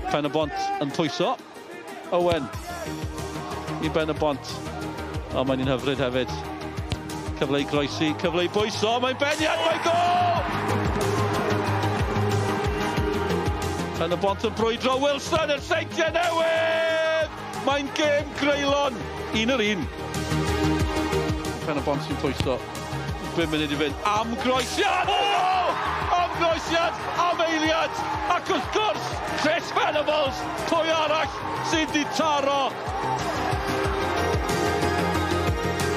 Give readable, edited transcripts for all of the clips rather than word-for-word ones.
Pen y Bont yn pwyso. Owen i Ben y Bont. O, mae'n un hyfryd hefyd. Cyfle i groesi, cyfle i bwyso, mae'n beniad, mae'n gol! Pen y Bont yn brwydro, Wilson yn Seintiau Newydd! Mae'n gêm greulon, un yr un. Pen y Bont sy'n pwyso. 5 munud i fynd. Am groesiad! O! Am groesiad! Am eiliad! Ac wrth gwrs, Chris Venables! Pwy arall sydd wedi taro?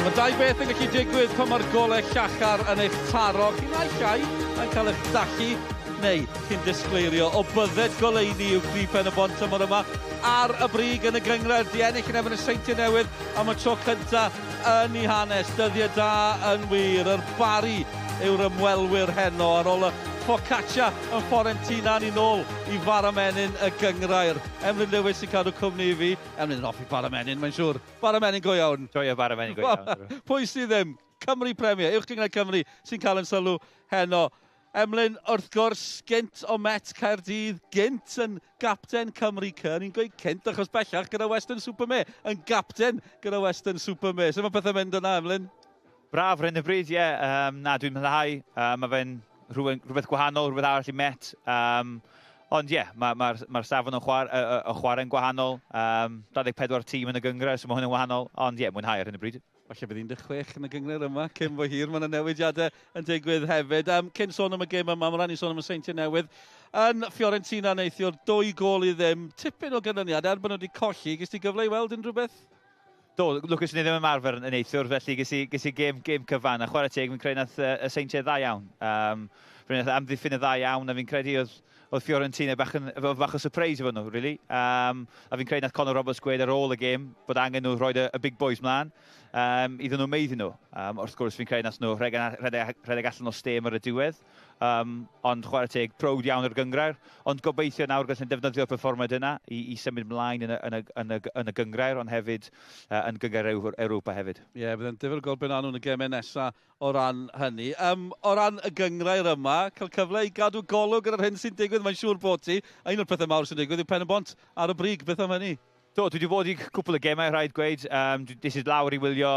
Mae dau beth yn gallu digwydd pan mae'r golau llachar yn eich taro. Chi'n naill ai yn cael eich dallu neu chi'n disgleirio o bydded goleuni yw cri Pen y Bont tymor yma ar y brig yn y gynghrair. Di ennill yn erbyn y Seintiau Newydd am y tro cyntaf yn ei hanes. Dyddiau da yn wir. Yr Barri yw'r ymwelwyr heno ar ôl y focaccia yn Fiorentina ni nôl i fara menyn y gynghrair. Emlyn Lewis sy'n cadw cwmni i fi. Emlyn yn hoffi bara menyn, mae'n siŵr. Bara menyn go iawn. Joio bara menyn go iawn. Pwy sydd ddim? Cymru Premier, Uwch Gynghrair Cymru sy'n cael yn sylw heno. Emlyn, wrth gwrs, gynt o Met Caerdydd, gynt yn gapten Cymru C. Ni'n gweud cynt achos bellach gyda Weston-super-Mare, yn gapten gyda Weston-super-Mare. Sut mae pethau'n mynd yna, Emlyn? Braf ar hyn o bryd, ie. Yeah. Na, dwi'n mwynhau. Mae fe'n rhywbeth gwahanol, rhywbeth arall i Met. Ond ie, yeah, mae'r ma, ma, ma safon o chwarae'n gwahanol. 24 tîm yn y gynghrair, so mae hwn yn wahanol. Ond ie, yeah, mwynhau ar hyn o bryd. Falle bydd 16 yn y gynghrair yma, cyn bo hir, mae yna newidiadau yn digwydd hefyd. Cyn sôn am y gêm yma, mae rhaid ni sôn am y Seintiau Newydd. Yn Fiorentina neithiwr, 2-0, tipyn o ganlyniad, er bod nhw wedi colli. Ges ti gyfle i weld unrhyw beth? Do, lwcus ni ddim ymarfer yn neithiwr, felly ges i gêm cyfan. A chwarae teg, fi'n credu nath y Seintiau dda iawn. Fi'n nath amddiffyn y dda iawn, a fi'n credu oedd Fiorentina bach o surprise efo nhw, really. A fi'n credu nath Conor Roberts gweud ar ôl y gêm bod angen nhw rhoi y big boys mlaen iddyn nhw meiddi nhw. Wrth gwrs, fi'n credu nath nhw rhedeg allan o stêm ar y diwedd. Ond chwarae teg, prowd iawn o'r gynghrair. Ond gobeithio nawr gallen defnyddio'r perfformiad yna i symud mlaen yn y gynghrair, ond hefyd yn gynghrair Ewropa hefyd. Ie, yeah, bydd yn difyr gweld beth nhw'n y gemau nesaf o ran hynny. O ran y gynghrair yma, cael cyfle i gadw golwg ar yr hyn sy'n digwydd, mae'n siŵr bod ti. A un o'r pethau mawr sy'n digwydd yw Pen y Bont ar y brig, beth am hynny? Do, dwi wedi bod i cwpl o gemau, rhaid gweud. Des i lawr i wylio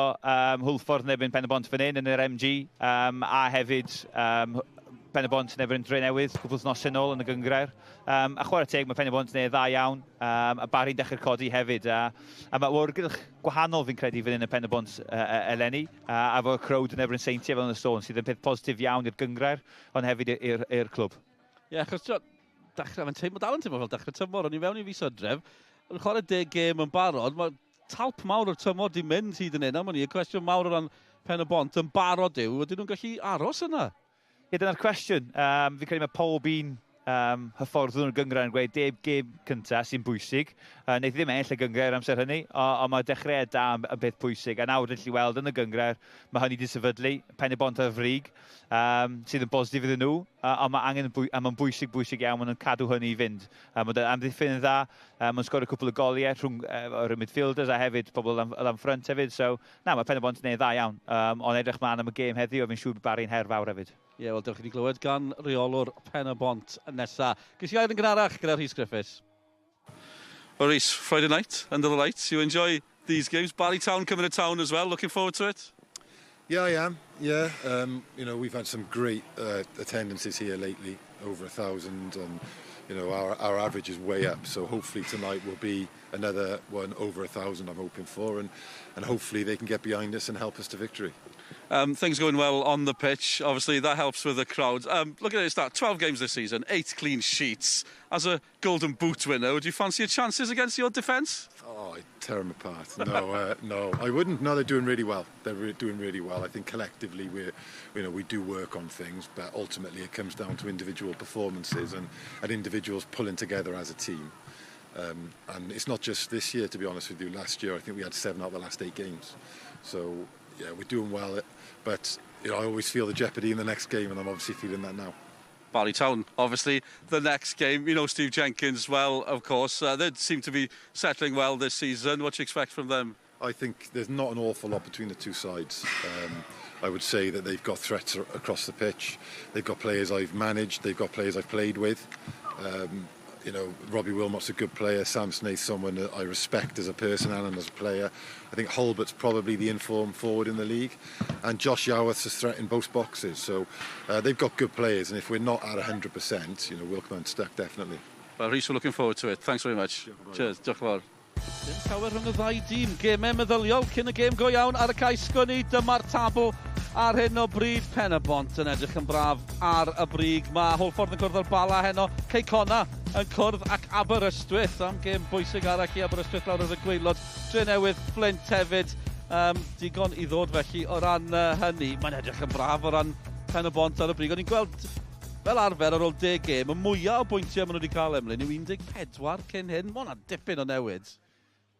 Hwlffordd yn erbyn Pen y Bont fan hyn yn yr MG, a hefyd Pen y Bont yn erbyn Drenewydd, cwpl wythnos yn ôl yn y gynghrair. A chwarae teg, mae Pen y Bont yn ei dda iawn, a Barri'n dechrau codi hefyd. A mae awyrgylch gwahanol fi'n credu fan hyn yn Pen y Bont eleni, a fo'r crowd yn erbyn Seintiau fel yn y sôn, sydd yn peth positif iawn i'r gynghrair, ond hefyd i'r clwb. Ie, yeah, achos dechrau, mae'n teimlo dal yn teimlo fel dechrau tymor, o'n i fewn i fis Hydref, yn chwarae 10 gêm yn barod, mae talp mawr o'r tymor di mynd hyd yn hyn, am y cwestiwn mawr o ran Pen y Bont yn barod yw, ydyn nhw'n gallu aros yna? Ie, dyna'r cwestiwn. Fi'n credu mae pob un hyfforddwr yn y gynghrair yn gweud deg gêm cyntaf sy'n bwysig. Wneith ddim ennill y gynghrair amser hynny, ond mae dechreuad da yn beth pwysig. A nawr rydyn ni weld yn y gynghrair, mae hynny wedi sefydlu, Pen y Bont ar frig, sydd yn bositif iddyn nhw, ond mae angen, a mae'n bwysig iawn, maen nhw'n cadw hynny i fynd. Mae'n amddiffyn yn dda, mae'n sgorio cwpl o goliau rhwng yr midfielders a hefyd pobl lan ffrynt hefyd. So, na, mae Pen y Bont yn ei dda iawn, ond edrych mlaen am y gêm heddiw, a fi'n siŵr bod Barri'n her fawr hefyd. Ie, wel, dewch i ni glywed gan reolwr Pen y Bont nesa. Ges i air yn gynharach gyda Rhys Griffiths. Well, Rhys, Friday night, under the lights. You enjoy these games. Barry Town coming to town as well. Looking forward to it? Yeah, I am. Yeah, you know, we've had some great attendances here lately, over 1,000, and you know, our average is way up. So hopefully tonight will be another one over 1,000. I'm hoping for, and hopefully they can get behind us and help us to victory. Things going well on the pitch. Obviously, that helps with the crowd. Look at it, start 12 games this season, 8 clean sheets. As a Golden Boot winner, would you fancy your chances against your defence? Oh, I'd tear them apart. No, no, I wouldn't. No, they're doing really well. They're doing really well. I think collectively we do work on things, but ultimately it comes down to individual performances and individuals pulling together as a team. And it's not just this year, to be honest with you. Last year, I think we had 7 out of the last 8 games. So, yeah, we're doing well, but you know, I always feel the jeopardy in the next game, and I'm obviously feeling that now. Barry Town, obviously, the next game. You know Steve Jenkins well, of course. They seem to be settling well this season. What do you expect from them? I think there's not an awful lot between the two sides. I would say that they've got threats across the pitch. They've got players I've managed. They've got players I've played with. Robbie Willmott's a good player. Sam Snaith's someone that I respect as a person and as a player. I think Hulbert's probably the informed forward in the league, and Josh Yowarth's a threat in both boxes. So they've got good players, and if we're not at 100%, we'll come unstuck definitely. Well, Rhys, we're looking forward to it. Thanks very much. Cheers. Diolch yn fawr. Dim llawer rhwng y ddau dîm. Gemau meddyliol cyn y gêm go iawn ar y cae sgwni. Dyma'r tabl ar hyn o bryd. Pen y Bont yn edrych yn braf ar y brig. Mae Hwlffordd yn cwrdd â'r Bala heno. Cei Connah yn cwrdd ac Aberystwyth. Am gêm bwysig arall i Aberystwyth lawr ar y gwaelod. Drenewydd, Flint hefyd. Digon i ddod felly o ran hynny. Mae'n edrych yn braf o ran Pen y Bont ar y brig. O'n i'n gweld fel arfer ar ôl 10 gêm, y mwyaf o bwyntiau maen nhw wedi cael, Emlyn, yw 14 cyn hyn. Mae hwnna'n dipyn o newid.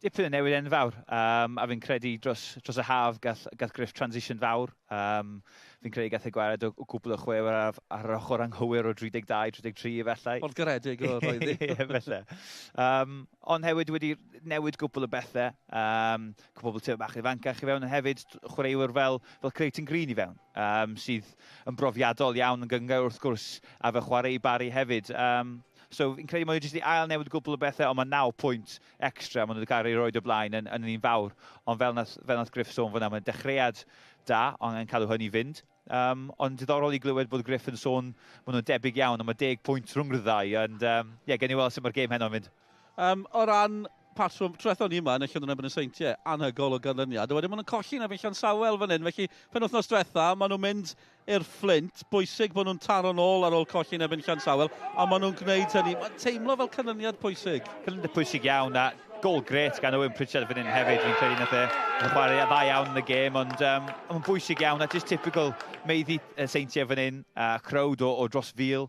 Dipyn o newid enfawr, a fi'n credu dros y haf gath Griff transition fawr. Fi'n credu gath ei gwared o cwpl o chwaraewyr ar yr ochr anghywir o 32, 33 efallai. Ffordd garedig o roi ddi. Ie, felly. Ond hefyd wedi newid gwpl o bethau. Cwpl o bach ifancach i fewn, ond hefyd chwaraewyr fel Creighton Green i fewn, sydd yn brofiadol iawn yn gynghrair wrth gwrs, a fe chwarae i Barry hefyd. So fi'n credu mae jyst i ail newid gwpl o bethau, ond mae 9 pwynt extra maen nhw wedi cael ei roed o blaen yn un fawr. Ond fel nath Griff sôn fyna, mae'n dechreuad da, ond yn cadw hynny fynd. Ond diddorol i glywed bod Griff yn sôn maen nhw'n debyg iawn, ond mae 10 pwynt rhwng y ddau. Ond yeah, gen i weld sut mae'r gêm heno'n mynd. O ran patrwm, tro ni yma yn y Llanwern erbyn y Seintiau, anhygoel o ganlyniad. A wedyn maen nhw'n colli na fi Llansawel fan hyn, felly penwythnos diwetha, maen nhw'n mynd i'r Fflint, bwysig bod nhw'n taro nôl ar ôl colli yn erbyn Llansawel, a maen nhw'n gwneud hynny. Mae'n teimlo fel canlyniad pwysig. Canlyniad pwysig iawn, a gol gret gan Owen Pritchard fan hyn hefyd. Fi'n credu nath e chwarae dda iawn yn y gêm, ond mae'n bwysig iawn, a just typical maeddu Seintiau fan hyn, crowd o dros 1,000.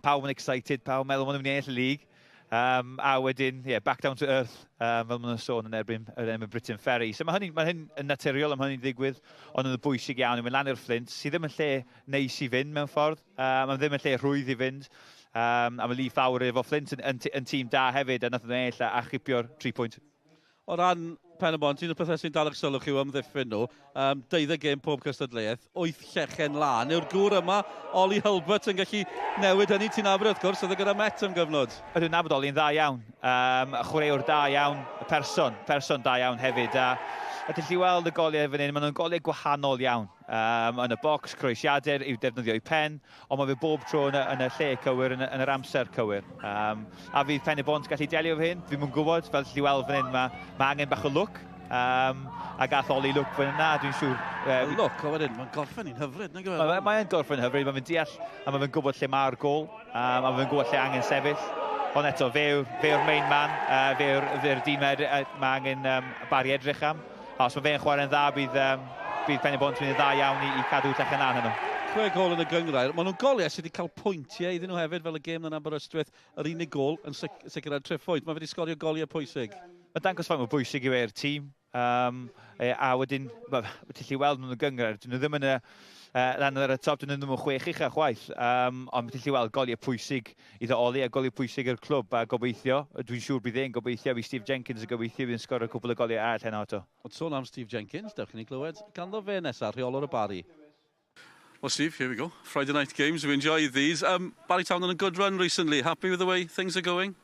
Pawb yn excited, pawb yn meddwl maen nhw'n mynd i ennill y league. A wedyn, yeah, back down to earth, fel maen nhw'n sôn yn erbyn Briton Ferry. So mae hyn yn naturiol am hynny'n ddigwydd, ond yn bwysig iawn i mynd lan i'r Flint, sydd ddim yn lle neis i fynd mewn ffordd. Mae ddim yn lle rhwydd i fynd. A mae Lee Fawr efo Flint yn tîm da hefyd, a nath nhw'n ennill a chipio'r 3 pwynt. O ran Pen y Bont, un o'r pethau sy'n dal eich sylw chi yw amddiffyn nhw. 12 gêm pob cystadleuaeth, 8 llechen lan. Yw'r gŵr yma, Ollie Hulbert, yn gallu newid hynny? Ti'n nabod wrth gwrs, oedd e gyda Met am gyfnod. Ydw, nabod Ollie'n dda iawn. Chwaraewr da iawn, y person da iawn hefyd. A ti'n gallu weld y goliau fan hyn, maen nhw'n goliau gwahanol iawn. Yn y bocs, croesiadau i'w defnyddio i pen, ond mae fe bob tro yn y lle cywir, yn yr amser cywir. A fydd Pen y Bont gallu delio efo hyn? Fi'n mwyn gwybod, fel ti'n weld fan hyn, mae angen bach o lwc. A gath Ollie lwc fan yna, dwi'n siŵr. Lwc, a wedyn, mae'n gorffen i'n hyfryd, nag yw e? Mae'n gorffen hyfryd, mae'n deall, a mae'n gwybod lle mae'r gol, a mae'n gwybod lle angen sefyll. Ond eto, fe yw'r main man, fe yw'r dyn mae angen Barry edrych am. A os mae fe'n chwarae'n dda, bydd Pen y Bont yn mynd yn dda iawn i cadw llechen lân heno. 6 gol yn y gynghrair. Maen nhw'n goliau sydd wedi cael pwyntiau iddyn nhw hefyd, fel y gêm yn Aberystwyth. Yr unig gol yn sicrhau'r triphwynt. Mae wedi sgorio goliau pwysig. Mae'n dangos faint mor bwysig yw e'r tîm. A wedyn, ti'n gallu weld nhw'n y gynghrair, dyn nhw ddim yn y lan ar y top, dyn nhw ddim yn chwech ucha chwaith. Ond ti'n gallu weld goliau pwysig iddo Ollie a goliau pwysig i'r clwb a gobeithio, dwi'n siŵr bydd e'n gobeithio, bydd Steve Jenkins yn gobeithio bydd yn sgorio cwpl o goliau arall heno eto. Ond sôn am Steve Jenkins, dewch i ni glywed ganddo fe nesaf, rheolwr y Barry. Well, Steve, here we go. Friday night games, we enjoy these. Barry Town on a good run recently. Happy with the way things are going?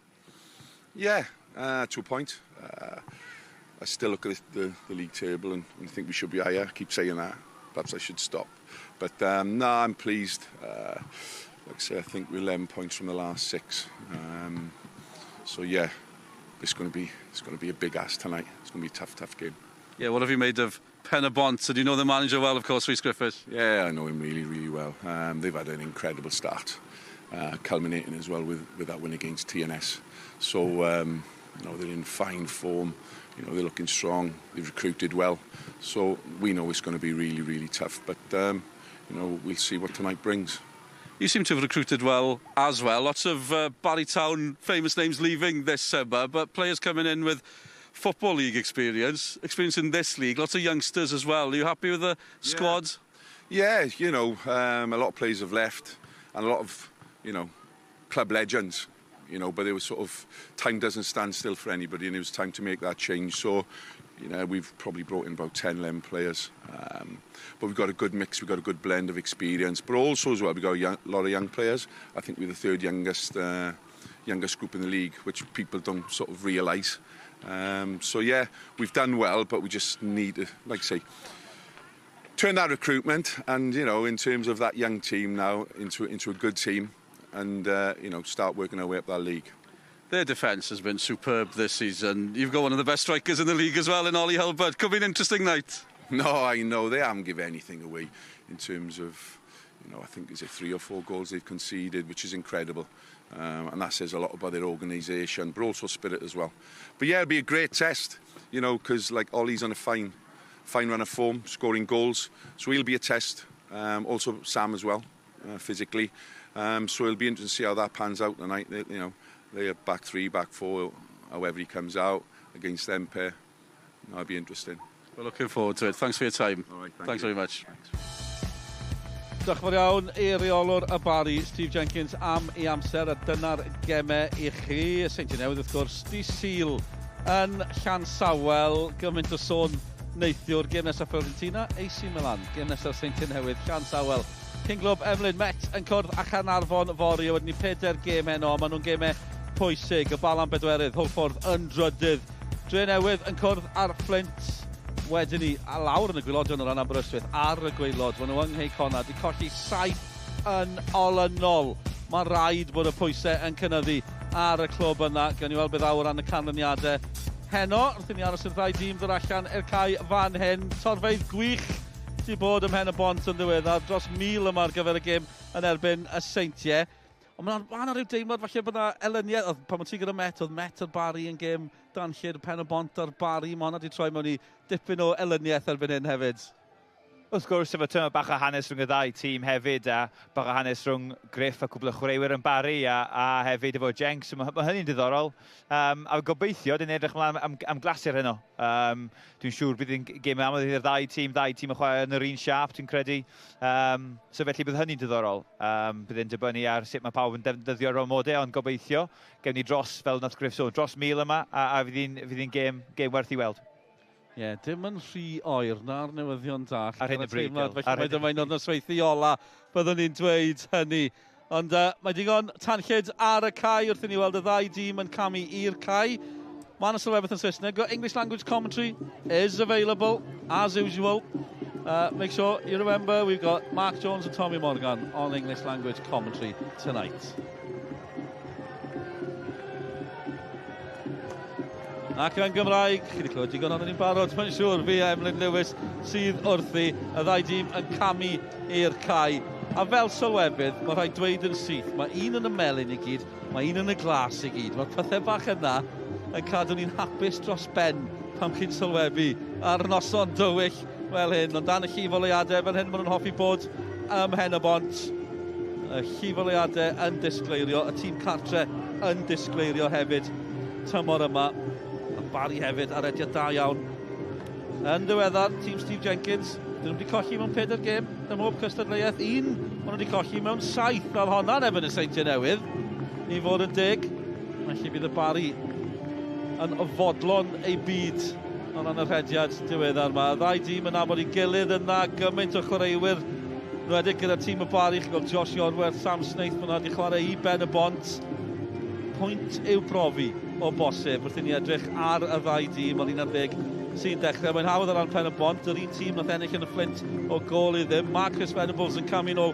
Yeah, to a point. I still look at the league table and think we should be higher. I keep saying that. Perhaps I should stop. But no, I'm pleased. Like I say, I think we're 11 points from the last six. So yeah, it's going to be a big ask tonight. It's going to be a tough, tough game. Yeah, what have you made of Pen-y-bont? So do you know the manager well, of course, Rhys Griffiths? Yeah, I know him really, really well. They've had an incredible start, culminating as well with that win against TNS. So, they're in fine form. They're looking strong. They've recruited well. So we know it's going to be really, really tough. But, we'll see what tonight brings. You seem to have recruited well as well. Lots of Barry Town famous names leaving this summer, but players coming in with Football League experience, experience in this league, lots of youngsters as well. Are you happy with the squad? Yeah, a lot of players have left and a lot of club legends, but it was sort of, time doesn't stand still for anybody and it was time to make that change. So, we've probably brought in about 10, 11 players. But we've got a good mix, we've got a good blend of experience, but also as well, we've got a lot of young players. I think we're the third youngest youngest group in the league, which people don't sort of realise. So yeah, we've done well, but we just need to, like I say, turn that recruitment and, you know, in terms of that young team now into a good team and, you know, start working our way up that league. Their defence has been superb this season. You've got one of the best strikers in the league as well in Ollie Hulbert. Could be an interesting night. No, I know. They haven't given anything away in terms of, you know, I think is it 3 or 4 goals they've conceded, which is incredible. And that says a lot about their organisation, but also spirit as well. But yeah, it'll be a great test, you know, because like Ollie's on a fine run of form, scoring goals. So he'll be a test. Also Sam as well, physically. So it'll be interesting to see how that pans out tonight. They, you know, they are back 3, back 4, however he comes out against them pair. That'll be interesting. We're looking forward to it. Thanks for your time. All right, thanks very much. Thanks. Diolch yn fawr iawn i reolwr y Barri, Steve Jenkins, am ei amser, a dyna'r gemau i chi. Y Seintiau Newydd, wrth gwrs, di Sul yn Llansawel, gymaint o sôn neithiwr, gêm nesaf Fiorentina, AC Milan, gêm nesaf Seintiau Newydd, Llansawel. Cyn glwb Emlyn Met yn cwrdd â Chaernarfon fory, a wedyn ni 4 gêm heno, maen nhw'n gemau pwysig, y Bala'n bedwerydd, Hwlffordd yn drydydd. Dre Newydd yn cwrdd ar Flint. Wedyn ni, a lawr yn y gwaelodion o ran Aberystwyth, ar y gwaelod, maen nhw yng Nghei Connah, di colli 7 yn olynol. Mae rhaid bod y pwysau yn cynyddu ar y clwb yna. Gawn ni weld beth awr ran y canlyniadau. Heno, wrth i ni aros i'r ddau dîm ddod allan i'r cae fan hyn. Torfeydd gwych di bod ym Mhen y Bont yn ddiweddar, dros 1,000 yma ar gyfer y gêm yn erbyn y Seintiau. Ond mae yna rhyw deimlad falle bod yna elyniaeth, pan ti'n gyda Met, oedd Met a'r Barri yn gêm danllyd, Pen y Bont a'r Barri, mae hwnna wedi troi mewn i dipyn o elyniaeth erbyn hyn hefyd. Wrth gwrs, efo tyma bach o hanes rhwng y ddau tîm hefyd, a bach o hanes rhwng Griff a cwbl o chwaraewyr yn Barri, a hefyd efo Jenks, mae hynny'n diddorol. A gobeithio, dyn edrych ymlaen am glasur heno. Dwi'n siŵr bydd hi'n gêm amlwg i'r ddau tîm yn chwarae yn yr un siâp, dwi'n credu. So felly bydd hynny'n diddorol. Bydd hi'n dibynnu ar sut mae pawb yn defnyddio'r amodau, ond gobeithio, gewn ni dros, fel nath Griff sôn, dros 1,000 yma, a fydd hi'n gêm werth i weld. Ie, yeah, dim yn rhy oer na'r newyddion da. Ar hyn y bryd. Felly mae dyma un o'r nosweithi ola, byddwn ni'n dweud hynny. Ond mae digon tanllyd ar y cae wrth i ni weld y ddau dîm yn camu i'r cae. Mae yna sylwebaeth yn Saesneg. English language commentary is available, as usual. Make sure you remember we've got Mark Jones and Tommy Morgan on English language commentary tonight. Ac yn Gymraeg, chi wedi clywed digon ond ni'n barod, mae'n siŵr, fi a Emlyn Lewis sydd wrthi, y ddau dîm yn camu i'r cae. A fel sylwebydd, mae rhaid dweud yn syth, mae un yn y melyn i gyd, mae un yn y glas i gyd. Mae'r pethau bach yna yn cadw ni'n hapus dros ben pan chi'n sylwebu ar noson dywyll fel hyn. Ond dan y llifoleuadau, fel hyn maen nhw'n hoffi bod ym Mhen y Bont. Y llifoleuadau yn disgleirio, y tîm cartre yn disgleirio hefyd tymor yma. Barri hefyd ar rediad da iawn. Yn ddiweddar, tîm Steve Jenkins, dyn nhw wedi colli mewn 4 gêm ym mhob cystadleuaeth. Un, maen nhw wedi colli mewn 7, fel honna'n erbyn y Seintiau Newydd. I fod yn deg, felly bydd y Barri yn fodlon ei byd o ran y rhediad diweddar yma. Y ddau dîm yn nabod ei gilydd yna, gymaint o chwaraewyr. Enwedig gyda tîm y Barri, chi'n gweld Josh Iorwerth, Sam Snaith, maen nhw wedi chwarae i Ben y Bont. Pwynt i'w profi o bosib wrth i ni edrych ar y ddau dîm o'r 11 sy'n dechrau. Mae'n hawdd o ran Pen y Bont, yr un tîm nath ennill yn y Fflint o gôl i ddim. Mae Chris Venables yn camu nôl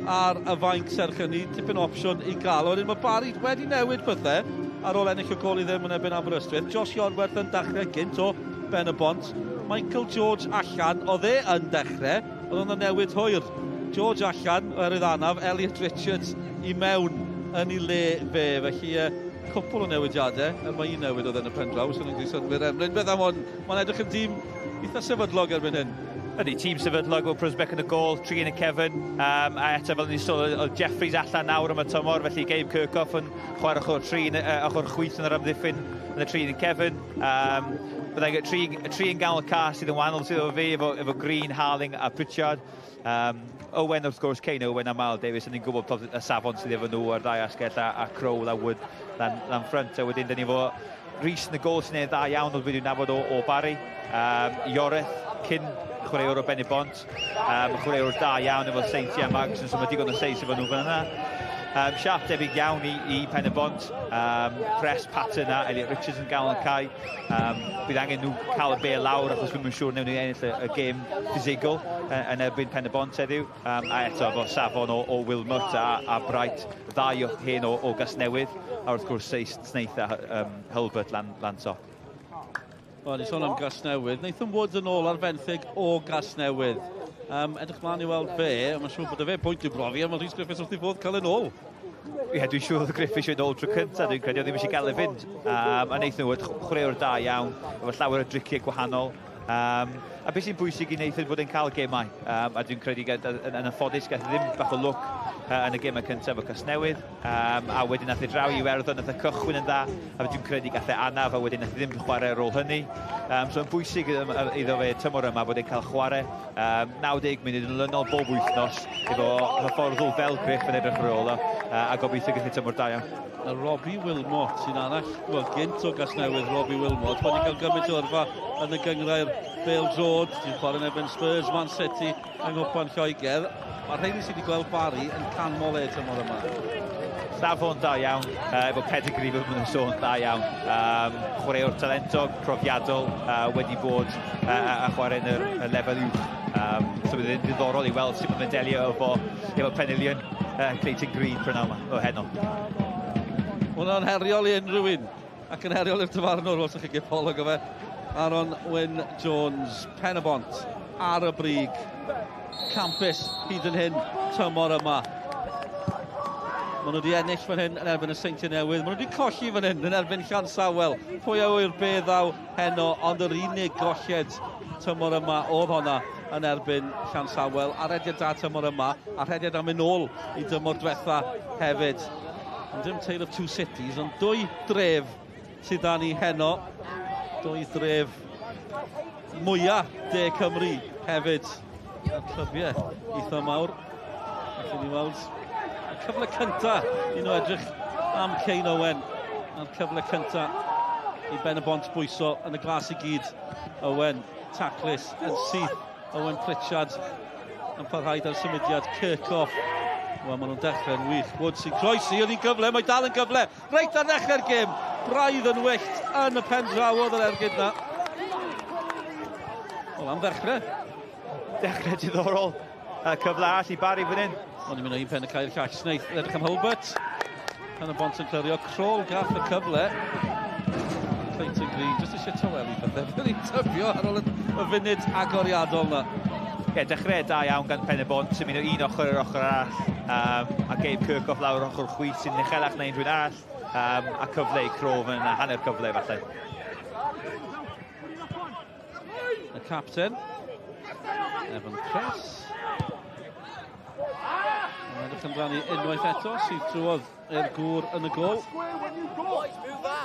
ar y fainc serch hynny, tipyn o opsiwn i gael. Wedyn mae Barri wedi newid pethau ar ôl ennill o gôl i ddim yn erbyn Aberystwyth. Josh Iorwerth yn dechrau gynt o Ben y Bont. Michael George allan, oedd e yn dechrau, oedd o'n newid hwyr. George allan, oherwydd anaf, Elliot Richards i mewn yn ei le fe, felly cwpl o newidiadau, er mae un newid oedd yn y pen draw, sy'n gwneud synnwyr Emlyn. Beth am hwn, mae'n edrych yn dîm eitha sefydlog erbyn hyn. Ydy, tîm sefydlog, Will Prysbeck yn y gôl, 3 yn y cefn, a eto fel ni'n sôn, oedd Jeffries allan nawr am y tymor, felly Gabe Kirchhoff yn chwarae ochr 3, ochr chwith yn yr amddiffyn yn y 3 yn y cefn. Byddai tri yn ganol ca sydd yn wahanol sydd efo fi, efo Green, Harling a Pritchard. Owen, wrth gwrs, Kane Owen a Miles Davis, yn ni'n gwybod y safon sydd efo nhw ar ddau asgell a Crowell a Wood lan ffrynt. A wedyn, dyn ni efo Rhys yn y gôl sy'n ei dda iawn, oedd wedi'i nabod o Barri. Ioreth, cyn chwaraewr o Ben y Bont. Chwaraewr da iawn efo Seintiau a Magson, so mae digon o seis efo nhw fan yna. Siap debyg iawn i Pen-y-bont. Press pattern na, Elliot Richards yn gael yn cae. Bydd angen nhw cael y bêl lawr achos dwi'm yn siŵr wnawn ni ennill y gêm ffisegol yn erbyn Pen-y-bont heddiw. A eto efo safon o Wilmot a Bright, ddau o hen o Gasnewydd. A wrth gwrs Snaith a Hulbert lan top. Wel, ni sôn am Gasnewydd. Nathan Wood yn ôl ar fenthyg o Gasnewydd. Edrych mlaen i weld fe, mae'n siŵr bod y fe pwynt i'w brofi, a mae Rhys Griffiths wrth ei fodd cael yn ôl. Ie, yeah, dwi'n siŵr oedd Griffiths yn ôl tro cyntaf, dwi'n credu oedd ddim eisiau gael ei fynd. A Nathan Wood, chwaraewr da iawn, efo llawer o driciau gwahanol. A beth sy'n bwysig i Nathan bod e'n cael gemau. A dwi'n credu yn anffodus gath ddim bach o lwc yn y gemau cyntaf o Casnewydd. A wedyn nath e draw i Iwerddon, nath e cychwyn yn dda, a dwi'n credu gath e anaf, a wedyn nath e ddim chwarae ar ôl hynny. So yn bwysig iddo fe tymor yma bod e'n cael chwarae 90 munud yn olynol bob wythnos efo hyfforddwr fel Griff yn edrych ar ôl o, a gobeithio gallu tymor da iawn. A Robbie Wilmot sy'n arall, wel, gynt o Gasnewydd, Robbie Wilmot, wedi cael gymaint o yrfa yn y gynghrair bêl-droed, sy'n chwarae yn erbyn Spurs, Man City yng Nghwpan Lloegr. Mae'r rheini sydd wedi gweld Barry yn canmol e tymor yma. Safon da iawn, efo pedigree fel maen nhw'n sôn, da iawn. Chwaraewr talentog, profiadol, wedi bod a chwarae yn y lefel uwch. So bydd yn ddiddorol i weld sut mae'n delio efo penillion Clayton Green prynhawn yma, o heno. Hwna'n heriol i unrhyw un, ac yn heriol i'r dyfarnwr, os ydych chi'n gipolwg o fe. Aaron Wyn Jones, Pen-y-bont, ar y brig, campus hyd yn hyn tymor yma. Maen nhw wedi ennill fan hyn yn erbyn y Seintiau Newydd, maen nhw wedi colli fan hyn yn erbyn Llansawel. Pwy a ŵyr be ddaw heno, ond yr unig golled tymor yma oedd honna yn erbyn Llansawel. A rediad da tymor yma, a rediad am yn ôl i dymor diwetha hefyd. Ond dim Tale of Two Cities, ond dwy dref sydd â ni heno. Dwy dref mwyaf De Cymru hefyd. A'r clybiau eitha mawr. Allwn ni weld y cyfle cyntaf i nhw edrych am Kane Owen. A'r cyfle cyntaf i Ben-y-bont bwyso yn y glas i gyd. Owen, taclus, yn syth. Owen Pritchard yn parhau ar symudiad. Kirchhoff. Wel, maen nhw'n dechrau'n wych. Wood sy'n croesi, oedd hi'n gyfle, mae dal yn gyfle. Reit ar ddechrau'r gêm. Braidd yn wyllt yn y pen draw oedd yr ergyd na. Wel, am ddechrau. Dechrau diddorol. Cyfle arall i Barry fan hyn. O'n i'n mynd o un pen y cael llall. Snaith, edrych am Hulbert. Pen-y-bont yn clirio. Crôl gath y cyfle. Clayton Green, jyst eisiau tawelu pethau. Fe'n i'n tybio ar ôl y funud agoriadol na. Ie, dechrau da iawn gan Pen-y-bont, sy'n mynd o un ochr i'r ochr arall, a Gabe Kirchhoff lawr ochr chwith sy'n uchelach na unrhyw un arall, a cyfle i Crof yn hanner cyfle falle. Y capten, Evan Press. Mae'n edrych amdani unwaith eto, sydd drwodd i'r gŵr yn y gôl.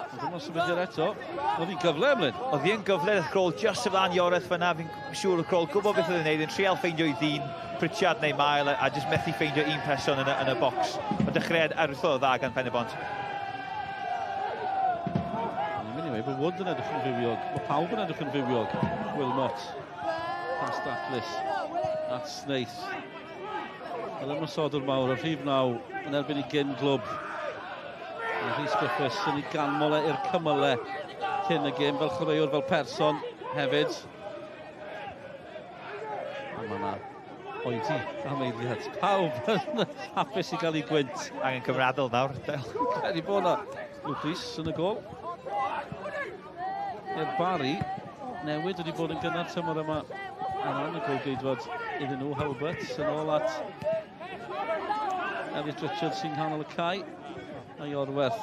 Ond dyma'r symudiad eto. Oedd hi'n gyfle, Emlyn? Oedd hi'n gyfle, oedd Crôl just o flaen Ioreth fyna. Fi'n siŵr oedd Crôl gwybod beth oedd yn neud, yn trial ffeindio i ddyn, Pritchard neu Mael, a just methu ffeindio un person yn y bocs. Ond dechreuad aruthrol dda gan Pen-y-bont. Ni'n mynd i weud bod Wood yn edrych yn fywiog. Mae pawb yn edrych yn fywiog. Wilmot. Pas daclus. At Snaith. Yr ymosodwr mawr, y rhif 9 yn erbyn i gyn glwb. A Rhys Griffiths yn ei ganmol e i'r cymylau cyn y gêm, fel chwaraewr, fel person hefyd. A mae yna oedi am eiliad. Pawb yn hapus i gael ei gwynt. Angen cymradol nawr. Credu bod yna Luke Rees yn y gôl. I'r Barry, newid wedi bod yn gynnar tymor yma ar ran y gôl geidwad iddyn nhw. Hulbert yn ôl at Elliot Richards sy'n nghanol y cae. A Iorwerth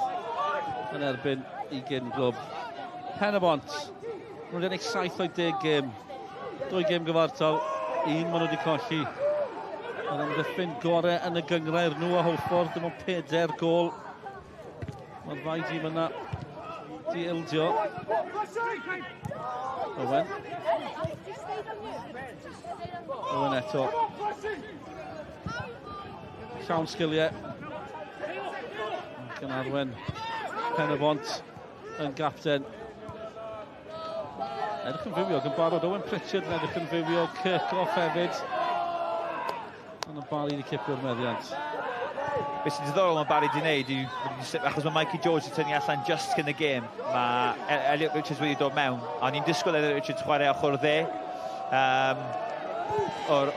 yn erbyn i gyn glwb. Pen-y-bont. Maen nhw wedi ennill 7 o'i 10 gêm. 2 gêm gyfartal, un maen nhw wedi colli. Yr amddiffyn gorau yn y gynghrair nhw a Hwlffordd, dim ond 4 gôl. Mae'r ddau dîm yna di ildio. Owen. Owen eto. Llawn sgiliau. Ac yn arwen Pen-y-bont yn gapten. Edrych yn fywiog yn barod. Owen Pritchard yn edrych yn fywiog. Kirchhoff hefyd. Ond y Barry wedi cipio'r meddiant. Beth sy'n diddorol mae Barry wedi wneud yw, achos mae Mikey George wedi tynnu allan just cyn y gêm, mae Elliot Richards wedi dod mewn, a ni'n disgwyl Elliot Richards chwarae ochr dde, o'r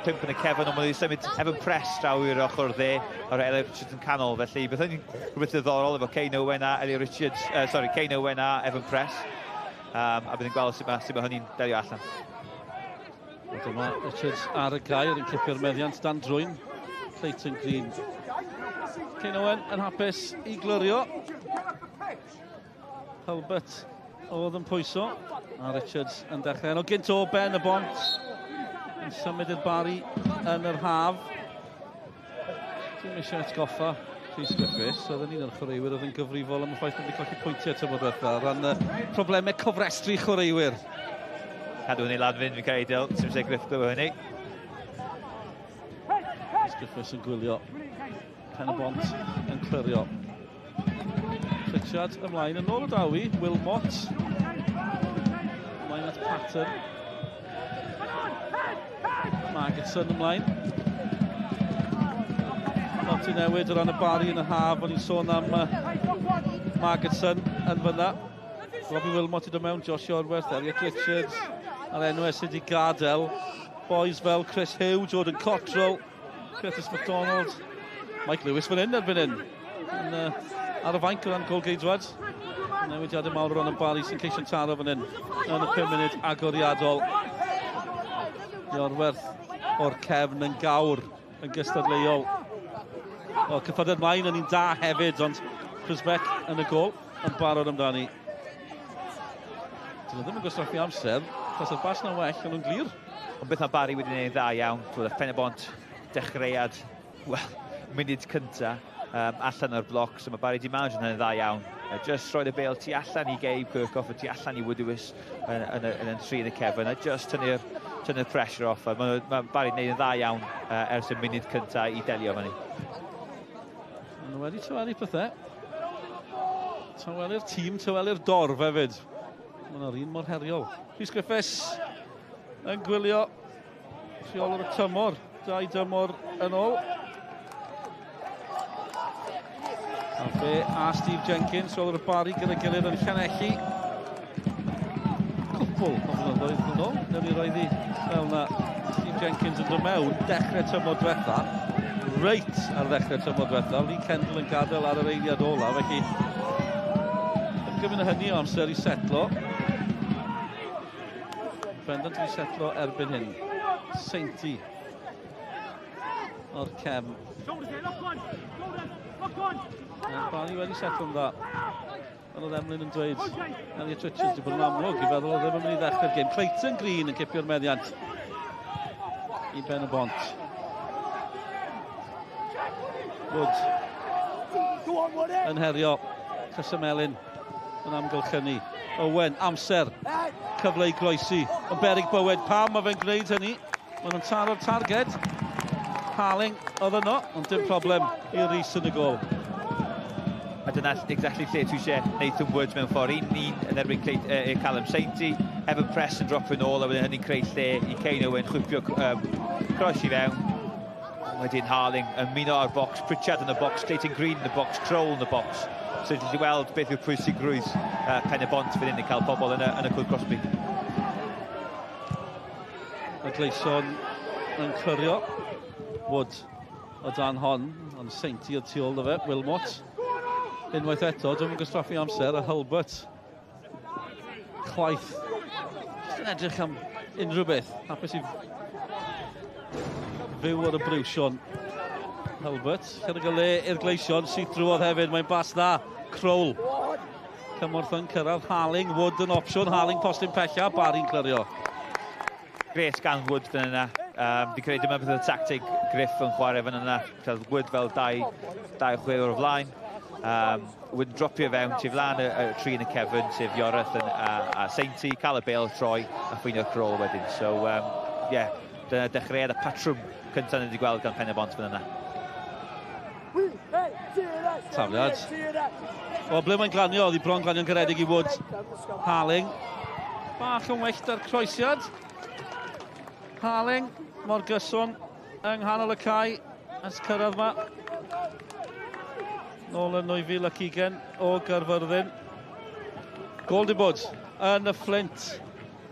pump yn y cefn, ond mae wedi symud Evan Press draw i'r ochr dde, o'r Elliot Richards yn canol, felly beth yn rhywbeth diddorol efo Kane Owen a Elliot Richards, sorry, Kane Owen a Evan Press, a bydd yn gweld sut mae hynny'n delio allan. Dyma Richards ar y gair yn cipio'r meddiant dan drwyn Clayton Green. Kane Owen yn hapus i glirio. Hulbert oedd yn pwyso, a Richards yn dechrau. O gynt o Ben y Bont yn symud i'r Barri yn yr haf. Dwi'n eisiau atgoffa Rhys Griffiths, oedd yn un o'r chwaraewyr oedd yn gyfrifol am y ffaith bod wedi colli pwyntiau tymor diwetha o ran problemau cofrestru chwaraewyr. Cadw hynny lan fynd, fi'n credu, sy'n eisiau Griff glywed hynny. Rhys Griffiths yn gwylio. Pen y Bont yn clirio. Pritchard ymlaen yn ôl y dawi, Wilmot. Ymlaen at Patton. Margetson ymlaen. Lot i newid o ran y Barri yn y haf, o'n i'n sôn am Margetson yn fyna. Robbie Wilmot i dod mewn, Josh Iorwerth, Elliot Richards, a'r enwau sydd wedi gadael. Boys fel Chris Hugh, Jordan Cottrell, Curtis McDonald, Mike Lewis fan hyn erbyn hyn. Yn, ar y fainc o ran gôl-geidwad. Newidiadau mawr o ran y Barri sy'n ceisio taro fan hyn yn y 5 munud agoriadol. Iorwerth o'r cefn yn gawr yn gystadleuol. O, cyffyrddiad mlaen yn un da hefyd, ond Pryszbek yn y gôl yn barod amdani. Dyn nhw ddim yn gwastraffu amser, achos y bas na well, ond nhw'n glir. Ond beth mae Barry wedi gwneud dda iawn, twyd, Pen y Bont dechreuad, wel, munud cynta, allan o'r bloc, so mae Barry di manage yn dda iawn. Just roed y bêl tu allan i Gabe Kirchhoff, tu allan i Woodlewis yn y tri yn y cefn, a just tynnu'r pressure off. Mae Barry wneud yn dda iawn ers y munud cynta i delio efo ni. Maen nhw wedi tawelu pethau. Tawelu'r tîm, tawelu'r dorf hefyd. Mae yna'r un mor heriol. Rhys Griffiths yn gwylio rheolwr y tymor. 2 dymor yn ôl. A fe a Steve Jenkins, rheolwr y Barri gyda'i gilydd yn Llanelli. Cwpl o flynyddoedd yn ôl. Newn ni roeddi fel na Steve Jenkins yn dod mewn dechrau tymor diwetha. Reit ar ddechrau tymor diwetha. Lee Kendall yn gadael ar yr eiliad ola, felly yn gymryd hynny o amser i setlo. Bendant i setlo erbyn hyn. Sainty o'r cefn. Barry wedi setlo'n dda. Fel oedd Emlyn yn dweud, Elliot Richards wedi bod yn amlwg i feddwl oedd ddim yn mynd i ddechrau'r gêm. Clayton Green yn cipio'r meddiant i Ben y Bont. Wood yn herio Cysymelyn yn amgylchynu. Owen, amser, cyfle i groesi. Yn berig bywyd, pam mae fe'n gwneud hynny? Maen nhw'n taro'r targed. Harling oedd yno, ond dim problem i Rhys yn y gôl. A dyna exactly lle ti eisiau Nathan Woods mewn ffordd. Un yn erbyn Callum Sainty. Evan Press yn dropio nôl, a wedyn hynny'n creu lle i Kane Owen chwipio croes i fewn. Wedyn Harling yn muno ar box, Pritchard yn y box, Clayton Green yn y box, Kroll yn y box. So ti'n gallu weld beth yw'r pwysigrwydd Pen y Bont fan hyn yn cael pobl yn y cwrt crosby. Y Gleison yn clirio. Wood o dan hon, ond Sainty o tu ôl iddo fe, Wilmot. Unwaith eto, dwi'm yn gwastraffu amser, a Hulbert chwaith. Jyst yn edrych am unrhyw beth. Hapus i fyw ar y briwsion. Hulbert, chydig o le i'r Gleision, syth drwodd hefyd, mae'n bas dda. Kroll. Cymorth yn cyrraedd, Harling, Wood yn opsiwn, Harling postyn pella, Barry'n clirio. Gret gan Wood fan yna. Fi'n credu dyma beth oedd y tactig Griff yn chwarae fan yna. Cael Wood fel dau chwaraewr o flaen. Wood yn dropio fewn tu flaen y tri yn y cefn, sef Iorwerth a Sainty, cael y bêl troi a ffeinio'r Kroll wedyn. So, yeah, dyna dechreuad y patrwm cyntaf ni wedi gweld gan Pen y Bont fan yna. Tafliad. O, ble mae'n glanio? Oedd hi bron glanio'n garedig i Wood. Harling. Bach yn well da'r croesiad. Harling, mor gyson yng nghanol y cae ers cyrraedd yma. Nôl yn 2020 o Gaerfyrddin. Gôl di bod yn y Fflint.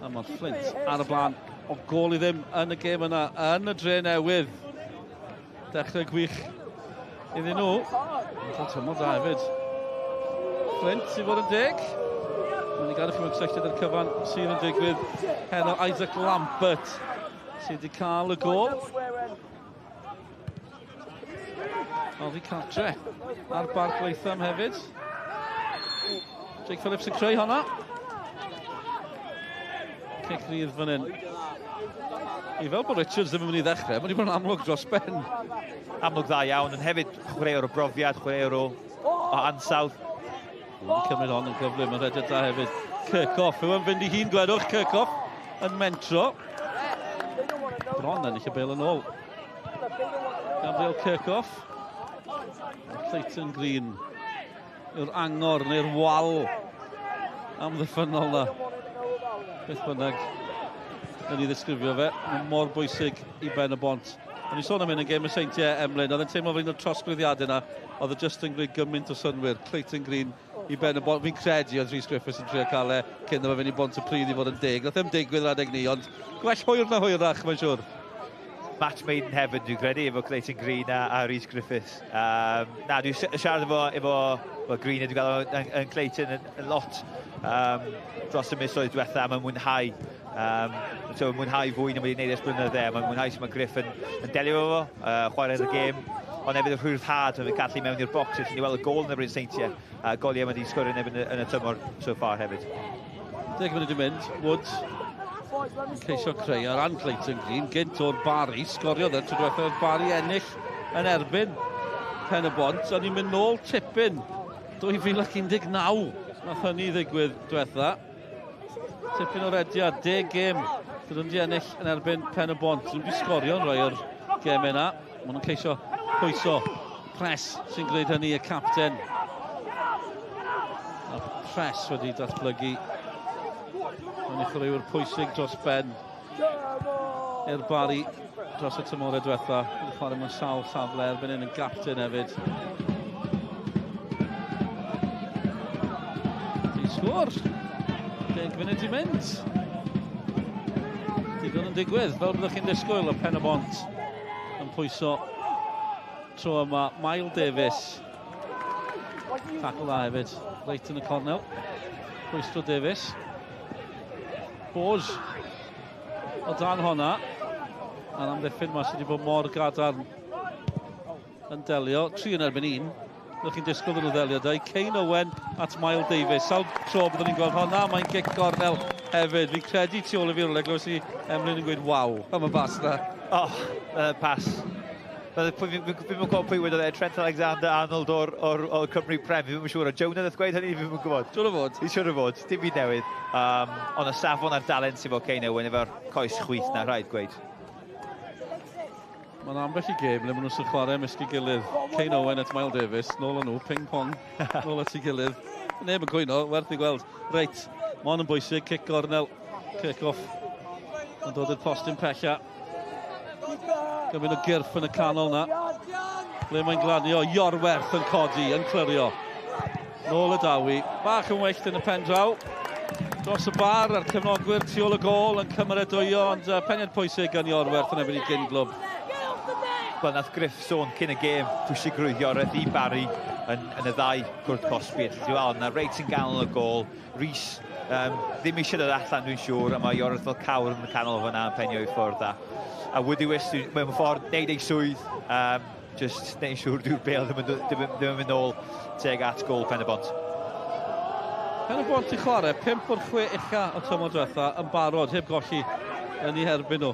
A mae'r Fflint ar y blaen o gôl i ddim yn y gêm yna yn y dre newydd. Dechrau gwych iddyn nhw. Mae'n cael tymor da hefyd. Fflint i fod yn deg. Mae'n i gadw chi mewn cysylltiad â'r cyfan sydd yn digwydd heno. Isaac Lambert sydd wedi cael y gôl. Oddi cartre ar Barc Latham hefyd. Jake Phillips yn creu honna. Cic rydd fan hyn. I fel bod Richards ddim yn mynd i ddechrau, mae wedi bod yn amlwg dros ben. Amlwg dda iawn, yn hefyd chwaraewr o brofiad, chwaraewr o ansawdd. Wedi cymryd hon yn gyflym, yn rhediad da hefyd. Kirkhoff, yw yn fynd i hun, gwedwch, Kirkhoff yn mentro. Bron ennill y bêl yn ôl. Gabriel Kirkhoff. Clayton Green yw'r angor neu'r wal amddiffynnol na. Beth bynnag yn ei ddisgrifio fe, mae mor bwysig i Ben y Bont. O'n i sôn am hyn yn gêm y Seintiau, Emlyn, oedd yn teimlo fel un o'r trosglwyddiadau yna, oedd e just yn gwneud gymaint o synnwyr. Clayton Green i Ben y Bont, fi'n credu oedd Rhys Griffiths yn trio cael e cyn iddo fe fynd i Bont y Pridd i fod yn deg. Nath e'm digwydd yr adeg ni, ond gwell hwyr na hwyrach, mae'n siŵr. Match made in heaven, dwi'n credu, efo Clayton Green a Rhys Griffiths. Na, dwi'n siarad efo Green, a dwi'n gael yn Clayton yn lot dros y misoedd diwetha, mae'n mwynhau. So, mwynhau fwy na wedi gwneud ers blynydde, mae'n mwynhau sut mae Griff yn delio efo fo, chwarae'r y gêm, ond hefyd y rhwyddhad mae'n gallu mewn i'r bocs, allan ni weld y gôl yn erbyn Seintiau, a goliau mae wedi sgorio yn erbyn yn y tymor so far hefyd. 10 munud i mynd, Woods yn ceisio creu ar ran Clayton Green, gynt o'r Barry, sgoriodd e tro diwethaf oedd Barry ennill yn erbyn Pen y Bont, a ni'n mynd nôl tipyn 2019, nath hynny ddigwydd diwetha. Tipyn o rediad, 10 gêm, dydyn nhw wedi ennill yn erbyn Pen y Bont. Nhw wedi sgorio yn rhai o'r gemau yna. Maen nhw'n ceisio pwyso. Press sy'n gwneud hynny, y capten. A Press wedi datblygu. Mae'n ei chwaraewyr pwysig dros ben i'r Barry dros y tymorau diwetha. Wedi chwarae mewn sawl safle erbyn hyn yn gapten hefyd. Di sgwr. 10 munud i mynd. Digon yn digwydd, fel byddwch chi'n disgwyl, y Pen y Bont yn pwyso tro yma. Mael Davies. Tackle dda hefyd, reit yn y cornel. Rhwystro Davies. Bos o dan honna. A'r amddiffyn yma sydd wedi bod mor gadarn yn delio. 3 yn erbyn 1. Byddwch chi'n disgwyl nhw ddelio da. Kane Owen at Mael Davies. Sawl tro byddwn ni'n gweld honna. Mae'n gic gornel hefyd. Fi'n credu tu ôl i fi rhywle glywes i Emlyn yn gweud waw am y bas na. Oh, pas. Fi'n gwybod pwy wedodd e, Trent Alexander-Arnold o'r Cymru Prem, fi'n siŵr o Jonah nath gweud hynny, fi'n gwybod. Siŵr o fod. Fi'n siŵr o fod, dim byd newydd. Ond y safon a'r dalent sydd efo Kane Owen efo'r coes chwith na, rhaid gweud. Mae'n ambell i gêm le maen nhw'n sy'n chwarae ymysg ei gilydd. Kane Owen at Mael Davies, nôl â nhw, ping-pong, nôl at ei gilydd. Neb yn cwyno, werth i gweld. Reit, mae hon yn bwysig, cic gornel, kick-off. Yn dod i'r postyn pella. Gymryd o gyrff yn y canol na. Ble mae'n glanio, Iorwerth yn codi, yn clirio. Nôl y dawi, bach yn wyllt yn y pen draw. Dros y bar a'r cefnogwyr tu ôl y gôl yn cymeradwyo, ond peniad pwysig gan Iorwerth yn erbyn i gyn glwb. Wel, nath Griff sôn cyn y gêm pwysigrwydd Iorwerth i Barry yn y ddau cwrt cosbi. Dwi'n meddwl, na reit yn ganol y gôl. Rhys ddim eisiau dod allan, dwi'n siŵr, a mae Iorwerth fel cawr yn y canol fyna yn penio i ffwrdd. A Woody West, mewn ffordd, neud ei swydd, just neud siŵr dyw'r bêl ddim yn mynd nôl tuag at gôl Pen y Bont. Pen y Bont i chwarae, 5 o'r 6 ucha o tymor diwetha yn barod, heb golli yn ei herbyn nhw.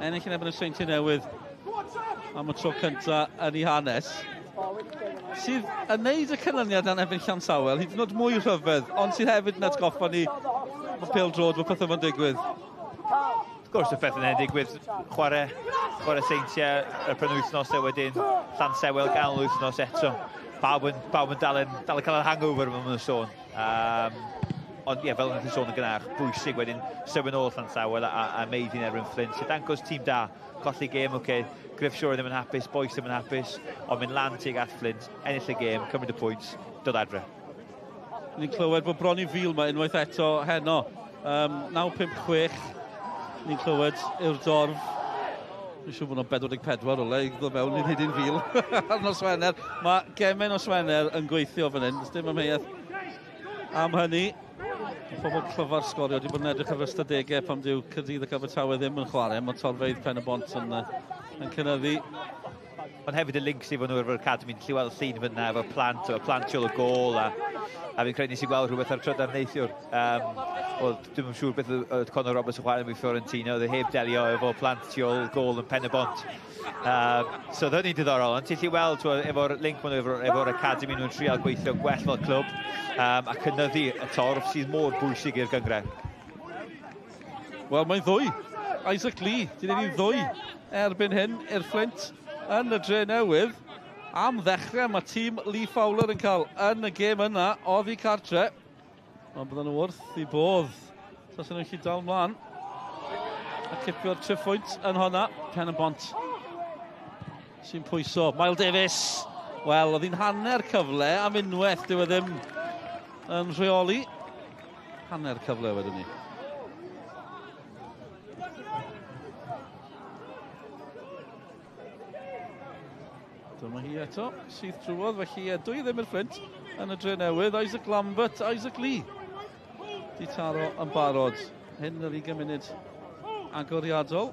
Ennill yn erbyn y Seintiau Newydd am y tro cynta yn ei hanes. Sydd yn neud y canlyniad yn erbyn Llansawel, hyd yn oed mwy rhyfedd, ond sydd hefyd yn atgoffa ni mae pêl-droed, mae pethau fo'n digwydd. Wrth gwrs y pethau yna'n digwydd, chwarae Seintiau y penwythnos e wedyn, Llansawel ganol wythnos eto. Pawb yn dal yn cael yr hangover, maen nhw'n sôn. Ond ie, fel wnaeth i sôn yn gynharach, bwysig wedyn symud nôl Llansawel a Meiddi'n erbyn Flint. So dangos tîm da, colli gêm, oce, okay. Griff Shaw ddim yn hapus, boys ddim yn hapus, ond mynd lan tuag at Flint, ennill y gêm, cymryd y pwynt, dod adre. Ni'n clywed bod bron i fil yma unwaith eto heno. 9-5-6, ni'n clywed yw'r dorf. Dwi'n siŵr bod nhw'n 44 o le i ddod mewn i'n hyd i'n fil ar nos Wener. Mae gemau nos Wener yn gweithio fan hyn, does dim amheuaeth am hynny. Mae pobl clyfar sgorio wedi bod yn edrych ar ystadegau pam dyw Caerdydd ac Abertawe ddim yn chwarae. Mae torfeydd Pen y Bont yn cynyddu. Ond hefyd y link sydd efo nhw efo'r academy, ni'n weld llun fyna efo plant tu ôl y gôl, a fi'n credu nes i gweld rhywbeth ar trydar neithiwr. Wel, dwi'm yn siŵr beth oedd Conor Roberts yn chwarae yn Fiorentina, oedd e heb delio efo plant tu ôl gôl yn Pen y Bont. So oedd hynny'n diddorol, ond ti'n gallu weld efo'r link maen nhw efo'r academy, nhw'n trial gweithio gwell fel clwb a cynyddu y torf sydd mor bwysig i'r gynghrair. Wel, mae'n ddwy. Isaac Lee, di wneud i ddwy erbyn hyn i'r Flint yn y Dre Newydd. Am ddechrau mae tîm Lee Fowler yn cael yn y gêm yna oddi cartre. Ond bydden nhw wrth i bodd. Tasen nhw'n gallu dal mlaen. A cipio'r triphwynt yn honna. Pen y Bont sy'n pwyso. Miles Davis. Wel, oedd hi'n hanner cyfle am unwaith. Dyw e ddim yn rheoli. Hanner cyfle wedyn ni. Dyma hi eto, syth drwodd, felly 2-0 i'r Flint yn y Dre Newydd. Isaac Lambert, Isaac Lee di taro yn barod. Hyn yr 20 munud agoriadol.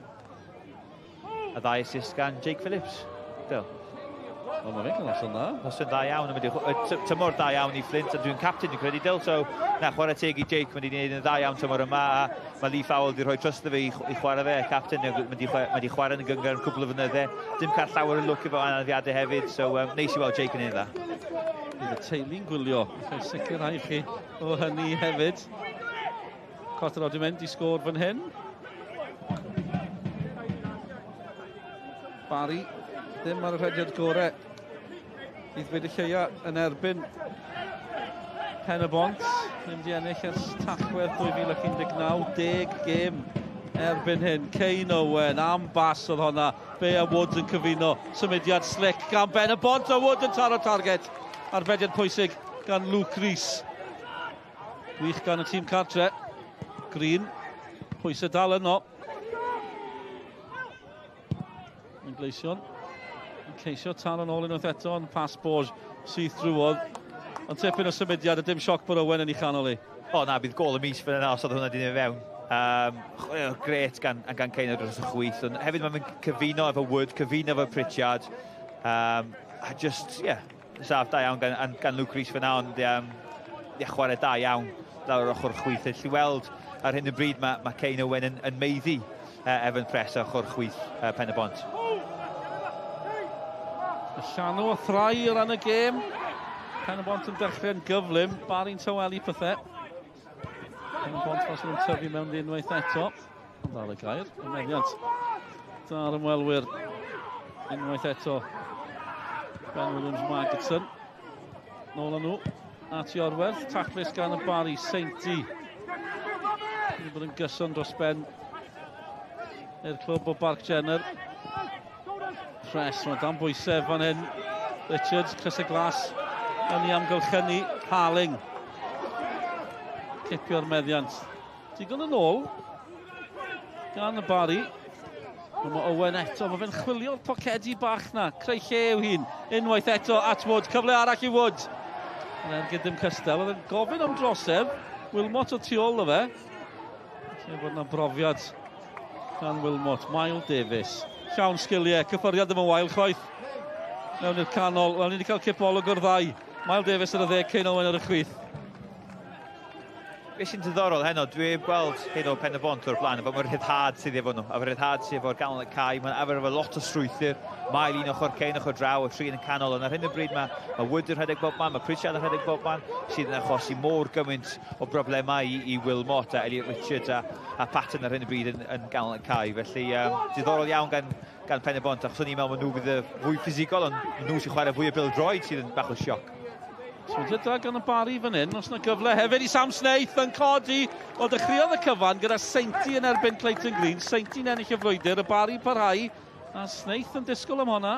A ddau assist gan Jake Phillips. Dyl. O, mae fe'n cael noson dda. Noson dda iawn, tymor da iawn i Flint, a dwi'n captain dwi'n credu, Dyl, so na, chwarae teg i Jake, mae wedi gwneud yn dda iawn tymor yma, a mae Lee Fowler wedi rhoi trust iddo fe i chwarae fe, captain, mae wedi chwarae yn y gynghrair am cwpl o fynydde, dim cael llawer o lwc efo anafiadau hefyd, so neis i weld Jake yn ei dda. Bydd y teulu'n gwylio, allai sicrhau chi o hynny hefyd. Cwarter awr di mynd i sgôr fan hyn. Barry ddim ar y rhediad gorau. I ddweud y lleia yn erbyn Pen y Bont. Ddim di ennill ers Tachwedd 2019, 10 gêm erbyn hyn. Kane Owen am bas oedd honna. Fe a Wood yn cyfuno. Symudiad slick gan Ben y Bont, a Wood yn taro target. Arbediad pwysig gan Luke Rees. Gwych gan y tîm cartre. Green, pwysau dal yno. Yn Gleision. Yn ceisio taro nôl unwaith eto, ond pas Borge syth drwodd. Ond tipyn o symudiad, a dim sioc bod Owen yn ei chanol i. O na, bydd gôl y mis fan yna os oedd hwnna wedi mynd fewn. Gret gan Kane dros y chwith. Ond hefyd mae'n cyfuno efo Wood, cyfuno efo Pritchard. A just, ie, yeah, saf da iawn gan Luke Rees fan yna, ond yeah, chwarae da iawn lawr yr ochr chwith. Felly weld ar hyn o bryd mae Kane Owen yn meiddi Evan Press ar ochr chwith Pen y Bont. Y llanw a thrai o ran y gêm. Pen y Bont yn dechrau'n gyflym. Barry'n tawelu pethau. Pen y Bont fel sy'n tyfu mewn unwaith eto. Ond ar y gair, y meddiant da'r ymwelwyr unwaith eto. Ben Williams Margetson. Nôl â nhw at Iorwerth. Taclus gan y Barry Sainty. Wedi bod yn gyson dros ben i'r clwb o Barc Jenner. Press, mae dan bwysau fan hyn. Richards, crysau glas yn ei amgylchynu. Harling. Cipio'r meddiant. Digon yn ôl gan y Barry. Ond mae Owen eto, mae fe'n chwilio'r pocedi bach na. Creu lle yw hun. Unwaith eto at Wood. Cyfle arall i Wood. Yn ergyd ddim cystal. Oedd yn gofyn am drosedd. Wilmot o tu ôl o fe. Lle bod yna brofiad gan Wilmot. Miles Davis. Llawn sgiliau. Cyffyrddiad ddim yn wael chwaith. Mewn i'r canol. Wel, ni wedi cael cipolwg o'r ddau. Miles Davis ar y dde, Kane Owen ar y chwith. Be sy'n diddorol heno, dwi heb gweld hyn o Pen y Bont o'r blaen, efo mae'r rhyddhad sydd efo nhw, efo'r rhyddhad sydd efo'r ganol y cae, mae'n arfer efo lot o strwythur, Mael un ochr, Kane ochr draw, y tri yn y canol, ond ar hyn o bryd mae Wood yn rhedeg bob man, mae Pritchard yn rhedeg bob man, sydd yn achosi mor gymaint o broblemau i Wilmot a Elliot Richards a Patton ar hyn o bryd yn ganol y cae. Felly diddorol iawn gan Pen y Bont, achos o'n i'n meddwl maen nhw fydd y fwy ffisigol, ond nhw sy'n chwarae fwy o bêl-droed sydd yn bach o sioc. Symudiad da gan y Barri fan hyn, os yna gyfle hefyd i Sam Snaith yn codi. Wel, dechreuodd y cyfan gyda Seinti yn erbyn Clayton Green. Seinti'n ennill y frwydr, y Barri parhau, a Snaith yn disgwyl am honna.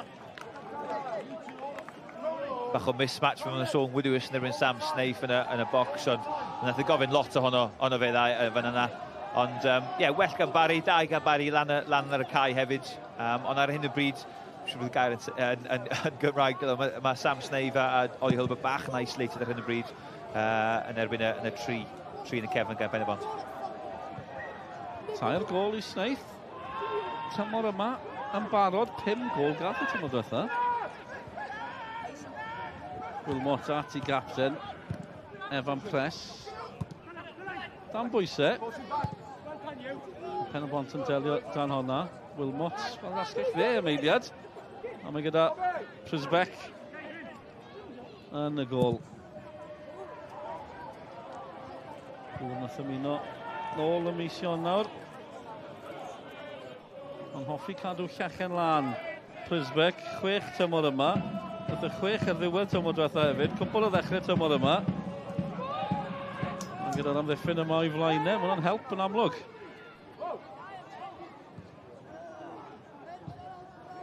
Bach o mismatch fel maen sôn Woodwiss yn erbyn Sam Snaith yn y bocs, ond nath e gofyn lot ohono fe dda fan yna. Ond ie, yeah, well gan Barri, da gan Barri lan ar y cae hefyd. Ond ar hyn o bryd, siŵr bod y gair yn Gymraeg, mae Sam Snaith a Ollie Hulbert bach yn isolated ar hyn o bryd yn erbyn y tri yn y cefn gan Pen-y-bont. 3 gôl i Snaith. Tymor yma yn barod, 5 gôl gath y tymor diwetha. Wilmot at i gapten, Evan Press. Dan bwysau. Pen-y-bont yn delio dan honna. Wilmot fel asgell dde am eiliad. A mae gyda Prisbeck yn y gôl. Gŵr nath ymuno nôl ym mis Ionawr. Ond hoffi cadw llechen lan. Prisbeck, 6 tymor yma. Nath y 6 ar ddiwedd tymor diwetha hefyd. Cwpl o ddechrau tymor yma. Ond gyda'r amddiffyn yma o'i flaenau, mae hwnna'n help yn amlwg.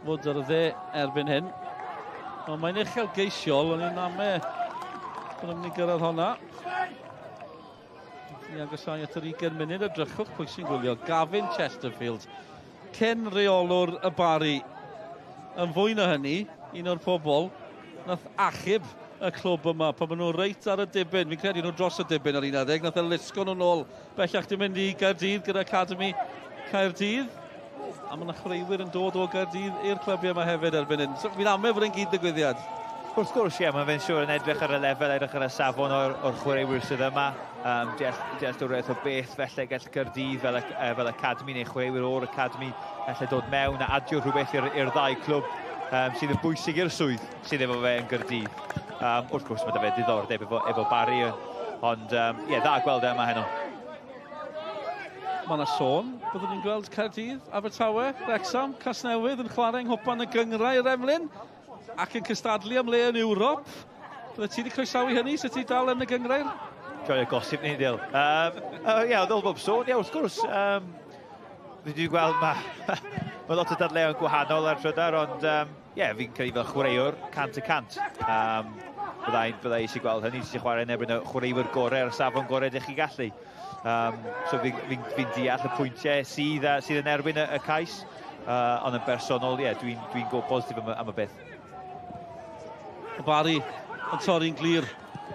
Fod ar y dde erbyn hyn. Ond mae'n uchelgeisiol, o'n i'n ame bod nhw'n mynd i gyrraedd honna. Ni agosau at yr 20 munud, edrychwch pwy sy'n gwylio. Gavin Chesterfield, cyn reolwr y Barri. Yn fwy na hynny, un o'r pobol nath achub y clwb yma, pan maen nhw reit ar y dibyn. Fi'n credu nhw dros y dibyn ar un adeg, nath e lusgo nhw nôl. Bellach di mynd i Gaerdydd gyda Academy Caerdydd. A mae yna chwaraewyr yn dod o Gaerdydd i'r clybiau yma hefyd erbyn hyn. So, fi'n amau fod e'n gyd ddigwyddiad. Wrth gwrs, ie, mae fe'n siŵr yn edrych ar y lefel, edrych ar y safon o'r chwaraewyr sydd yma. Dealltwriaeth o beth felly gall Caerdydd fel academy neu chwaraewyr o'r academy felly dod mewn a adio rhywbeth i'r ddau clwb sydd yn bwysig i'r swydd sydd efo fe yn Gaerdydd. Wrth gwrs, mae 'da fe diddordeb efo Barri, ond ie, dda gweld e yma heno. Mae yna sôn, byddwn ni'n gweld Caerdydd, Abertawe, Wrexham, Casnewydd yn chwarae yng Nghwpan y Gynghrair Emlyn ac yn cystadlu am le yn Ewrop. Bydde ti wedi croesawu hynny, sut ti dal yn y gynghrair? Joio gosip ni, Dil. Ie, oedd bob sôn, ie, wrth gwrs. Fi wedi gweld mae lot o dadleuon gwahanol ar trydar, ond ie, fi'n credu fel chwaraewr 100%. Byddai eisiau gweld hynny, eisiau chwarae yn erbyn y chwaraewyr gorau a'r safon gorau ydych chi gallu. So fi'n deall y pwyntiau sydd yn erbyn y cais, ond yn bersonol, ie, dwi'n go positif am y beth. Y Barri yn torri'n glir.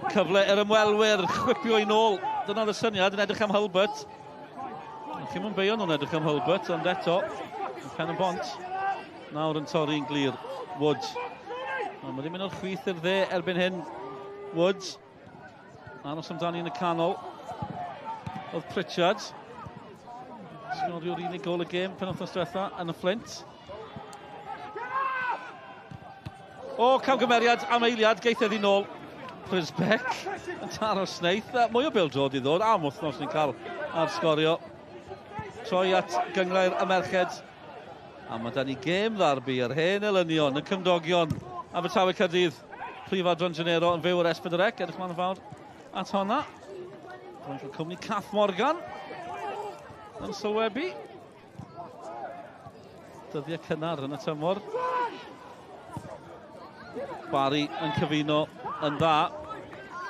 Cyfle yr ymwelwyr, chwipio i nôl. Dyna'r syniad, yn edrych am Hulbert. Chi'm yn beio nhw'n edrych am Hulbert, ond eto, Pen-y-bont nawr yn torri'n glir. Woods. Mae wedi mynd o'r chwith i'r dde erbyn hyn. Woods. Aros amdani yn y canol. Oedd Pritchard. Sgorio'r unig gôl y gêm penwythnos diwetha yn y Fflint. O, camgymeriad am eiliad, geith eddi nôl. Prisbeck yn taro Snaith. Mwy o bêl-droed i ddod am wythnos ni'n cael ar sgorio. Troi at gynghrair y merched. A mae da ni gêm ddarbi yr hen elynion, y cymdogion. Abertawe Caerdydd, Prif Adran Genero yn fyw ar S4C. Edrych mlaen yn fawr at honna. Rwy'n cael cwmni Cath Morgan yn sylwebu. Dyddiau cynnar yn y tymor. Barri yn cyfuno yn dda.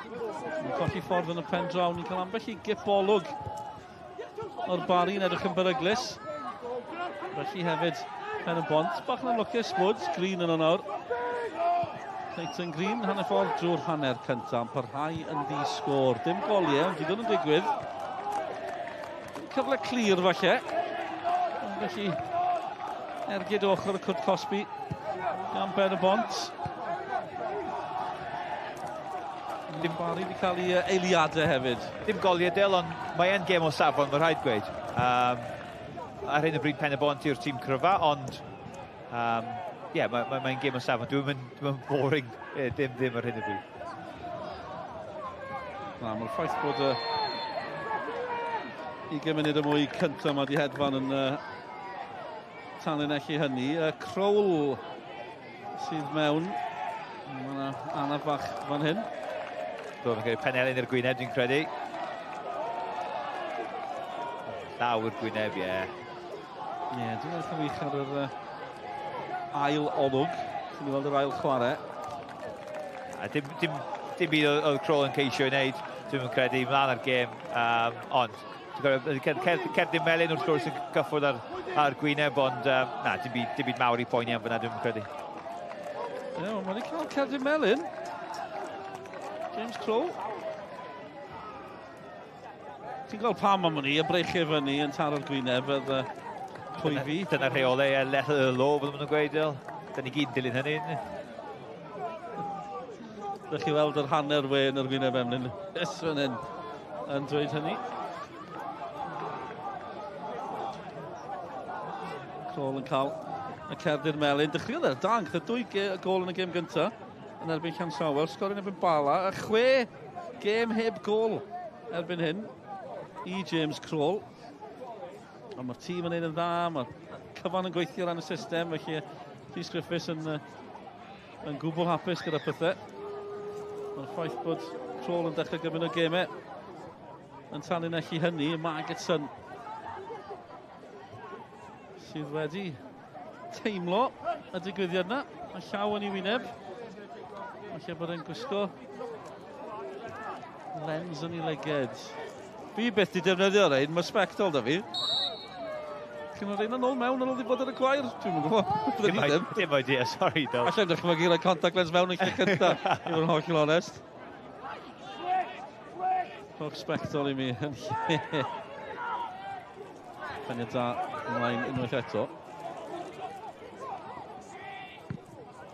Mae'n colli ffordd yn y pen draw. Ni'n cael ambell i gip olwg o'r Barri yn edrych yn beryglus. Felly hefyd Pen-y-bont. Bach yn anlwcus, Woods, Green yno nawr. Clayton Green, hanner ffordd drwy'r hanner cyntaf, yn parhau yn ddi-sgôr. Dim goliau, ond digon yn digwydd. Cyfle clir falle. Ond felly ergyd ochr y cwrt cosbi gan Ben-y-bont. Dim Barri wedi cael ei eiliadau hefyd. Dim goliau Dil, ond mae e'n gêm o safon, mae rhaid gweud. Ar hyn o bryd Pen-y-bont yw'r tîm cryfa, ond ie, mae'n gêm o safon. Dwi'n mynd boring, dim ar hyn o bryd. Na, mae'r ffaith bod y 20 munud y mwy cyntaf yma wedi hedfan yn tanlinellu hynny. Crowell sydd mewn. Mae yna anaf bach fan hyn. Do, mae'n cael penelyn i'r gwyneb, dwi'n credu. Llaw i'r gwyneb, ie. Ie, dwi'n meddwl wych ar yr ail olwg. Ti'n gweld yr ail chwarae. A dim byd oedd Kroll yn ceisio i wneud, dwi'n credu, mlaen ar gêm. Ond, dwi'n credu, cerdyn melyn wrth gwrs yn gyffwrdd ar gwyneb, ond na, dim byd mawr i poeni am fyna, dwi'n credu. Ie, mae wedi cael cerdyn melyn. James Kroll. Ti'n gweld pam am hwnni, y breichau fyny yn taro'r gwyneb oedd pwy fi. Dyna'r rheolau, letter of the law, fel maen nhw'n gweud. Da ni gyd yn dilyn hynny. Dych chi weld yr hanner we yn yr gwyneb Emlyn. Ys fan hyn yn dweud hynny. Kroll yn cael y cerdyn melyn. Dechreuodd e'r danc, y 2 gôl yn y gêm gyntaf yn erbyn Llansawel, sgorio yn erbyn Bala, a 6 gêm heb gôl erbyn hyn i James Kroll. Ond mae'r tîm yn neud yn dda, mae'r cyfan yn gweithio ran y system, felly Rhys Griffiths yn gwbl hapus gyda pethau. Mae'r ffaith bod Kroll yn dechrau gyfyn o gemau yn tanlinellu hynny, Margetson sydd wedi teimlo y digwyddiad yna, a llaw yn ei wyneb. Falle bod e'n gwisgo lens yn ei lyged. Fi byth di defnyddio rein, mae sbectol da fi. Chi'n rhaid yn ôl mewn ar ôl i fod ar y gwair? Dwi'm yn gwybod. Dim idea, sorry, Dol. Alla i'm dychmygu rhoi contact lens mewn yn lle cyntaf, i fod yn hollol onest. Rhowch sbectol i mi yn lle. Peniad da ymlaen unwaith eto.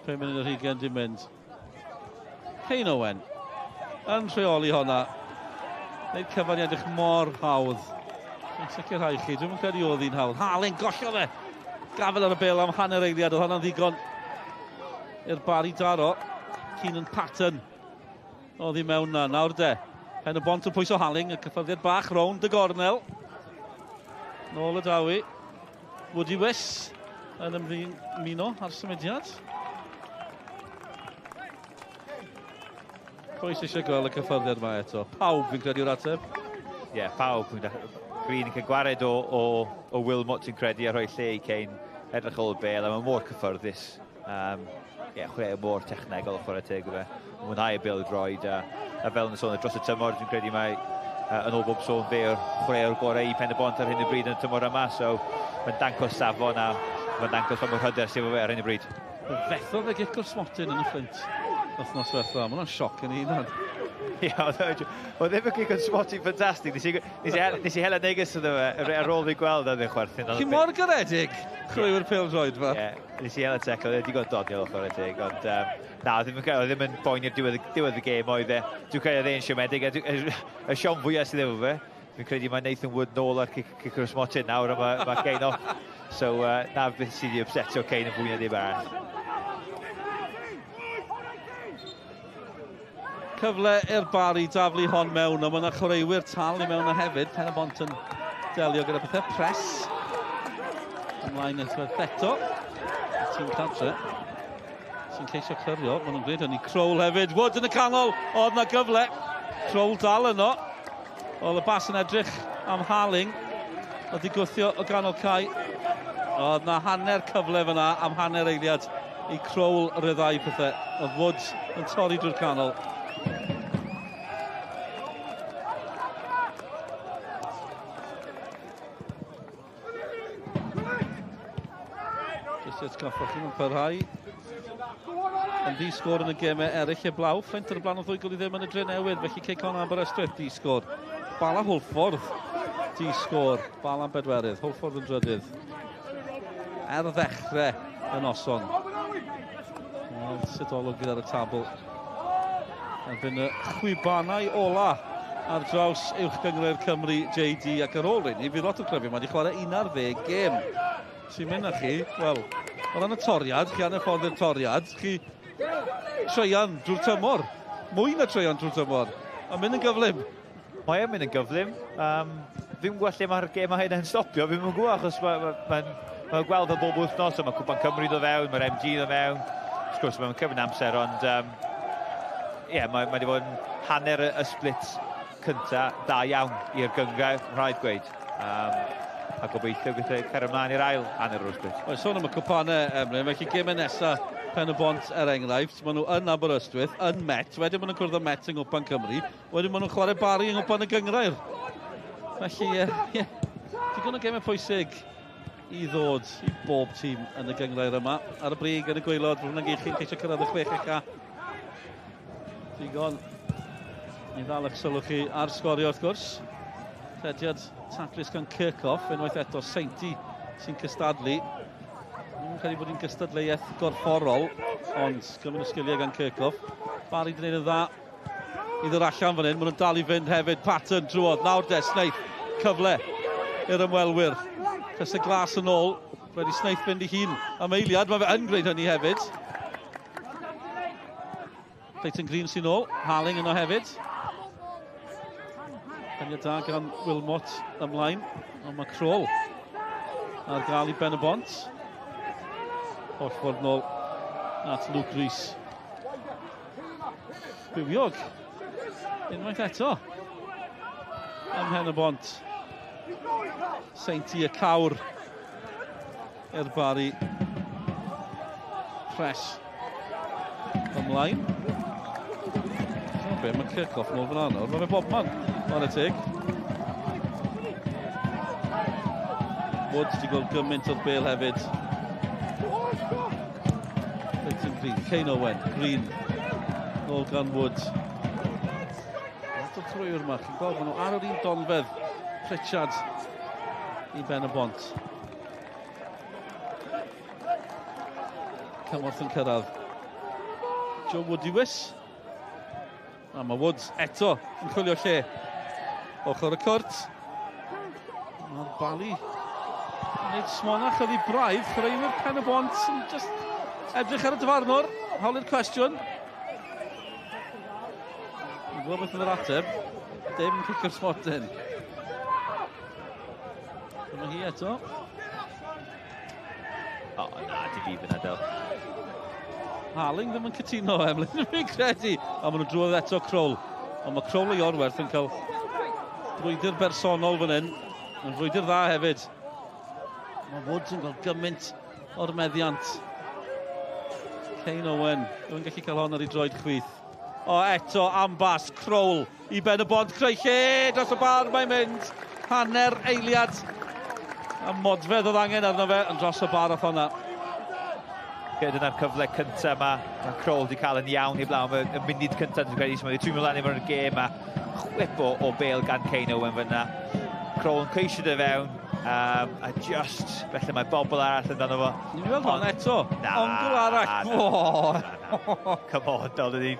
5 munud ar hugain di mynd. Kane Owen yn rheoli honna. Neud cyfan i edrych mor hawdd. Dwi'n sicrhau chi, dwi'm yn credu oedd hi'n hawdd. Harling, gollodd e! Gafel ar y bêl am hanner eiliad, oedd hwnna'n ddigon i'r Barri daro. Keenan Patton oedd hi mewn na. Nawr de, Pen y Bont yn pwyso Harling, y cyffyrddiad bach rownd y gornel. Nôl y dawi. Woody Wiss yn ymddymuno ar symudiad. Pwy sydd eisiau gweld y cyffyrddiad yma eto? Pawb fi'n credu yw'r ateb. Ie, yeah, pawb. Green yn cael gwared o Wilmot yn credu a rhoi lle i Kane edrych ôl y bêl, a mae mor cyffyrddus. Chwarae mor technegol, chwarae teg o fe. Mwynhau y bêl droed, a fel yn y sôn dros y tymor, dwi'n credu mae yn ôl bob sôn fe o'r chwaraewr gorau i Pen y Bont ar hyn o bryd yn y tymor yma, so mae'n dangos safon a mae'n dangos pa mor hyder sydd efo fe ar hyn o bryd. Fethodd y gic o'r smotyn yn y Fflint wythnos diwetha, mae hwnna'n sioc yn ei hunan. Ie, oedd ddim y gic o'r smotyn ffantastig. Nes i hela neges iddo fe ar ôl fi gweld oedd e'n chwerthin. Chi mor garedig, chwaraewyr pêl-droed fa. Ie, nes i hela tecl, oedd e digon doniol o chwarae teg, ond na, oedd ddim yn boeni'r diwedd y gêm oedd e. Dwi'n credu oedd e'n siomedig, y siom fwyaf sydd efo fe, dwi'n credu mae Nathan Wood nôl ar cic o'r smotyn nawr, a mae Kane off. So, na beth sydd wedi upsetio Kane yn fwy na dim arall. Cyfle i'r Barri daflu hon mewn, ond mae yna chwaraewyr tal i mewn o hefyd. Pen y Bont yn delio gyda pethau. Press. Ymlaen eto. Tîm cartre sy'n ceisio clirio. Maen nhw'n gwneud hynny. Kroll hefyd. Wood yn y canol. Oedd na gyfle. Kroll dal yno. Oedd y bas yn edrych am Harling. Oedd i gwthio o ganol cae. Oedd na hanner cyfle fyna am hanner eiliad i Kroll ryddhau pethau. Oedd Wood yn torri drwy'r canol. Jyst i atgoffa chi, mae'n parhau yn ddi-sgôr yn y gemau eraill heblaw. Fflint ar y blaen o 2-0 yn y Drenewydd, felly Cei Connah Aberystwyth di-sgôr. Bala Hwlffordd di-sgôr. Bala'n bedwerydd, Hwlffordd yn drydydd. Er ddechrau y noson. Wel, sut olwg gyda'r y tabl. Erbyn y chwibanau ola ar draws Uwch Gynghrair Cymru JD, ac ar ôl rheini, fydd lot o clybiau wedi chwarae 11 gêm. Sy'n mynd â chi, wel, o ran y toriad, chi anna ffordd i'r toriad, chi treian drwy'r tymor. Mwy na treian drwy'r tymor. A mynd yn gyflym. Mae e'n mynd yn gyflym. Fi'n gweld lle mae'r gêm hyn yn stopio, fi'n gwybod, achos mae'n gweld fel bob wythnos, mae Cwpan Cymru dod fewn, mae'r MG dod fewn. Wrth gwrs, mae'n cyfyn amser, ond yeah, mae wedi bod yn hanner y split cynta da iawn i'r gynghrair, rhaid gweud. A gobeithio gyda cario ymlaen i'r ail hanner o'r split. Wel, sôn am y cwpanau, Emlyn, felly gemau nesaf Pen y Bont er enghraifft, maen nhw yn Aberystwyth, yn Met, wedyn maen nhw'n cwrdd â Met yng Nghwpan Cymru, wedyn maen nhw'n chwarae Barry yng Nghwpan y Gynghrair. Felly, ie, digon o gemau pwysig i ddod i bob tîm yn y gynghrair yma. Ar y brig, yn y gwaelod, rhywun yn chi'n ceisio cyrraedd y 6 ucha. Digon i ddal eich sylw chi ar sgorio wrth gwrs. Rhediad taclus gan Kirchhoff, unwaith eto Seinti sy'n cystadlu. Dwi'n credu bod hi'n gystadleuaeth gorfforol, ond gymaint o sgiliau gan Kirchhoff. Barry wedi gwneud yn dda i ddod allan fan hyn. Maen nhw'n dal i fynd hefyd. Patton drwodd. Nawr de, Snaith. Cyfle i'r ymwelwyr. Crysau glas yn ôl. Rhaid i Snaith fynd i hun am eiliad. Mae fe yn gwneud hynny hefyd. Clayton Green sy'n ôl. Harling yno hefyd. Peniad da gan Wilmot ymlaen. Ond mae Kroll ar gael i Ben y Bont. Holl ffordd nôl at Luke Rees. Bywiog. Unwaith eto. Ym Mhen y Bont. Seinti y cawr i'r Barry. Press ymlaen. So be, mae Kirchhoff nôl fan nawr. Mae fe bobman. Chwarae teg. Woods wedi gweld gymaint o'r bel hefyd. Clayton Green, Kane Owen, Green. Nôl gan Woods. Lot o trwy'r yma. Chi'n gweld, maen nhw ar yr un donfedd. Pritchard i Ben y Bont. Cymorth yn cyrraedd. Joe Woodiwis. A mae Woods eto yn chwilio lle. Ochr y cwrt. Mae'r Bali yn gwneud smonach oedd i braidd. Chwaraewyr Pen y Bont yn just edrych ar y dyfarnwr. Holi'r cwestiwn. Dwi'n gwybod beth oedd yr ateb. Dim cic o'r smotyn. Dyma hi eto. O, na, di fi fyna del. Harling ddim yn cytuno, Emlyn, dwi'n credu. A maen nhw drwodd eto Kroll. Ond mae Kroll i Orwerth yn cael brwydr bersonol fan hyn. Yn frwydr dda hefyd. Mae Woods yn cael gymaint o'r meddiant. Kane Owen, dwi'n gallu cael hon ar ei droed chwith. O, eto, ambas, Kroll i Ben y Bont, creu lle dros y bar, mae'n mynd. Hanner eiliad. A modfedd oedd angen arno fe, yn dros y bar oedd honna. Dyna'r cyfle cyntaf mae Kroll wedi cael yn iawn i blaen. Y munud cyntaf dwi'n credu, so mae wedi twymo lan efo'r gêm a chwip o bel gan Kane Owen fyna. Kroll yn ceisio dy fewn, a just, felly mae bobl arall yn dano fo. Ni'n weld hon eto? Na. Ongl arall. Na. Come on, dal ni.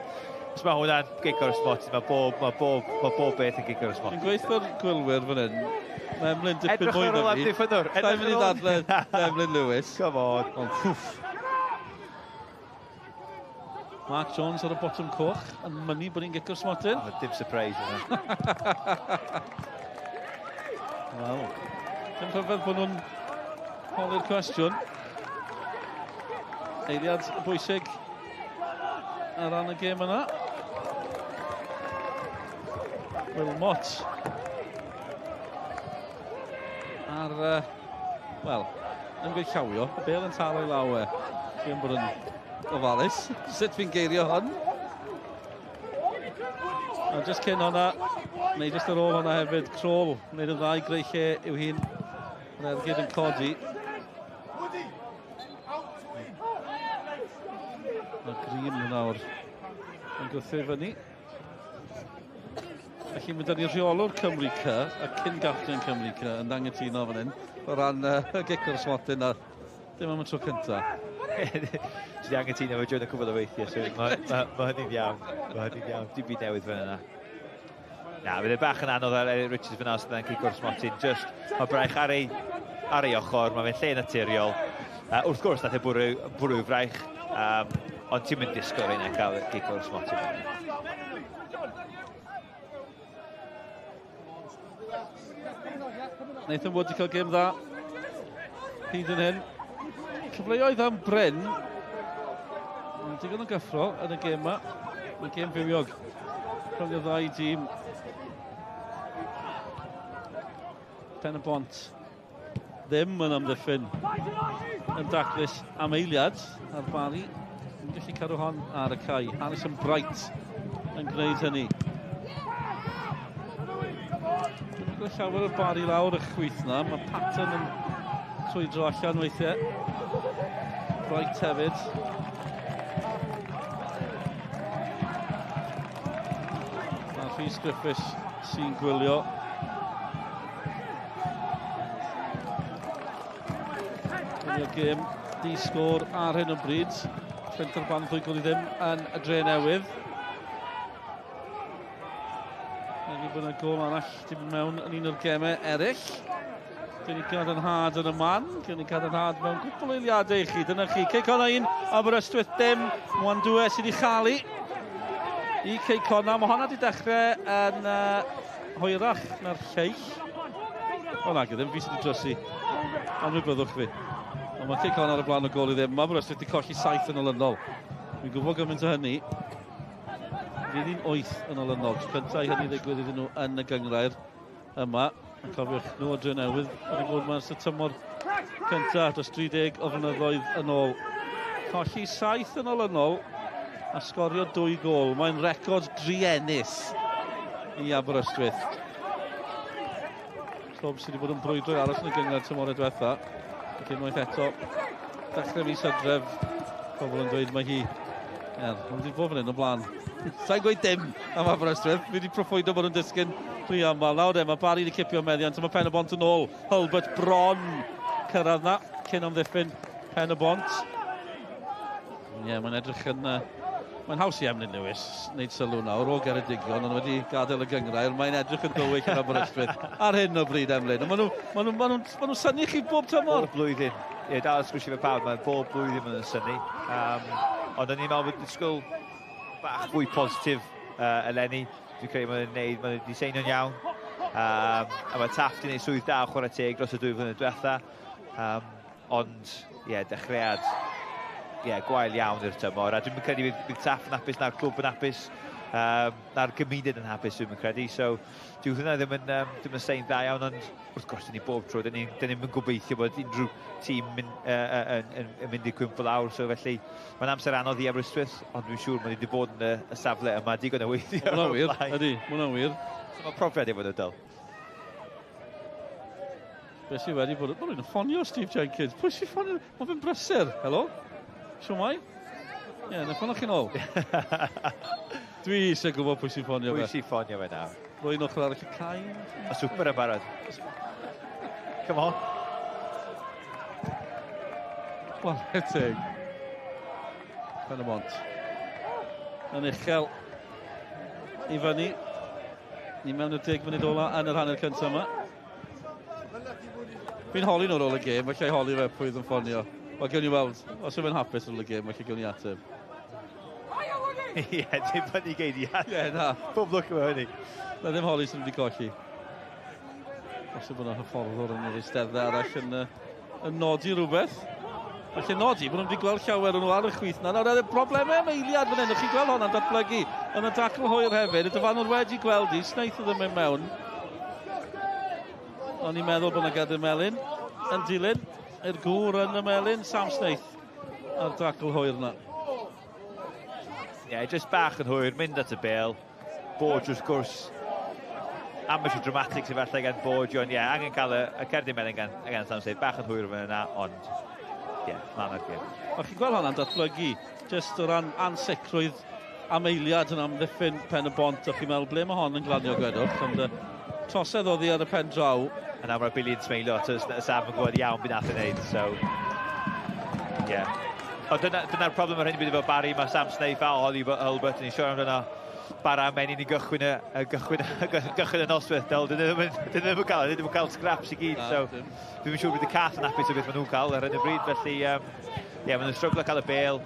Os mae hwnna'n gic o'r smotyn, mae bob beth yn gic o'r smotyn. Dwi'n gweithio'r gwylwyr fan hyn. Mae Emlyn dipyn mwy na fi. Edrych ar ôl amddiffynnwr. Sa'n mynd i ddadle Emlyn Lewis. Come on. Ond ffwff. Mark Jones ar y botwm coch yn mynnu bod hi'n gic o'r smotyn. Oh, dim surprise yna. Wel, dim rhyfedd bod nhw'n holi'r cwestiwn. Eiliad bwysig ar ran y gêm yna. Wilmot. Ar, wel, ddim yn gweud llawio, y bel yn taro i law e. Dwi'n bod yn gofalus. Sut fi'n geirio hwn? A just cyn hwnna, neu just ar ôl hwnna hefyd, Kroll, wneud yn dda i greu lle i'w hun. Yr ergyd yn codi. Mae Green nawr yn gwthio fyny. Felly mae 'da ni rheolwr Cymru C a cyn gapten Cymru C yn angytuno fan hyn o ran y gic o'r smotyn a dim am y tro cynta. Dwi wedi angytuno efo Jonah cwbl o weithiau, so mae hynny'n iawn. Mae hynny'n iawn. Dim byd newydd fan yna. Na, fydd e bach yn anodd ar Eric Richards fan os yna'n cic o'r smotyn. Just, mae braich ar ei ochr, mae fe'n lle naturiol. Wrth gwrs, nath e bwrw fraich, ond ti'n mynd disgwyl rheina cael gic o'r smotyn. Nathan Wood wedi cael gêm dda hyd yn hyn. Cyfleoedd am Bryn. Ond digon o gyffro yn y gêm yma. Mae'n gêm fywiog rhwng y ddau dîm. Pen y Bont ddim yn amddiffyn yn daclus am eiliad a'r Barri yn gallu cadw hon ar y cae. Harrison Bright yn gwneud hynny. Dwi'n gweld llawer o'r Barri lawr y chwith na. Mae Patton yn trwydro allan weithiau. Bright hefyd. A Rhys Griffiths sy'n gwylio. Gwylio gêm di sgôr ar hyn o bryd. Fenter ban 2-0 yn y Dre Newydd. Neu bod yna gôl arall di mynd mewn yn un o'r gemau eraill. Gen i gadarnhad yn y man, gen i gadarnhad mewn cwpl o eiliadau i chi. Dyna chi, Cei Connah 1, Aberystwyth dim, Mwandwe sydd wedi chalu i Cei Connah. Mae honna wedi dechrau yn hwyrach na'r lleill. O na, ddim, fi sydd wedi drysu. Ond mi byddwch fi. Ond mae Cei Connah ar y blaen o gôl i ddim. Mae Aberystwyth wedi colli 7 yn olynol. Dwi'n gwybod gymaint o hynny. Fydd hi'n 8 yn olynol. Tro cyntaf i hynny ddigwydd iddyn nhw yn y gynghrair yma. Yn cofiwch nhw o Dre Newydd wedi bod yma ers y tymor cyntaf dros 30 o flynyddoedd yn ôl. Colli 7 yn olynol a sgorio 2 gôl. Mae'n record druenus i Aberystwyth. Clwb sydd wedi bod yn brwydro i aros yn y gynghrair tymor diwetha. Ac unwaith eto, dechrau mis Hydref, pobl yn dweud mae hi. Maen wedi bod fan hyn o blaen. Sa'n gweud dim am Aberystwyth. Fi wedi proffwydo bod nhw'n disgyn rhy aml. Nawr e, mae Barry wedi cipio meddiant, mae Pen y Bont yn ôl. Hulbert bron cyrraedd na, cyn amddiffyn Pen y Bont. Ie, yeah, mae'n edrych yn... Mae'n haws i Emlyn Lewis wneud sylw nawr o Geredigion, ond wedi gadael y gynghrair. Mae'n edrych yn dywyll yn Aberystwyth ar hyn o bryd, Emlyn. Maen nhw'n synnu chi bob tymor. Bob blwyddyn. Ie, dal ysgwysio fe pawb, mae bob blwyddyn maen nhw'n synnu. Ond o'n i'n meddwl bod disgwyl bach fwy positif eleni. Dwi'n credu maen nhw'n neud, maen nhw wedi seinio'n iawn. A mae Taff wedi gwneud swydd da o chwarae teg dros y 2 flynedd diwetha. Ond, ie, dechreuad gwael iawn i'r tymor. A dwi'n credu bydd Taff yn hapus, na'r clwb yn hapus, na'r gymuned yn hapus, dwi'n credu. So, dyw hwnna ddim yn sein dda iawn, ond wrth gwrs, dyn ni bob tro, dyn ni'n gobeithio bod unrhyw tîm yn mynd i cwympo lawr. So, felly, mae'n amser anodd i Aberystwyth, ond dwi'n siŵr maen nhw wedi bod yn y safle yma digon o weithio. Mae hwnna'n wir, ydy, mae hwnna'n wir. So, mae profiad i fod yn dal. Be sydd wedi bod... Mae rhywun yn ffonio Steve Jenkins. Pwy sy'n ffonio? Mae fe'n brysur. Helo? Shwmae? Ie, na ffonio chi'n ôl. Dwi eisiau gwybod pwy sy'n ffonio fe. Pwy sy'n ffonio fe nawr? Rwy'n ochr arall y cae. A swper yn barod. Come on. Chwarae teg. Pen y Bont. Yn uchel i fyny. Ni mewn i'r 10 munud ola yn yr hanner cyntaf yma. Fi'n holi nhw ar ôl y gêm, felly holi fe pwy oedd yn ffonio. Wel, gewn ni weld, os yw'n hapus ar ôl y gêm, felly gewn ni ateb. Ie, dim fyny geiriad. Ie, na. Pob lwc efo hynny. Na ddim holi sy'n wedi colli. Os yw bod yna hyfforddwr yn yr eisteddau arall yn nodi rhywbeth. Felly nodi, bod nhw wedi gweld llawer o'n nhw ar y chwith na. Nawr, oedd problemau am eiliad fan hyn. Chi'n gweld hwnna'n datblygu yn y dacl hwyr hefyd. Y dyfarnwr wedi gweld i, Snaith oedd yn mynd mewn. O'n i'n meddwl bod yna gadair melyn yn dilyn i'r gŵr yn y melyn, Sam Snaith, a'r dacl hwyr yna. Ie, yeah, just bach yn hwyr, mynd at y bêl. Borge wrth gwrs, amateur dramatics efallai gan Borge, ond ie, yeah, angen cael y cerdyn melyn gan Sam Snaith, bach yn hwyr fan yna, ond ie, yeah, mlaen o'r gêm. O, chi'n gweld hwnna'n datblygu, just o ran ansicrwydd am eiliad yn amddiffyn Pen y Bont, o chi'n meddwl ble mae hon yn glanio gwedwch, ond trosedd oddi ar y pen draw. A nawr mae Billy'n smeilio, so Sam yn gwybod iawn beth nath ei wneud, so yeah. Ond dyna'r problem ar hyn o bryd efo Barry, mae Sam Snaith a Ollie Hulbert, ni'n siarad amdano bara menyn i gychwyn y noswaith, Del, dyn nhw ddim yn cael scraps i gyd, so dwi'n siŵr bydd y cath yn hapus o beth maen nhw'n cael ar hyn o bryd, felly yeah, maen nhw'n stryglo cael y bêl.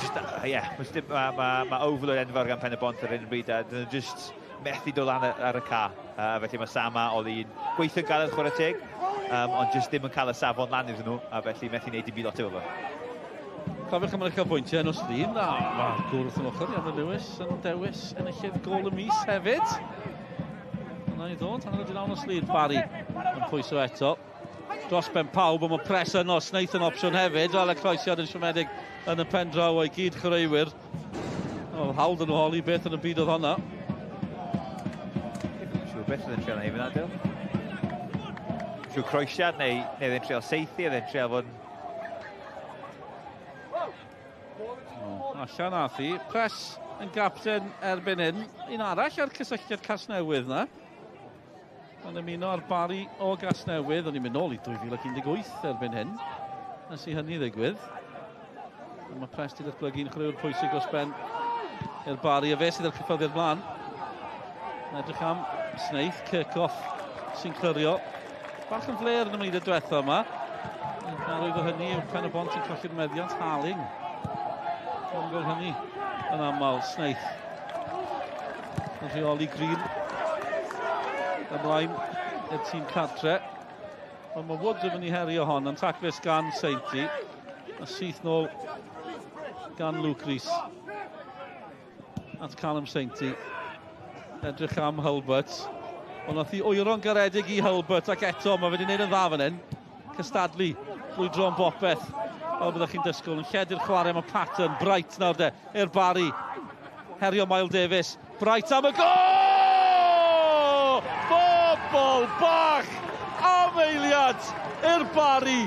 Just, yeah, mae overload enfawr gan Pen y Bont ar hyn o bryd, a dyn nhw just methu dod lan ar y ca. Felly mae Sam a Ollie'n gweithio'n galed chwarae teg, ond just ddim yn cael y safon lan iddyn nhw, a felly methu wneud dim byd lot efo fo. Cofiwch am yr uchafbwyntiau nos Lun, a mae'r gŵr wrth yn ochr, Ian Lewis, yn dewis enillydd gôl y mis hefyd. Yna i ddod, 9:30 nos Lun, Barry yn pwyso eto. Dros ben pawb, ond mae pres yno, Snaith yn opsiwn hefyd, fel y croesiad yn siomedig yn y pen draw o'i gyd chwaraewyr. O, hawdd yn nhw holi beth yn y byd oedd honna. Siŵr beth oedd yn trio neud fyna, Dyl. Siŵr croesiad neu oedd e'n trio seithi, oedd e'n trio fod yn... O, allan ath hi. Pres yn gapten erbyn hyn. Un arall ar cysylltiad Casnewydd na. Mae'n ymuno ar Barry o Gasnewydd. O'n i'n mynd nôl i 2018 erbyn hyn. Nes i hynny ddigwydd. Ond mae Pres wedi datblygu'n chwaraewr pwysig dros ben i'r Barry. A fe sydd ar cyffyrddiad mlaen. Yn edrych am Snaith, Kirchhoff sy'n clirio. Bach yn fler yn y munudau diwetha yma. Arwydd o hynny yw Pen y Bont yn colli'r meddiant. Harling. Dwi'n gweld hynny yn aml. Snaith yn rheoli Green. Ymlaen i'r tîm cartre. Ond mae Wood yn mynd i herio hon. Yn taclus gan Sainty. A syth nôl gan Luke Rees. At Callum Sainty. Edrych am Hulbert. Ond nath i wyro'n garedig i Hulbert ac eto mae fe wedi gwneud yn dda fan hyn. Cystadlu, brwydro am bopeth. Fel byddwch chi'n dysgwyl, yn lledu'r chwarae mae Patton, Bright nawr de, i'r Barry. Herio Miles Davis, Bright am y gol! Bobol bach am eiliad i'r Barry.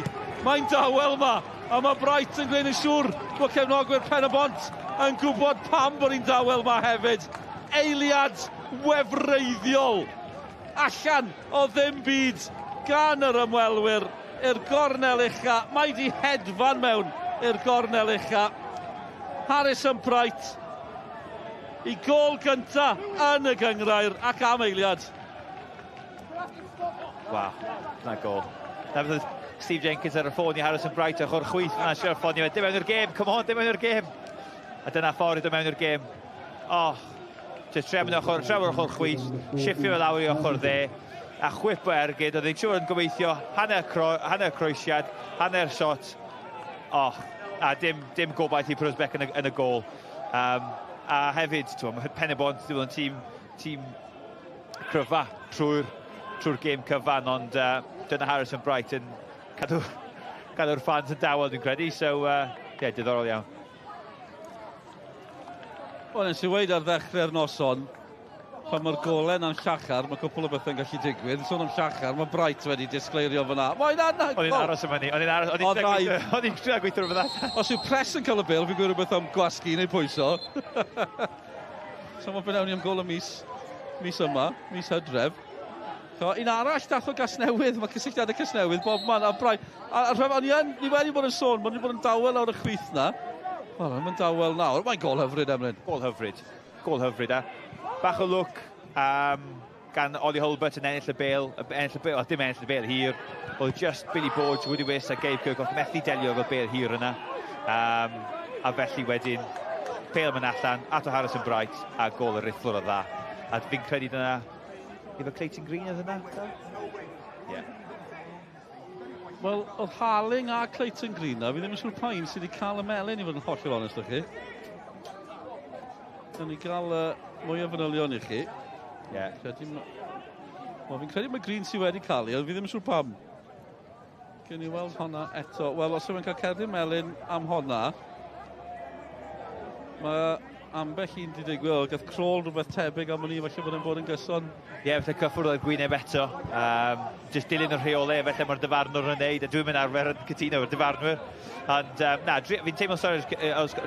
Mae'n dawel ma, a mae Bright yn gwneud yn siŵr bod cefnogwyr Pen y Bont yn gwybod pam bod hi'n dawel ma hefyd. Eiliad wefreiddiol. Allan o ddim byd gan yr ymwelwyr i'r gornel ucha. Mae di hedfan mewn i'r gornel ucha. Harrison Bright i gôl gynta yn y gynghrair ac am eiliad. Waw, na gôl. Na beth oedd Steve Jenkins ar y ffôn i Harrison Bright ochr chwith yna siarad ffonio fe. Dim mewn i'r gêm, come on, dim mewn i'r gêm. A dyna ffordd i dod mewn i'r gêm. Oh, just trefn ochr, trefn ochr chwith, shiftio fe lawr i ochr dde, a chwip o ergyd, oedd e'n siŵr yn gobeithio hanner, hanner croesiad, hanner shot. Oh, a dim gobaith i Prysbeck yn y gôl. A hefyd, mae Pen y Bont wedi bod yn tîm cryfa trwy'r gêm cyfan, ond dyna Harrison Bright yn cadw'r fans yn dawel, dwi'n credu. So, yeah, diddorol iawn. Wel, nes i weud ar ddechrau'r noson, pan mae'r golau na'n llachar, mae cwpl o bethau'n gallu digwydd. Sôn am llachar, mae Bright wedi disgleirio fyna. Mae'n anhygoel! O'n i'n aros am hynny, o'n i'n aros, o'n i'n trio gweithio rhywbeth allan. Os yw Pres yn cael y bêl, fi'n gwybod rhywbeth am gwasgu neu pwyso. So mae'n benawn ni am gôl y mis yma, mis Hydref. So, un arall dath o Gasnewydd, mae cysylltiadau Casnewydd, bob man, a Bright. A o'n i yn, ni wedi bod yn sôn, bod ni wedi bod yn dawel lawr y chwith na. Wel, mae'n dawel nawr. Mae'n gôl hyfryd, Emlyn. Gôl hyfryd. Gôl hyfryd, a bach o lwc gan Ollie Hulbert yn ennill y bêl, dim ennill y bêl hir. Oedd just Billy Borge, Woody Wis a Gabe Kirchhoff methu delio efo'r bêl hir yna. A felly wedyn, bêl mynd allan, ato Harrison Bright, a gôl y rithlwr o dda. A fi'n credu dyna, efo Clayton Green oedd yna? Ie. Wel, oedd Harling a Clayton Green na, fi ddim yn siŵr pa un sydd wedi cael y melyn i fod yn hollol onest â chi. Nawn ni gael mwy o fanylion i chi. Credu Wel, fi'n credu mae Green sydd wedi cael ei, ond fi ddim yn siŵr pam. Gewn ni weld honna eto. Wel, os yw'n cael cerdyn melyn am honna, mae ambell un wedi digwydd. Gath Crôl rhywbeth tebyg am hynny, falle bod e'n bod yn gyson. Ie, yeah, felly cyffwrdd o'r gwyneb eto. Just dilyn y rheolau, felly mae'r dyfarnwr yn neud, a dwi'n mynd arfer yn cytuno efo'r dyfarnwyr. Ond na, fi'n teimlo sori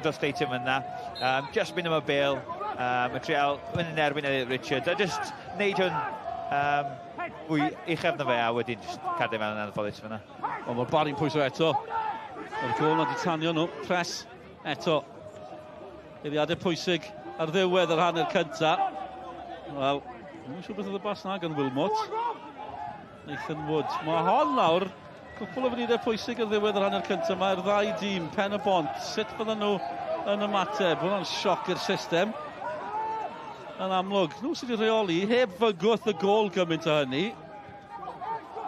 dros Clayton yna. Just mynd am y bêl, y trial mynd yn erbyn Elliot Richards, a just neud hwn fwy uchaf na fe, a wedyn just cadw mewn yn anffodus fyna. Ond mae'r Barry'n pwyso eto. Mae'r gôl na wedi tanio nhw. Pres eto. Eiliadau pwysig ar ddiwedd yr hanner cynta. Wel, ddim yn siŵr beth oedd y bas na gan Wilmot. Nathan Wood. Mae hon nawr, cwpl o funudau pwysig ar ddiwedd yr hanner cynta. Mae'r ddau dîm, Pen y Bont, sut fydden nhw yn ymateb? Hwna'n sioc i'r system. Yn amlwg, nhw sydd wedi rheoli, heb fygwth y gôl gymaint o hynny.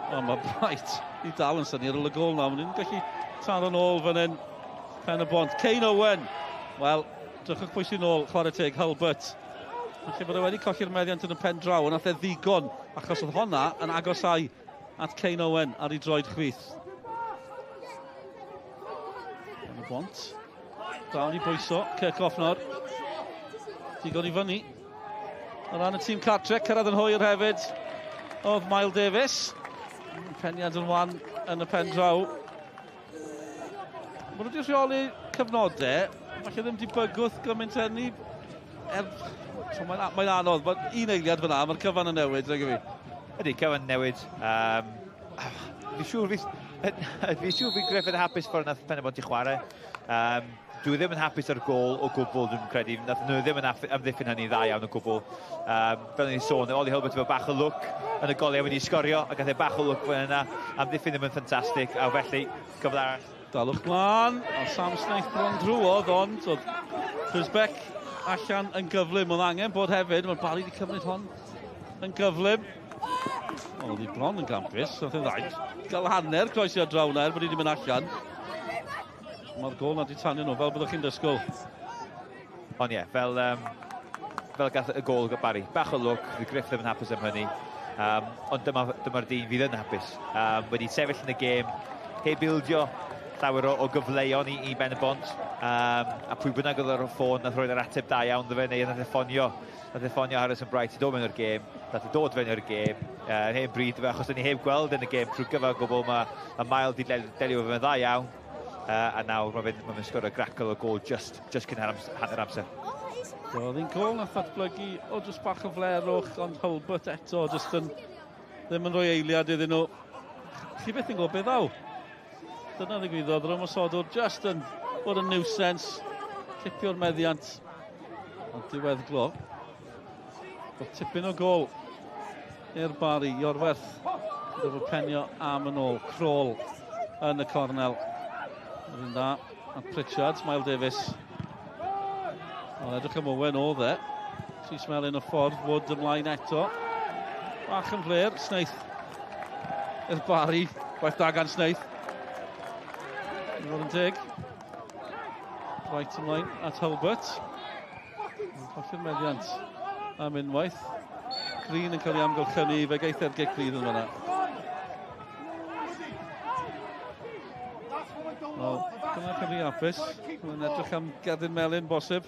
Ond mae Bright i dal yn syni ar ôl y gôl nawr. Maen nhw'n gallu taro nôl fan hyn. Pen y Bont. Kane Owen. Wel, drychwch pwy sy'n ôl, chwarae teg, Hulbert. Felly bod e wedi colli'r meddiant yn y pen draw, ond nath e ddigon, achos oedd honna yn agosau at Kane Owen ar ei droed chwith. Pen y Bont. Dawn i bwyso, Kirchhoff nawr. Digon i fyny. O ran y tîm cartre, cyrraedd yn hwyr hefyd oedd Miles Davies. Peniad yn wan yn y pen draw. Maen nhw wedi rheoli cyfnodau, falle ddim wedi bygwth gymaint hynny. So mae'n mae anodd, mae un eiliad fyna, mae'r cyfan yn newid, rhaid i fi. Ydy, cyfan newid. Fi siŵr fi siŵr fi Griffith yn hapus ffordd nath Pen y Bont i chwarae. Dwi ddim yn hapus ar gôl o gwbl, dwi'n credu. Nath nhw ddim yn amddiffyn hynny dda iawn o gwbl. Fel ni'n sôn, Ollie Hulbert efo bach o lwc yn y goliau wedi sgorio, a gath e bach o lwc fan yna. Amddiffyn ddim yn ffantastig, a felly, cyfle arall. Dalwch mlaen, a Sam Snaith bron drwodd, ond oedd Chris Beck allan yn gyflym. Oedd angen bod hefyd, mae'r Barry wedi cymryd hon yn gyflym. Wel, oedd hi bron yn gampus, oedd hi'n dda. Gael hanner croesi ar draw na, er bod hi wedi mynd allan. Mae'r gôl na di tanio nhw, fel byddwch chi'n dysgwyl. Ond ie, fel, fel gath y gôl gyda Barry. Bach o lwc, fydd Griff ddim yn hapus am hynny. Ond dyma'r dyma dyn fydd yn hapus. Wedi sefyll yn y gêm, heb ildio llawer o gyfleon i Ben y Bont. A pwy bynnag oedd ar y ffôn, nath roed yr ateb da iawn ddo fe, neu nath e ffonio. Nath e ffonio Harrison Bright i dod mewn o'r gêm. Nath e dod fewn o'r gêm. Hen bryd fe, achos ni heb gweld yn y gêm trwy gyfer gwbl. Mae ma Miles di delio efo fe'n dda iawn. A nawr mae fe'n ma fe sgorio gracol o gôl just cyn hanner amser. Doedd hi'n gôl nath ddatblygu o just bach o flerwch, ond Hulbert eto just yn, ddim yn rhoi eiliad iddyn nhw. Chi beth yn gwybod beth ddaw? Dyna ddigwyddodd, yr ymosodwr just yn bod yn nuisance, cipio'r meddiant, ond diweddglo. Bod tipyn o gôl i'r Barry, Iorwerth, gyda fo penio am yn ôl, Crôl yn y cornel. Yr un dda, a Pritchard, Miles Davies. Wel, edrych am Owen oedd e. Rhys Melyn y ffordd, Wood ymlaen eto. Bach yn fler, Snaith i'r Barry. Gwaith da gan Snaith. I fod yn teg. Right ymlaen at Hulbert. Colli'r meddiant am unwaith. Green yn cael ei amgylchynu, fe geith e'r gic rydd yn fanna. Wel, dyna Cymru hapus. Mae'n edrych am gerdyn melyn bosib.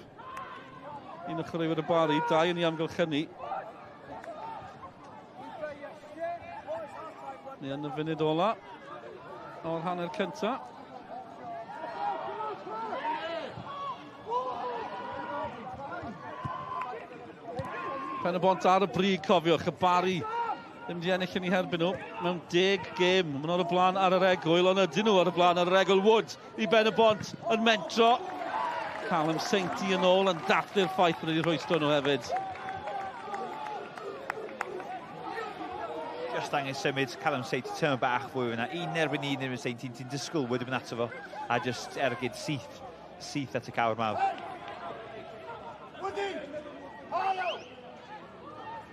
Un o chwaraewyr y Barry, dau yn ei amgylchynu. Ni yn y funud ola o'r hanner cynta. Pen y Bont ar y brig, cofiwch, y Barry ddim wedi ennill yn ei herbyn nhw mewn 10 gêm. Maen nhw ar y blaen ar yr egwyl, ond ydyn nhw ar y blaen ar yr egwyl. Wood i Ben y Bont yn mentro. Callum Sainty yn ôl yn dathlu'r ffaith bod wedi rhwystro nhw hefyd. Just angen symud Callum Sainty tymor bach fwy fyna. Un erbyn un erbyn Sainty, ti'n disgwyl wedi mynd ato fo. A just ergyd syth, syth at y cawr mawr.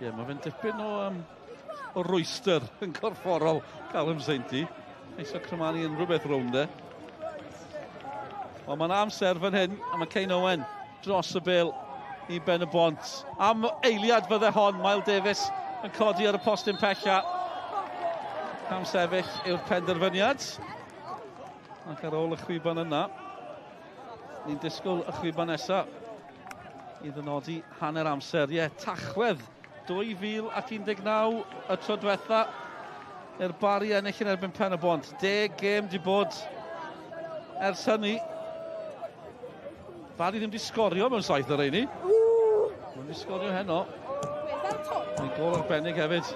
Ie, yeah, mae fe'n dipyn o rwystr yn corfforol Callum Sainty. Eisio crymanu unrhyw beth rownd e. Wel, mae'n amser fan hyn, a mae Kane Owen dros y bêl i Ben y Bont. Am eiliad fydde hon, Miles Davies yn codi ar y postyn pella. Cam sefyll yw'r penderfyniad. Ac ar ôl y chwiban yna, ni'n disgwyl y chwiban nesaf i ddynodi hanner amser. Ie, yeah, Tachwedd 2019 y tro diwetha i'r Barry ennill yn erbyn Pen y Bont. 10 gêm di bod ers hynny. Barry ddim di sgorio mewn 7 o'r rheini. Mae'n di sgorio heno. Mae'n gôl arbennig hefyd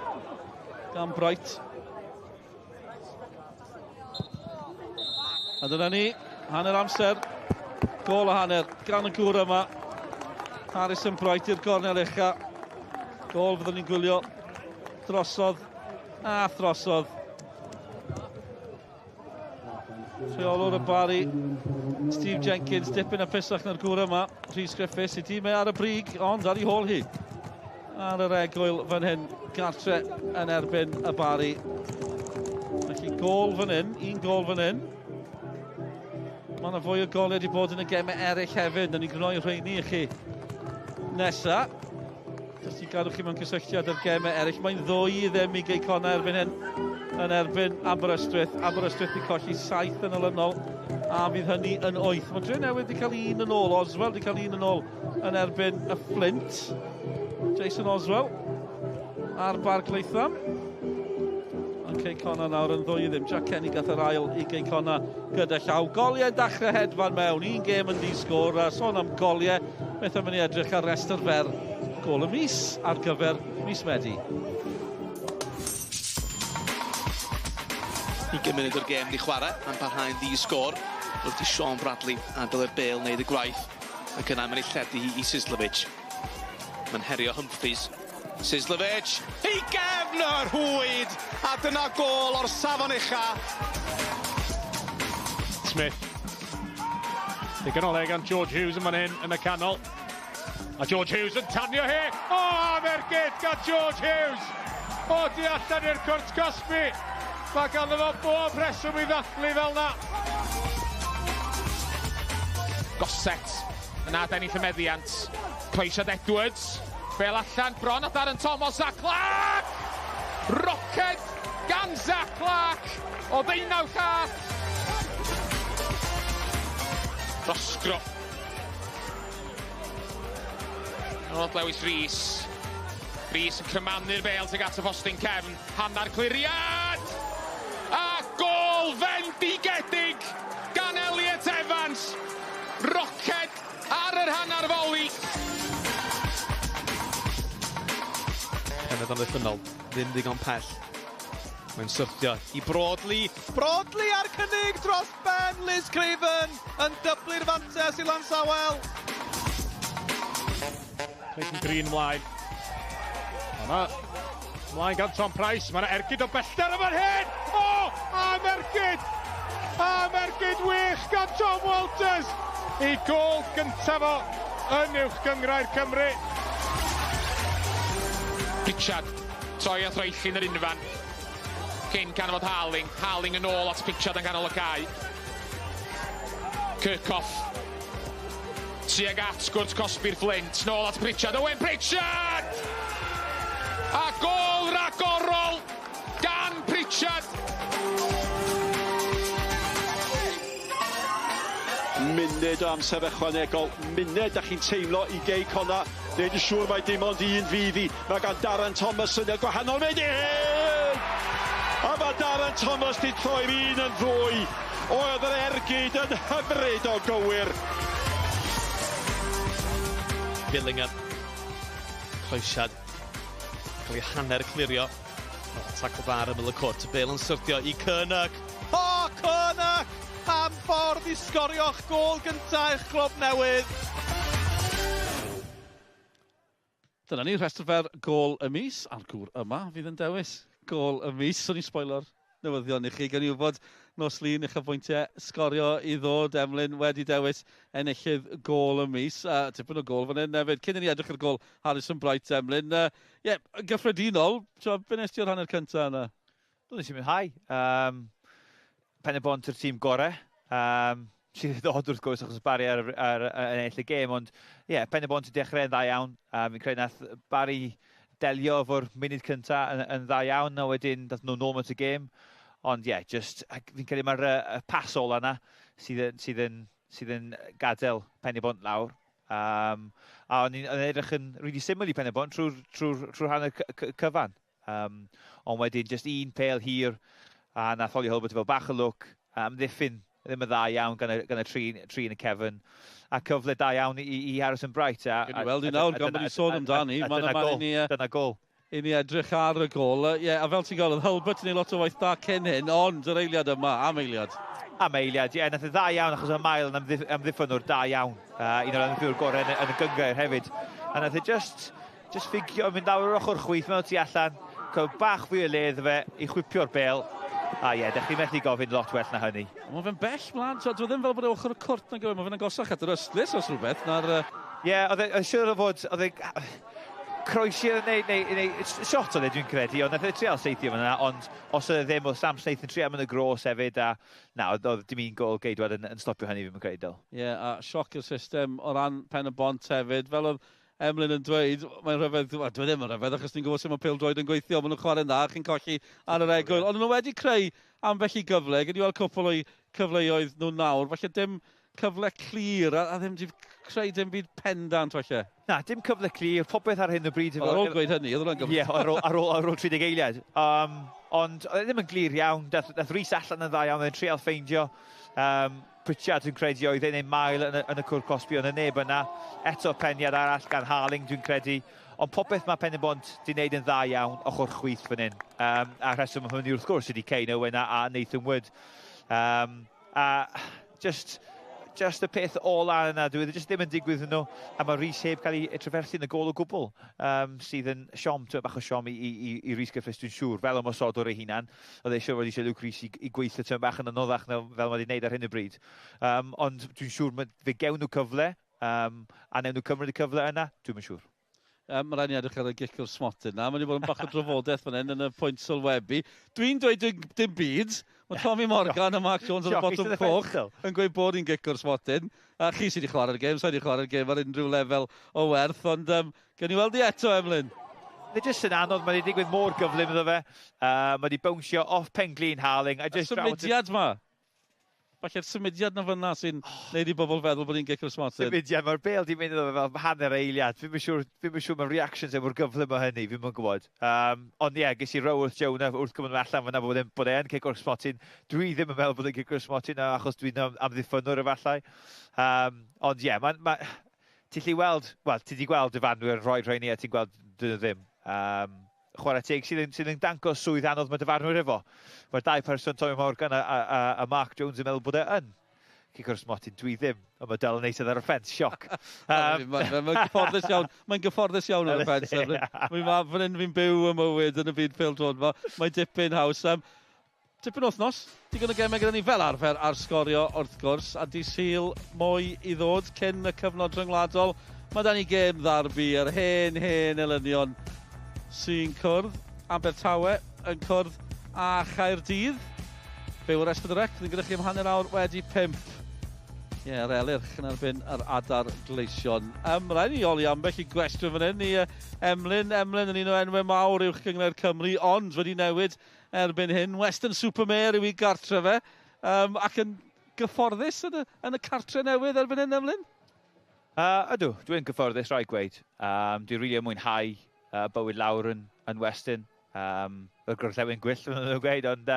gan Bright. A dyna ni, hanner amser, gôl a hanner gan y gŵr yma. Harrison Bright i'r gornel ucha. Gôl fyddwn ni'n gwylio drosodd a throsodd. Rheolwr y Barry, Steve Jenkins, dipyn o pisach na'r gŵr yma. Rhys Griffiths, i dîm e ar y brig, ond ar ei hôl hi. Ar yr egwyl fan hyn, gartre yn erbyn y Barry. Felly gôl fan hyn, un gôl fan hyn. Mae yna fwy o goliau wedi bod yn y gemau eraill hefyd. Nawn ni gnoi rheini i chi nesa. Jyst i gadw chi mewn cysylltiad â'r gemau eraill. Mae'n 2-0 i Gei Connah erbyn hyn yn erbyn Aberystwyth. Aberystwyth wedi colli 7 yn olynol a fydd hynny yn 8. Mae Drenewydd wedi cael un yn ôl. Oswell wedi cael un yn ôl yn erbyn y Flint. Jason Oswell ar Barc Latham. Ond Cei Connah nawr yn 2-0. Jack Kenny gath yr ail i Gei Connah gyda llaw. Goliau dechrau hedfan mewn. Un gêm yn di-sgôr. A sôn am goliau, beth am i ni edrych ar restr fer gôl y mis ar gyfer mis Medi. 20 munud o'r gêm di chwarae, mae'n parhau'n ddi-sgôr wrth i Sean Bradley adael i'r bêl wneud y gwaith ac yna mae'n ei lledu hi i Sislovic. Mae'n herio Humphreys. Sislovic i gefn y rhwyd a dyna gôl o'r safon ucha. Smith. Digon o le gan George Hughes yn fan hyn yn y canol. A George Hughes yn tanio hi. O, am ergyd gan George Hughes. O, di allan i'r cwrt cosbi. Mae ganddo fo bob rheswm i ddathlu fel na. Gossett yn adennill y meddiant. Cleisiad Edwards. Bel allan, bron at Darren Thomas, Zach Clark! Roced gan Zach Clark o ddeunaw llath. Roscro. Yn Lewis Rees. Rees yn crymanu'r bel tuag at y postyn cefn. Hannar cliriad! A gôl fendigedig gan Elliot Evans. Roced ar yr hannar foli. Pennod amddiffynnol, ddim ddigon pell. Mae'n syrthio i Broadley. Broadley ar cynnig dros ben Liz Craven yn dyblu'r fantes i Lansawel. Clayton Green mlaen. Yna, mlaen gan Tom Price. Mae yna ergyd o bellter yma'n hyn! O! Am ergyd! Am ergyd wych gan Tom Walters! I gôl gyntaf o yn uwch gynghrair Cymru. Pritchard, troi a throellyn yr unfan. Cyn canfod Harling, Harling yn ôl at Pritchard yn ganol y cae. Kirchhoff. Tuag at gwrt cosbi'r Flint, nôl at Pritchard, Owen Pritchard! A gôl ragorol gan Pritchard! Munud o amser ychwanegol, munud da chi'n teimlo i Gei Connah. Neud yn siŵr mai dim ond un fydd hi. Mae gan Darren Thomas syniad gwahanol mynd i hyn! A mae Darren Thomas di troi'r un yn ddwy. Oedd yr ergyd yn hyfryd o gywir. Billingham. Croesiad. Cael ei hanner clirio. O, tacl dda ar ymyl y cwrt. Y bêl yn syrthio i Curnock. O, Curnock! Am ffordd i sgorio'ch gôl gyntaf i'ch clwb newydd. Dyna ni, rhestr fer gôl y mis, a'r gŵr yma fydd yn dewis gôl y mis. Swn i'n spoilo'r newyddion i chi, gan i wybod nos Lun uchafbwyntiau sgorio i ddod. Emlyn wedi dewis enillydd gôl y mis. A tipyn o gôl fan hyn hefyd. Cyn i ni edrych ar gôl Harrison Bright, Emlyn. Ie, yn gyffredinol, be nes ti o'r hanner cyntaf yna? Dwi'n nes i mwynhau. Pen-y-bont yw'r tîm gorau. Sydd wedi ddod wrth gwrs achos Barry ar ennill y gêm, ond ie, yeah, Pen-y-bont yn dechrau yn dda iawn. Fi'n credu nath Barry delio efo'r munud cyntaf yn dda iawn, a wedyn dath nhw nôl mewn y gêm. Ond ie, yeah, just, fi'n credu mae'r y pas ola yna sydd yn gadael Pen-y-bont lawr. A o'n i'n edrych yn really syml i Pen-y-bont trwy'r hanner cyfan. Ond wedyn, just un pêl hir, a nath Ollie Hulbert efo bach o lwc, amddiffyn ddim yn dda iawn gan y tri yn y cefn. A cyfle da iawn i Harrison Bright. Gen i weld i nawr, gan bod ni'n sôn amdani. Dyna gôl. I ni edrych ar y gôl. Ie, a fel ti'n gweld, oedd Hulbert yn ei lot o waith da cyn hyn, ond yr eiliad yma, am eiliad. Am eiliad, ie, nath e dda iawn achos oedd Mael yn amddiffynwr da iawn. Un o'r amddiffynwyr gorau yn y gynghrair hefyd. A nath e just ffigio, mynd lawr yr ochr chwith, mewn tu allan, cael bach fwy o le iddo fe i chwipio'r bêl. A ie, dych chi methu gofyn lot well na hynny. Mae fe'n bell mlaen, so, dwi ddim fel bod e ochr y cwrt na gywir, mae fe'n agosach at yr ystlys os rhywbeth, na'r... Ie, oedd e siŵr o fod, oedd e... Croesi oedd neu, neu shot oedd e dwi'n credu, ond nath e trial saethu fan yna, ond os oedd e ddim, oedd Sam Snaith yn trial mynd y gros hefyd, a na, oedd dim un gol geidwad yn stopio hynny fi'n credu. Ie, yeah, a sioc i'r system o ran Pen y Bont hefyd, fel oedd Emlyn yn dweud, mae'n rhyfedd, wel, dwi ddim yn rhyfedd, achos ni'n gwybod sut mae pêl-droed yn gweithio, maen nhw'n chwarae'n dda, chi'n colli ar yr egwyl, ond nhw wedi creu ambell i gyfle, gyd i weld cwpl o'i cyfleoedd nhw nawr, falle dim cyfle clir, a ddim wedi creu dim byd pendant falle. Na, dim cyfle clir, popeth ar hyn o bryd. Ar ôl gweud hynny, oedd hwnna'n gyfle. Ie, yeah, ar ôl 30 eiliad. Ond oedd e ddim yn glir iawn, dath Rhys allan yn dda iawn, oedd e'n trial ffeindio. Pritchard dwi'n credu oedd e'n ei mael yn y cwr cosbi, ond y neb yna. Eto peniad arall gan Harling dwi'n credu. Ond popeth mae Pen y Bont di wneud yn dda iawn ochr chwith fan hyn. A rheswm hynny wrth gwrs ydy Kane Owen a Nathan Wood. A just y peth ola yna, dwi e just ddim yn digwydd nhw, a mae Rhys heb cael ei trafferthu yn y gol o gwbl, sydd yn siom, ti'n bach o siom i Rhys Griffiths, dwi'n siŵr, fel ymosodwr ei hunan. Oedd e eisiau fod eisiau Luke Rhys i gweithio ti'n bach yn anoddach na fel mae wedi gwneud ar hyn o bryd. Ond dwi'n siŵr fe gewn nhw cyfle, a newn nhw cymryd y cyfle yna, dwi'n yn siŵr. Mae rhaid ni edrych ar y gic o'r smotyn na. Mae wedi bod yn bach o drafodaeth fan hyn yn y pwynt sylwebu. Dwi'n dweud dim byd. Mae Tommy Morgan a Mark Jones ar y botwm coch yn gweud bod hi'n gic o'r smotyn. A chi sydd wedi chwarae'r gêm, sa'i wedi chwarae'r gêm ar unrhyw lefel o werth, ond gen i weld i eto, Emlyn. Mae jyst yn anodd, mae wedi digwydd mor gyflym iddo fe. Mae wedi bownsio off pen glin Harling. A just y symudiad ma. Falle'r symudiad na fyna sy'n neud i bobl feddwl bod hi'n gic o'r smotyn. Symudiad, mae'r bel di mynd iddo fe fel hanner eiliad. Fi'n siŵr, fi'n siŵr mae'r reactions e mor gyflym o hynny, fi'n mynd gwybod. Ond ie, yeah, ges i row wrth Jonah wrth gymryd allan fyna bod e'n cic o'r smotyn. Dwi ddim yn meddwl bod e'n cic o'r smotyn achos dwi'n amddiffynwr efallai. Ond ie, yeah, ma, ti'n lli weld, wel, ti di gweld dyfarnwyr yn rhoi rhain i a ti'n gweld dyn nhw ddim. Chwarae teg sydd yn dangos swydd anodd mae dyfarnwyr efo. Mae'r dau person, Tommy Morgan a Mark Jones, yn meddwl bod e yn cic o'r smotyn, dwi ddim. Ond mae dal yn eistedd ar y ffens, sioc. Mae'n gyfforddus iawn, mae'n gyfforddus iawn ar y ffens. Mae'n fan hyn fi'n byw y mywyd yn y byd pêl-droed. Mae dipyn haws. Dipyn wythnos, digon o gemau gyda ni fel arfer ar Sgorio wrth gwrs, a di Sul mwy i ddod cyn y cyfnod rhyngwladol. Mae da ni gêm ddarbi, yr hen, hen elynion sy'n cwrdd. Abertawe yn cwrdd â Chaerdydd. Byw yr S4C, ni'n gyda chi am 5:30. Ie, yeah, yr Elyrch yn erbyn yr Adar Gleision. Rhaid ni holi ambell i gwestiwn fan hyn i Emlyn. Emlyn yn un o enwau mawr Uwch Gynghrair Cymru, ond wedi newid erbyn hyn. Weston-super-Mare yw ei gartre fe. Ac yn gyfforddus yn y cartre newydd erbyn hyn, Emlyn? Ydw, dwi'n gyfforddus, rhaid gweud. Dwi'n rili really mwynhau bywyd lawr yn Weston. Y gorllewin gwyllt, maen nhw'n gweud, ond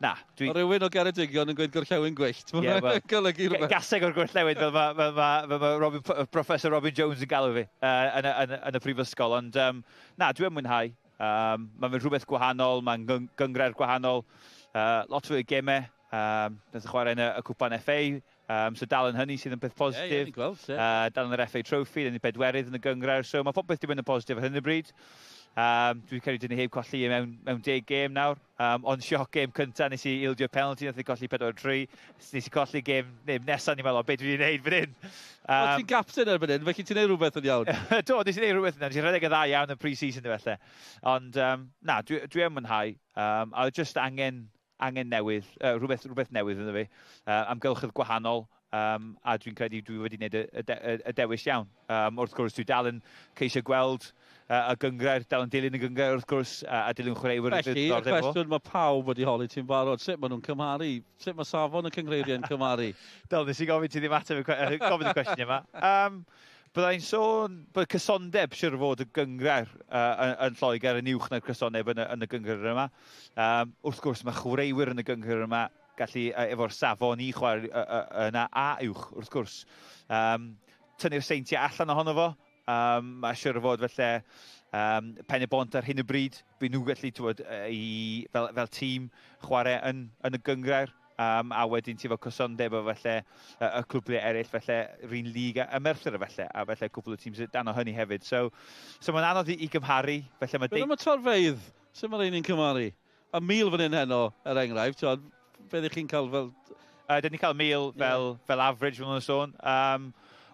na. Dwi... Rhywun o Geredigion yn gweud gorllewin gwyllt. Mae'n yeah, well, golygu rhywbeth. Gaseg o'r gorllewin, fel ma Robin, Professor Robin Jones yn galw fi yn y prifysgol. Ond na, dwi'n mwynhau. Mae'n fe rhywbeth gwahanol, mae'n gynghrair gwahanol. Lot fwy o gemau. Nath chwarae yn y cwpan FA. So dal yn hynny sydd yn peth positif. Yeah, yeah, gweld, yeah. Dal yn yr FA Trophy, yn y bedwerydd yn y gynghrair. So mae popeth wedi mynd yn positif ar hyn o bryd. Dwi'n credu dyn ni heb colli mewn 10 gêm nawr. Ond sioc gêm cyntaf, nes i ildio penalty, nath i colli 4-3. Nes i colli gêm nesaf, ni'n meddwl, beth dwi wedi gwneud fan hyn? Ti'n captain erbyn hyn, felly ti'n neud rhywbeth yn iawn. Do, nes i wneud rhywbeth yn iawn. Nes i rhedeg y dda iawn yn pre-season felly. Ond na, dwi yn mwynhau. A just angen newydd, rhywbeth newydd ynddo fi. Amgylchedd gwahanol. A dwi'n credu dwi wedi gwneud y dewis iawn. Wrth gwrs, dwi dal yn ceisio gweld y gynghrair, dal yn dilyn y gynghrair wrth gwrs, a dilyn chwaraewyr. Felly, y cwestiwn mae pawb wedi holi ti'n barod, sut maen nhw'n cymharu? Sut mae safon y cyngreiriau'n cymharu? Dal, nes i gofyn ti ddim ateb gofyn y cwestiwn yma. Byddai'n sôn bod cysondeb siwr o fod y gynghrair yn Lloegr yn uwch na'r cysondeb yn y gynghrair yma. Wrth gwrs, mae chwaraewyr yn y gynghrair yma gallu efo'r safon i chwarae yna a uwch, wrth gwrs. Tynnu'r Seintiau allan ohono fo, mae siwr o fod felly Pen y Bont ar hyn o bryd, by nhw gallu twod, fel tîm chwarae yn y gynghrair. A wedyn ti efo cysondeb o felly y clwbiau eraill, felly rhan lig a Merthyr felly, a felly cwpl o teams dan o hynny hefyd. So mae'n anodd i gymharu. Felly mae Beth am y torfeydd? Sut mae'r un i'n cymharu? A 1,000 fan hyn heno, er enghraifft, ti'n beth ych chi'n cael fel? Dyn ni'n cael 1,000 fel average, fel nhw'n sôn.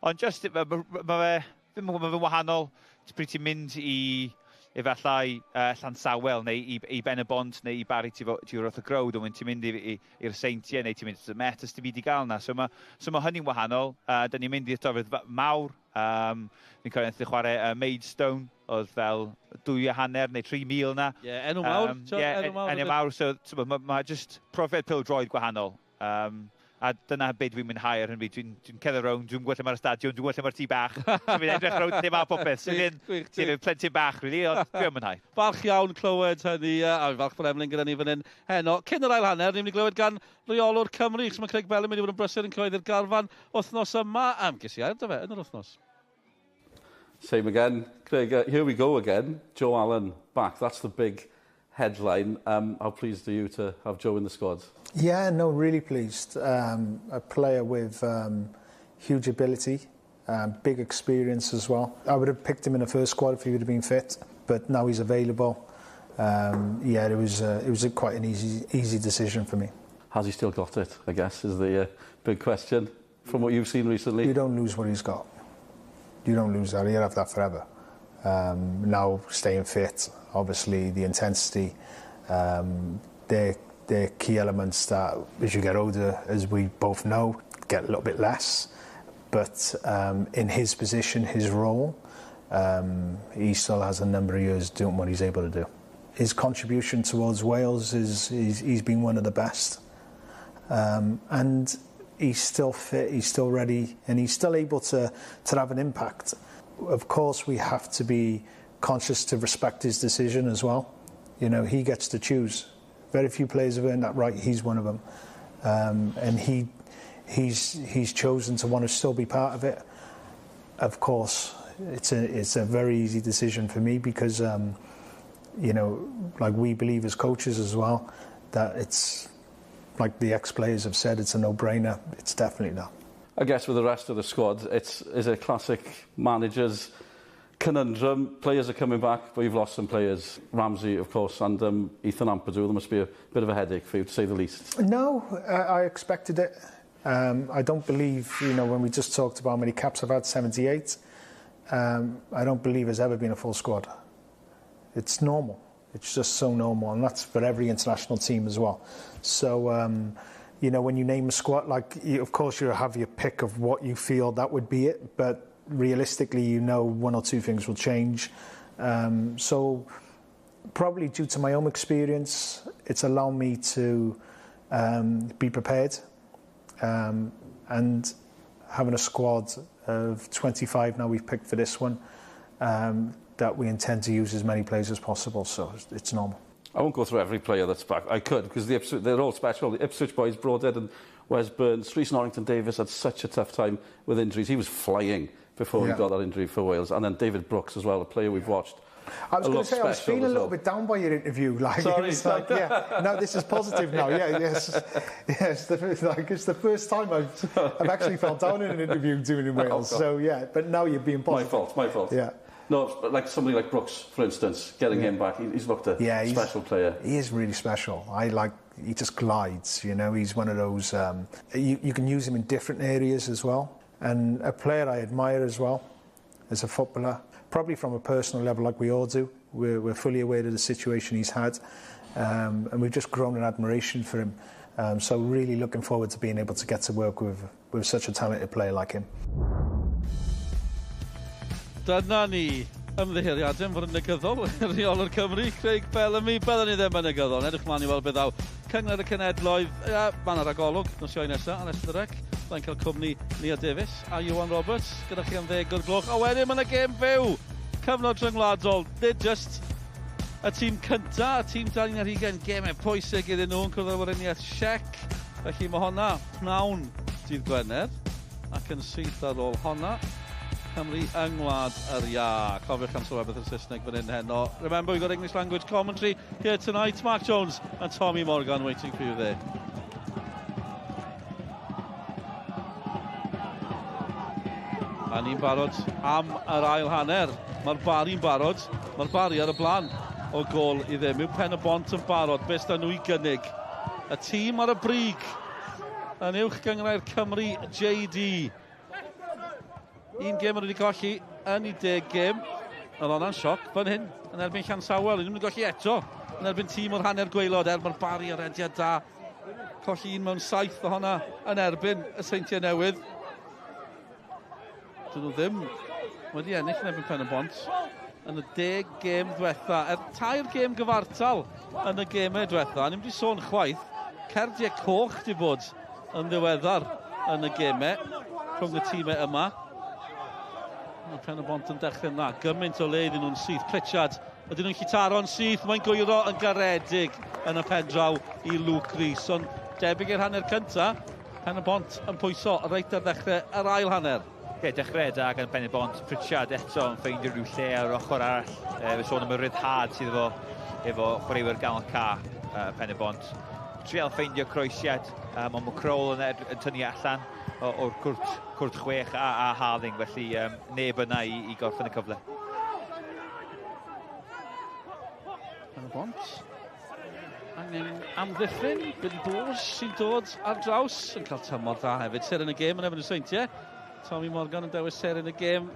Ond just, mae fe, ddim yn gwybod, mae fe'n wahanol. Pryd ti'n mynd i efallai Llansawel neu i Ben y Bont neu i Barry ti wrth y crowd, ond ti'n mynd i'r Seintiau neu ti'n mynd i'r Met, os ti'n byd i gael na. So mae hynny'n wahanol. Da ni'n mynd i'r dofydd mawr. Fi'n cofio wnaethon ni chwarae Maidstone, oedd fel 2.5 neu 3,000 na. Ie, yeah, enw mawr. Yeah, enw mawr. So mae just profiad pêl-droed gwahanol. A dyna beth dwi'n mwynhau ar hyn o bryd. Dwi'n cerdded rownd, dwi'n gweld lle mae'r stadiwm, dwi'n gweld lle mae'r tŷ bach. Dwi'n edrych rownd lle mae popeth. So dwi'n plentyn bach, really, ond dwi'n mwynhau. Falch iawn clywed hynny, a falch bod Emlyn gyda ni fan hyn heno. Cyn yr ail hanner, ni'n mynd i glywed gan reolwr Cymru, chos mae Craig Bellamy wedi bod yn brysur yn cyhoeddi'r garfan wythnos yma. Am ges i air 'da fe yn yr wythnos. Same again, Craig. Here we go again. Joe Allen back. That's the big headline. How pleased are you to have Joe in the squad? Yeah, no, really pleased. A player with huge ability, big experience as well. I would have picked him in the first squad if he would have been fit, but now he's available. Yeah, it was quite an easy decision for me. Has he still got it, I guess, is the big question from what you've seen recently? You don't lose what he's got. You don't lose that. He'll have that forever. Now staying fit, obviously the intensity, they're key elements that as you get older, as we both know, get a little bit less. But in his position, his role, he still has a number of years doing what he's able to do. His contribution towards Wales is he's been one of the best. And he's still fit, he's still ready, and he's still able to have an impact. Of course, we have to be conscious to respect his decision as well. He gets to choose. Very few players have earned that right. He's one of them. And he's chosen to want to still be part of it. Of course, it's a very easy decision for me because, like we believe as coaches as well, that it's like the ex-players have said, it's a no-brainer. It's definitely not. I guess with the rest of the squad, it's is a classic manager's conundrum. Players are coming back, but you've lost some players. Ramsey, of course, and Ethan Ampadu. There must be a bit of a headache for you, to say the least. No, I expected it. I don't believe, when we just talked about how many caps I've had, 78, I don't believe there's ever been a full squad. It's normal. It's just so normal, and that's for every international team as well. So, when you name a squad, like, of course you have your pick of what you feel that would be it, but realistically, one or two things will change. So, probably due to my own experience, it's allowed me to be prepared. And having a squad of 25 now we've picked for this one, that we intend to use as many players as possible, so it's normal. I won't go through every player that's back. I could, because they're all special. The Ipswich boys, Broadhead and Wes Burns. Rhys Norrington Davis had such a tough time with injuries. He was flying before he got that injury for Wales. And then David Brooks as well, a player we've watched. I was going to say, I was feeling a little bit down by your interview. Like, Sorry. It was like, yeah, no, this is positive now. Yeah, yes. Like, it's the first time I've actually felt down in an interview doing in Wales. Oh, so, yeah, but now you're being positive. My fault, my fault. Yeah. No, but like somebody like Brooks, for instance, getting him back, he's looked a special player. He is really special. He just glides. He's one of those, you can use him in different areas as well. And a player I admire as well, as a footballer, probably from a personal level like we all do. We're fully aware of the situation he's had, and we've just grown in admiration for him. So really looking forward to being able to get to work with such a talented player like him. Dyna ni ymddiheuriadau am fod yn negyddol, rheolwr Cymru, Craig Bellamy. Byddwn ni ddim yn negyddol. Edrych mlaen i weld beth ddaw. Cynghrair y Cenhedloedd, ia, mae yna ragolwg nos Iau nesaf, ar S4C. Byddai'n cael cwmni Nia Davies a Iwan Roberts gyda chi am 10 o'r gloch. A wedyn mae yna gêm fyw, cyfnod rhyngwladol, nid just y tîm cynta, y tîm dan 21, gemau pwysig iddyn nhw yn cwrdd â Weriniaeth Siec. Felly mae honna pnawn dydd Gwener ac yn syth ar ôl honna, Cymru yng Ngwlad yr Iâ. Cofiwch am sylwebaeth yn Saesneg fan hyn heno. Remember, we've got English language commentary here tonight. Mark Jones and Tommy Morgan waiting for you there. A ni'n barod am yr ail hanner. Mae'r Barri'n barod. Mae'r Barri ar y blaen o gôl i ddim. Yw Pen y Bont yn barod? Beth da nhw i gynnig? Y tîm ar y brig yn uwch gynghrair Cymru JD. Un gêm maen nhw wedi colli yn eu 10 gêm. Oedd hwnna'n sioc fan hyn yn erbyn Llansawel. Nhw'n mynd i golli eto yn erbyn tîm o'r hanner gwaelod, er mae'r Barri ar rediad da. Colli 1 mewn 7 o honna yn erbyn y Seintiau Newydd. Dyn nhw ddim wedi ennill yn erbyn Pen y Bont yn y 10 gêm ddwetha. Er 3 gêm gyfartal yn y gemau diwetha, ni'n mynd i sôn chwaith, cerdiau coch di bod yn ddiweddar yn y gemau rhwng y tîmau yma. Mae Pen y Bont yn dechrau yna. Gymaint o le iddyn nhw'n syth. Pritchard, ydyn nhw'n llitaro'n syth. Mae'n gwyro yn garedig yn y pen draw i Luke Rees. Ond debyg i'r hanner cynta, Pen y Bont yn pwyso reit ar ddechrau yr ail hanner. Ie, dechrau da gan Pen y Bont. Pritchard eto yn ffeindio rhyw lle ar ochr arall. Fe sôn am y ryddhad sydd efo chwaraewyr ganol ca Pen y Bont. Trial ffeindio croesiad, ond mae Crowell yn tynnu allan o'r cwrt 6 a Harding, felly neb yna i gorffen y cyfle. Pen y Bont angen amddiffyn. Billy Borge sy'n dod ar draws, yn cael tymor dda hefyd. Seren y gêm yn erbyn y Seintiau. Tommy Morgan yn dewis seren y gêm,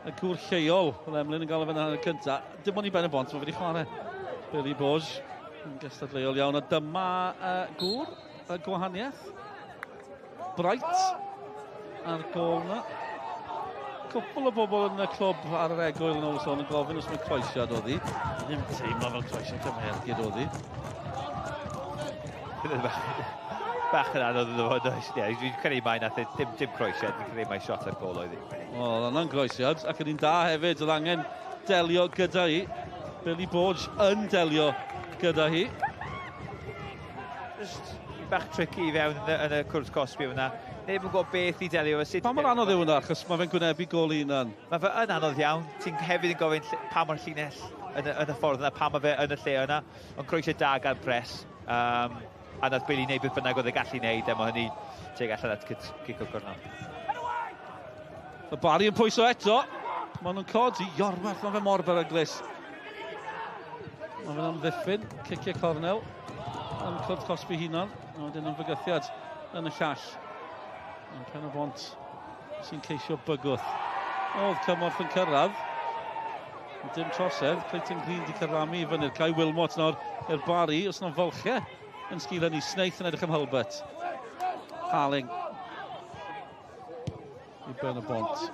y gŵr lleol, fel Emlyn yn gael y fan hanner cyntaf. Dim ond i Ben y Bont, mae wedi chwarae Billy Borge yn gystadleuol iawn. A dyma gŵr y gwahaniaeth. Bright ar gôl yna. Cwpl o bobl yn y clwb ar yr egwyl yn ôl sôn yn gofyn os mae croesiad oedd hi. Ddim teimlo fel croesiad cymhergyd oedd hi. Bach yn anodd iddo fo, does? Ie, dwi'n credu mai nath e dim croesiad, dwi'n credu mai shot ar gôl oedd hi. Wel, oedd hwnna'n groesiad, ac yn un da hefyd, oedd angen delio gyda hi. Billy Borge yn delio gyda hi. Just bach tricky i fewn yn y cwrt cosbi fyna. Neb yn gwybod beth i delio efo. Pa mor anodd yw hwnna, achos mae fe'n gwynebu gôl i hunan? Mae fe yn anodd iawn. Ti'n hefyd yn gofyn pa mor llinell yn y ffordd yna, pa mae fe yn y lle yna. Ond croesiad da gan Press. A nath Billy wneud beth bynnag oedd e gallu wneud, a mae hynny teg allan at cic o gornel. Y Barri yn pwyso eto. Maen nhw'n codi. Iorwerth, mae fe mor beryglus. Mae fe'n amddiffyn, cicio cornel yn cwrt cosbi hunan. A wedyn yn fygythiad yn y llall. Yn Pen y Bont sy'n ceisio bygwth. Oedd cymorth yn cyrraedd. Dim trosedd. Clayton Green di cyframu i fyny'r cae. Wilmot nawr i'r Barri. Os yna fylchau yn sgil hynny. Snaith yn edrych am Hulbert. Harling i Ben y Bont.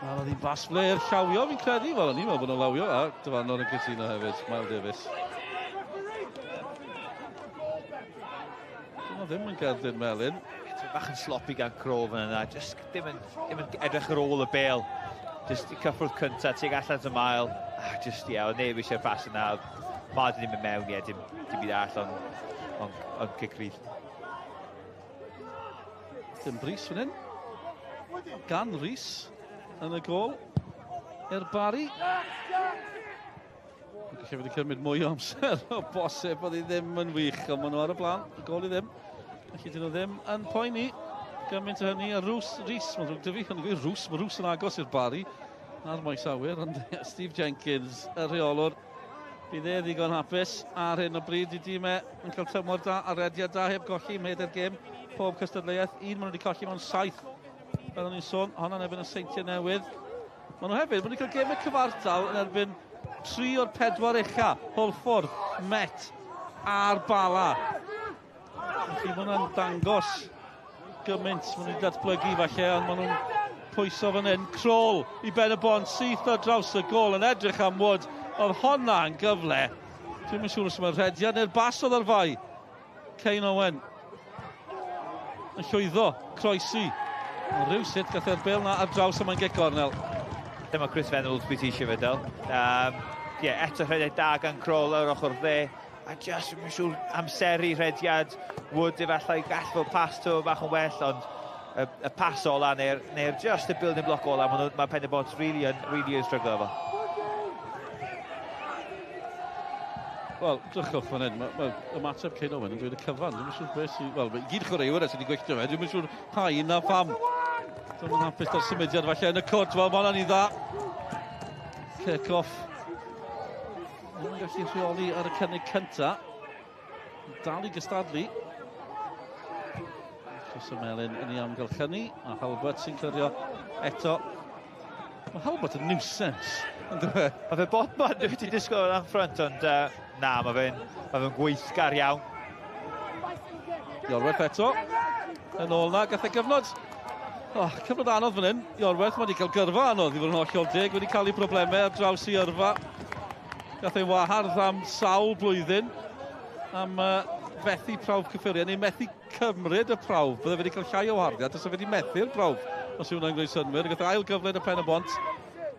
Wel, oedd hi'n bas flair llawio, fi'n credu. Wel, o'n i'n meddwl bod nhw'n lawio. A dyfarnwr yn cytuno hefyd, Miles Davies. Dyna ddim yn gerdyn melyn. Bach yn sloppy gan Crowell fan yna. Just ddim yn edrych ar ôl y bêl. Just i cyffwrdd cyntaf, tuag allan at y mael. Just, ie, oedd neb eisiau'r bas yna. Mae ddim yn mewn, ie, dim byd arall, ond cic rydd. Dim bris fan hyn. Gan Rhys yn y gôl i'r Barri. Gallu wedi cymryd mwy o amser o bosib, oedd hi ddim yn wych, ond maen nhw ar y blaen, y gôl i ddim. Felly dyn nhw ddim yn poeni gymaint o hynny. A Rhys, mae'n ddrwg 'da fi, ond i Rhys, mae Rhys yn agos i'r Barri ar maes awyr, ond Steve Jenkins, y rheolwr, bydd e ddigon hapus ar hyn o bryd i dîmau yn cael tymor da a rediad da heb golli ym mhedair gêm pob cystadleuaeth. Un maen nhw wedi colli mewn 7, fel o'n i'n sôn, honna'n erbyn y Seintiau Newydd. Maen nhw hefyd, maen nhw wedi cael gemau cyfartal yn erbyn 3 o'r 4 ucha, Hwlffordd, Met a'r Bala. Felly mae hwnna'n dangos gymaint maen nhw wedi datblygu falle, ond maen nhw'n pwyso fan hyn. Crowell i Ben y Bont, syth ar draws y gôl yn edrych am Wood. Oedd hwnna'n gyfle. Dwi'm yn siŵr os mae'r rhediad neu'r bas oedd ar fai. Kane Owen yn llwyddo, croesi. Ond rhywsut gath e'r bêl na ar draws a mae'n gic gornel. Dyma Chris Venables beth eisiau fe del. Eto rhediad da gan Crowell ar ochr dde. A just, mae'n siŵr, amseru rhediad Wood efallai gall fod pas to bach yn well, ond y pas ola neu'r just y building block ola, mae Pen y Bont really yn stryglo efo. Wel, drychwch fan hyn, mae ymateb Kane Owen yn dweud y cyfan. Dwi'm yn siŵr beth sy'n... Wel, i gyd chwaraewyr sydd wedi gwylltio fe, dwi'm yn siŵr pa un na pham. Dwi'm yn hapus da'r symudiad falle yn y cwrt, wel, mae hwnna'n i dda. Kick-off. Ddim yn gallu rheoli ar y cynnig cynta. Dal i gystadlu. Chris Melyn yn ei amgylchynu, a Hulbert sy'n clirio eto. Mae Hulbert yn nuisance. Mae fe bobman, dwi wedi disgwyl yn front, ond na, mae fe'n ma fe gweithgar iawn. Iorwerth eto. Yn ôl na, gath e gyfnod. Oh, cyfnod anodd fan hyn. Iorwerth, mae wedi cael gyrfa anodd i fod yn hollol deg. Wedi cael ei broblemau ar draws ei yrfa. Gath ei wahardd am sawl blwyddyn am fethu prawf cyffuriau, neu methu cymryd y prawf. Bydde wedi cael llai o waharddiad, os wedi methu'r prawf, os yw hwnna'n gwneud synnwyr. Gath ail gyfle yn y Pen y Bont.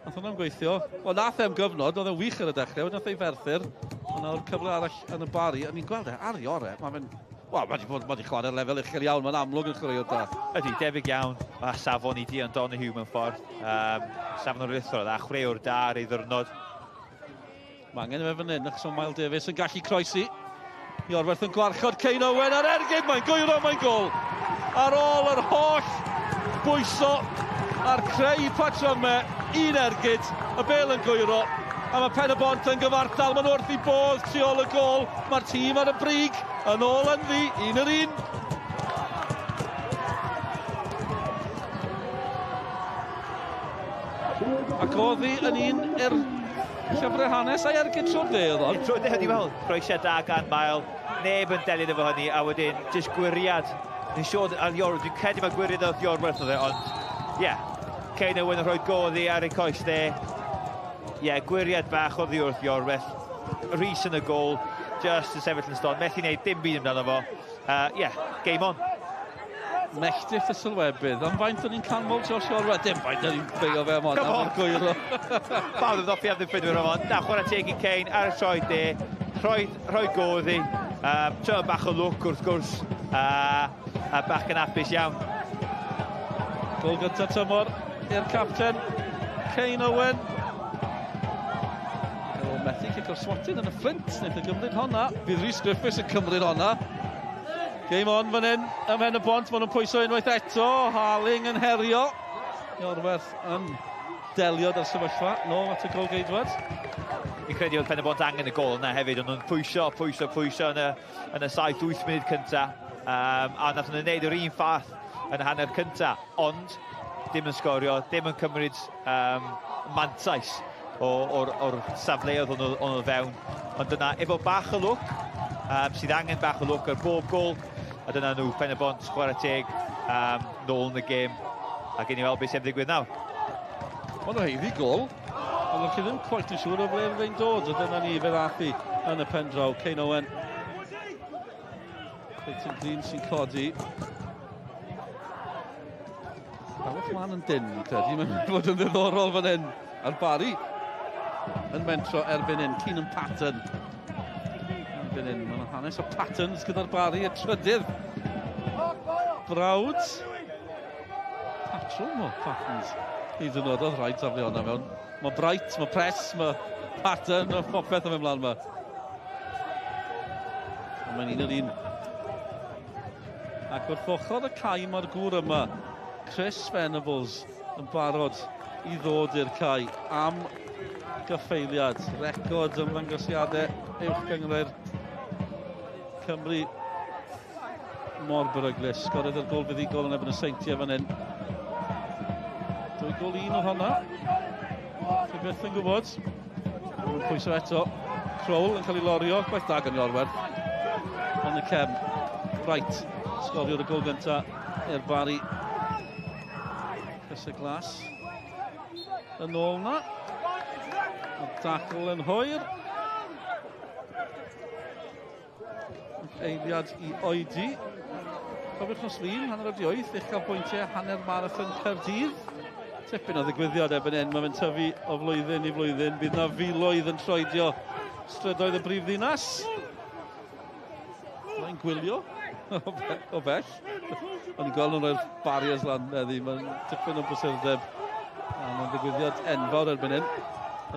Nath hwnna'n gweithio. Wel, nath e'm gyfnod, oedd e'n wych ar y dechrau, wedyn nath ei ferthyr. Ond nawr cyfle arall yn y Barri, a ni'n gweld e ar ei orau. Mae fe'n... Wel, mae wedi chwarae'r lefel uchel iawn, mae'n amlwg yn chwaraewr da. Ydy, debyg iawn. Mae safon i Dion Donoghue mewn ffordd. Safon o'r rithrol, a chwaraewr da ar ei ddwrnod. Mae angen e fan hyn, achos mae Miles Davies yn gallu croesi. Iorwerth yn gwarchod Kane Owen ar ergyd, mae'n gwyro, mae'n gol. Ar ôl yr holl bwyso a'r creu patrymau, un ergyd, y bel yn gwyro, a mae Pen y Bont yn gyfartal, maen nhw wrth i bodd tu ôl y gol, mae'r tîm ar y brig, yn ôl ynddi, 1-1. Ac oedd hi yn un i'r llyfrau hanes a'i ergyd trwy'r dde oedd on. Trwy'r dde, o'n i'n meddwl, croesiad da gan Mael, neb yn delio efo hynny, a wedyn jyst gwiriad. Ni'n siŵr ar Iorwerth, dwi'n credu mae gwiriad oedd Iorwerth oedd e, ond ie, yeah, Kane Owen yn rhoi goddi ar ei coes dde. Ie, yeah, gwiriad bach oddi wrth Iorwerth. Rhys yn y gôl, just yn sefyll yn stond, methu wneud dim byd amdano fo. Ie, yeah, game on. Melltith y sylwebydd. Am faint o'n i'n canmol Josh Iorwerth? Dim faint o'n i'n beio fe am hon. Am gwyro. Pawb yn ddoffi am ddiffynwyr am hon. Na, chwarae teg i Kane ar y troed de. Rhoi goddi. Tro bach o lwc wrth gwrs. A bach yn apus iawn. Gol gyntaf tymor i'r capten, Kane Owen. O, methu cico'r swatyn yn y Fflint. Wnaeth e gymryd honna. Bydd Rhys Griffiths yn cymryd honna. Game on fan hyn, ym Mhen y Bont, maen nhw'n pwyso unwaith eto. Harling yn herio. Iorwerth yn delio da'r sefyllfa. Nôl at y gol geidwad. Fi'n credu oedd Pen y Bont angen y gol yna hefyd, ond nhw'n pwyso, pwyso, pwyso yn y 7-8 munud cynta. A nath nhw'n gwneud yr un fath yn y hanner cynta, ond dim yn sgorio, dim yn cymryd mantais o'r safleoedd o'n nhw fewn. Ond dyna, efo bach o lwc, sydd angen bach o lwc ar bob gol, a dyna nhw, Pen y Bont, chwarae teg, nôl yn y gêm, a gen i weld beth sy'n digwydd nawr. Mae'n haeddu gol, ond chi ddim quite yn siŵr o ble fydd e'n dod, a dyna ni, fe ddath hi yn y pen draw. Kane Owen. Clayton Green sy'n codi. Dawch lan yn dyn, fi'n credu. Mae'n mynd fod yn ddiddorol fan hyn. A'r Barri yn mentro erbyn hyn. Keenan Patton. Erbyn hyn, mae'n hanes o patterns gyda'r Barri, y trydydd brawd. Patrwm o patterns. Hyd yn oed, oedd rhaid taflu hwnna mewn. Mae bright, mae press, mae pattern, mae popeth yn mynd mlaen yma. Mae'n un yr un. Ac wrth ochr y cae mae'r gŵr yma, Chris Venables, yn barod i ddod i'r cae am gyffeiliad. Record ymddangosiadau uwch gynghrair Cymru mor beryglus. Sgoriodd yr gol fuddugol yn erbyn y Seintiau fan hyn. 2-1 o honna. Chi byth yn gwybod. Mae'n pwyso eto. Crowell yn cael ei lorio. Gwaith da gan Iorwerth. Yn y cefn. Bright. Sgorio'r y gol gyntaf i'r Barri. Crysau glas. Yn ôl na. Y dacl yn hwyr. Eiliad i oedi. Cofiwch nos Lun, 8:30, uchafbwyntiau hanner marathon Caerdydd. Tipyn o ddigwyddiad erbyn hyn, mae'n tyfu o flwyddyn i flwyddyn. Bydd na filoedd yn troedio strydoedd y brif ddinas. Mae'n gwylio o bell. O'n i'n gweld nhw'n rhoi'r barriers lan heddi, mae'n tipyn o brysurdeb. A mae'n ddigwyddiad enfawr erbyn hyn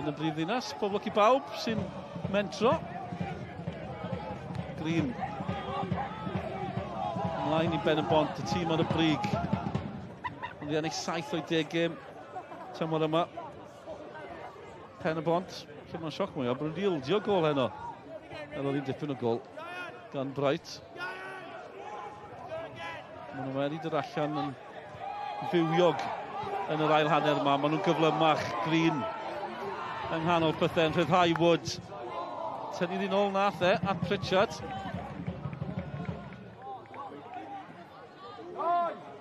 yn y brif ddinas. Pob lwc i bawb sy'n mentro. Green. Ymlaen i Ben y Bont, y tîm ar y brig. Ond i ennill 7 o'i 10 gêm tymor yma. Pen y Bont, lle mae'n sioc mwyaf, bod nhw wedi ildio gol heno. Er oedd hi'n dipyn o gol gan Bright. Maen nhw wedi dod allan yn fywiog yn yr ail hanner yma. Maen nhw'n gyflymach. Green yng nghanol pethau yn rhyddhau Wood. Tynnu ddyn ôl nath e at Pritchard.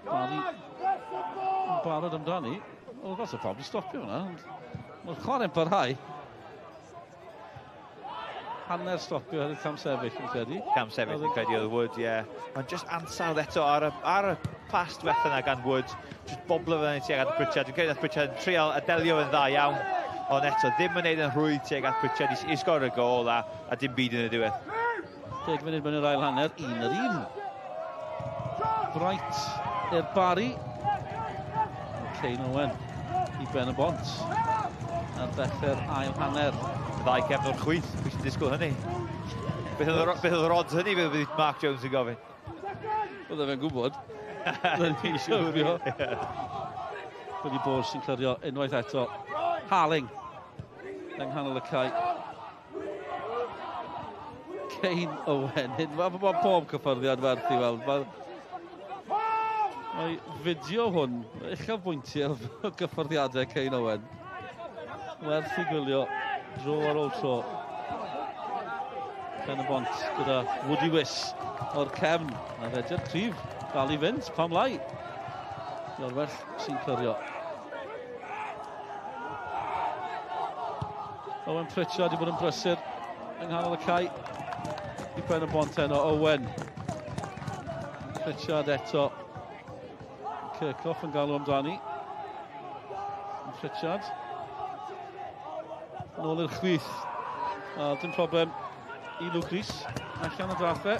Barry yn barod amdani. Oedd lot o pawb wedi stopio hwnna. Mae'r chwarae'n parhau. Hanner stopio hefyd cam sefyll, yn credu. Cam sefyll, yn credu oedd Wood, ie. Yeah. Ond just ansawdd eto ar y, ar y pas diwetha yna gan Wood. Just boblo fe tuag at Pritchard. Dwi'n credu nath Pritchard yn trial a delio yn dda iawn. Ond eto, ddim yn neud yn rhwydd tuag at Pritchard i, i sgor y gol a, a dim byd yn y diwedd. 10 munud mewn i'r ail hanner, 1-1. Bright i'r Barry. Kane Owen i Ben y Bont ar ddechrau'r ail hanner. Ddau gefn o'r chwith, pwy sy'n disgwyl hynny? Beth oedd yr odds hynny bydd Mark Jones yn gofyn? Bydde fe'n gwybod. Bydde'n ni'n siwrio. Billy Borge sy'n clirio unwaith eto. Harling yng nghanol y cae. Kane Owen. Hyn, mae ma pob cyffyrddiad werth i weld. Mae, mae fideo hwn, uchafbwyntiau o gyffyrddiadau Kane Owen. Werth i gwylio dro ar ôl tro. Pen y Bont gyda Woody Wiss o'r cefn. A rediad cryf, dal i fynd, pam lai. Iorwerth sy'n clirio. Owen Pritchard wedi bod yn brysur yng nghanol y cae. I Ben y Bont heno, Owen. Pritchard eto. Kirchhoff yn galw amdani. Pritchard. Nôl i'r chwith. A dim problem i Luke Rees. Allan y drathau.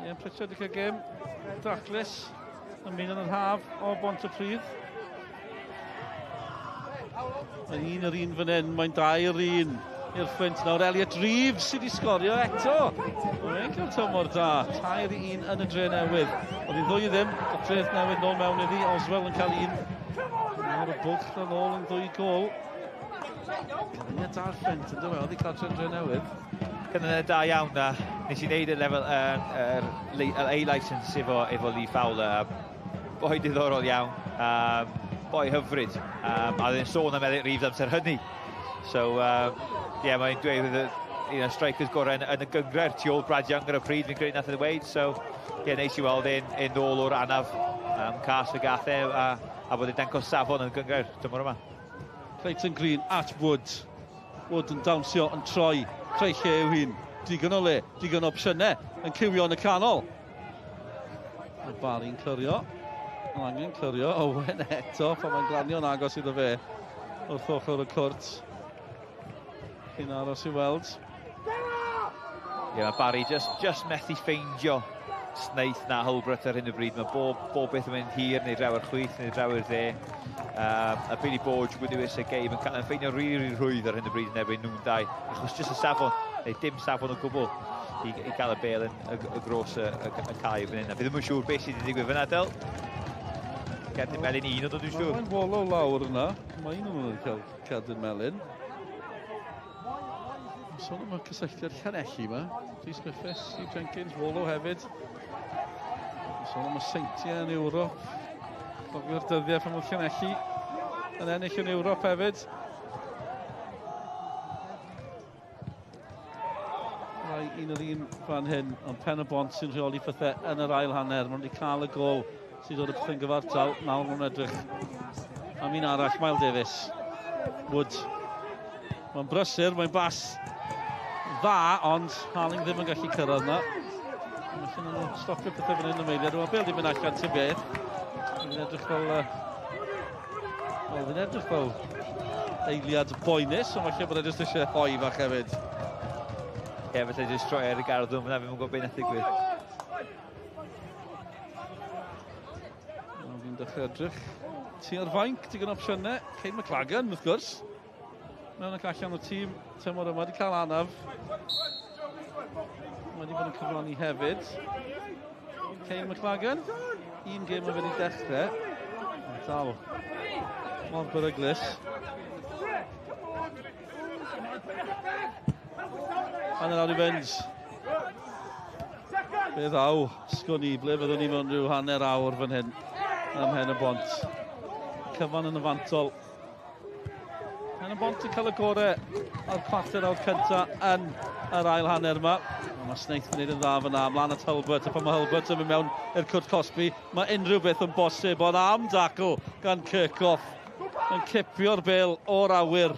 Ie, Pritchard wedi cael gêm daclus yn mynd yn yr haf o Bontypridd. Mae'n 1-1 fan hyn, mae'n 2-1 i'r Fflint nawr. Elliot Reeves sydd wedi sgorio eto. Mae'n cael tymor da. 3-1 yn y Dre Newydd. Oedd hi'n 2-0, y Dre Newydd nôl mewn iddi. Oswell yn cael un. Nawr y bwlch yn ôl yn 2 gol. Canlyniad da'r Fflint yn dweud, oedd hi cartre yn Dre Newydd. Canlyniad da iawn da. Nes i wneud y lefel yr A-licence efo, efo Lee Fowler. Boi diddorol iawn. Boi hyfryd. A oedd e'n sôn am Elliot Reeves amser hynny. So, yeah, mae'n dweud oedd y un o'r strikers gorau yn, yn y gynghrair tu ôl Brad Young ar y pryd, fi'n credu nath e ddweud. So, yeah, neis i weld e'n e nôl o'r anaf cas y gath e a, a bod e'n dangos safon yn y gynghrair tymor yma. Clayton Green at Wood. Wood yn dawnsio, yn troi, creu lle i'w hun. Digon o le, digon o opsiynau, yn cywio yn y canol. Mae Barry'n clirio. Mae angen clirio. Owen eto, pan mae'n glanio'n agos iddo fe wrth ochr y cwrt. Chi'n aros i weld. Ie, yeah, mae Barry just, just methu ffeindio Snaith na Holbert ar hyn o bryd. Mae bob, bob beth yn mynd hir, neu draw ar chwith, neu draw i'r dde. A Billy Borge, Woody Wiss a Gabe yn, yn ffeindio rili, really, really rhwydd ar hyn o bryd yn erbyn nhw'n dau. Achos just y safon, neu dim safon o gwbl i, i gael y bel yn y, y gros y, y, y cae fan hyn. A fi ddim yn siŵr beth sydd wedi digwydd fyna, Del. Cerdyn melyn un, ond dwi'n siŵr. Mae'n wolo lawr yna. Mae un o'n nhw'n cael cerdyn melyn. Sôn am y cysylltiad Llanelli yma. Rhys Griffiths, Steve Jenkins, Wolo hefyd. Sôn am y Seintiau yn Ewrop. Cofio'r dyddiau pan oedd Llanelli yn ennill yn Ewrop hefyd. Rai 1-1 fan hyn, ond Pen y Bont sy'n rheoli pethau yn yr ail hanner. Maen nhw wedi cael y gol sydd dod y pethau'n gyfartal. Nawr maen nhw'n edrych am un arall, Miles Davis. Wood. Mae'n brysur, mae'n bas dda, ond Harling ddim yn gallu cyrraedd yna. Allan nhw stopio pethau fan hyn y meiliad. Mae'n bel di mynd allan ti'n beth. Fi'n edrych fel... Wel, fi'n edrych fel eiliad boenus, ond falle bod e jyst eisiau hoi fach hefyd. Ie, yeah, falle jyst troi ar y gardd hwn, fyna fi'n gwybod beth nath ddigwydd. Fi'n dechrau edrych. Tua'r fainc, digon opsiynau. Kane McLagan, wrth gwrs. Mewn ac allan o'r tîm tymor yma wedi cael anaf. Mae wedi bod yn cyfrannu hefyd. Kane McLagan, un gêm mae wedi dechrau. Mae'n dal mor beryglus. Hanner awr i fynd. Be ddaw, sgwn i, ble fyddwn ni mewn rhyw hanner awr fan hyn ym Mhen y Bont. Cyfan yn y fantol. Pen y Bont yn cael y gorau ar chwarter awr cyntaf yn yr ail hanner yma. Mae Snaith yn gwneud yn dda fyna, ymlaen at Hulbert, a pan mae Hulbert yn mynd mewn i'r cwrt cosbi, mae unrhyw beth yn bosib, ond am dacl gan Kirchhoff yn cipio'r bel o'r awyr.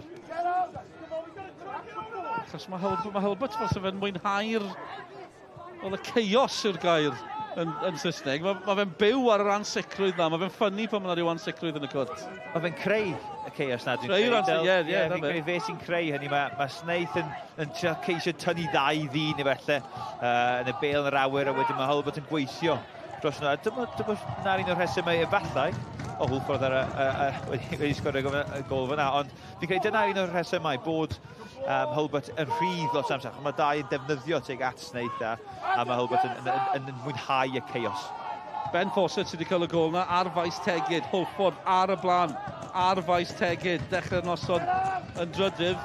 Achos mae Hulbert, mae Hulbert fel sy'n fe'n mwynhau'r... Wel, y chaos yw'r gair yn Saesneg. Mae fe'n byw ar yr ansicrwydd na. Mae fe'n ffynnu pan mae yna rhyw ansicrwydd yn y cwrt. Mae fe'n creu y chaos na. Creu'r ansicrwydd, ie, ie. Fi'n credu fe sy'n creu hynny. Mae Snaith yn ceisio tynnu ddau ddyn efallai yn y bel yn yr awyr, a wedyn mae Hulbert yn gweithio dros yna. Dyma na'r un o'r rhesymau efallai o Hwlffordd wedi sgorio y gol fyna, ond fi'n credu dyna un o'r rhesymau bod Hulbert yn rhydd lot amser. Mae dau yn defnyddio tuag at Snaith a mae Hulbert yn mwynhau y chaos. Ben Fawcett sydd wedi cael y gol yna ar faes Tegid. Hwlffordd ar y blaen, ar faes Tegid. Dechrau'r noson yn drydydd.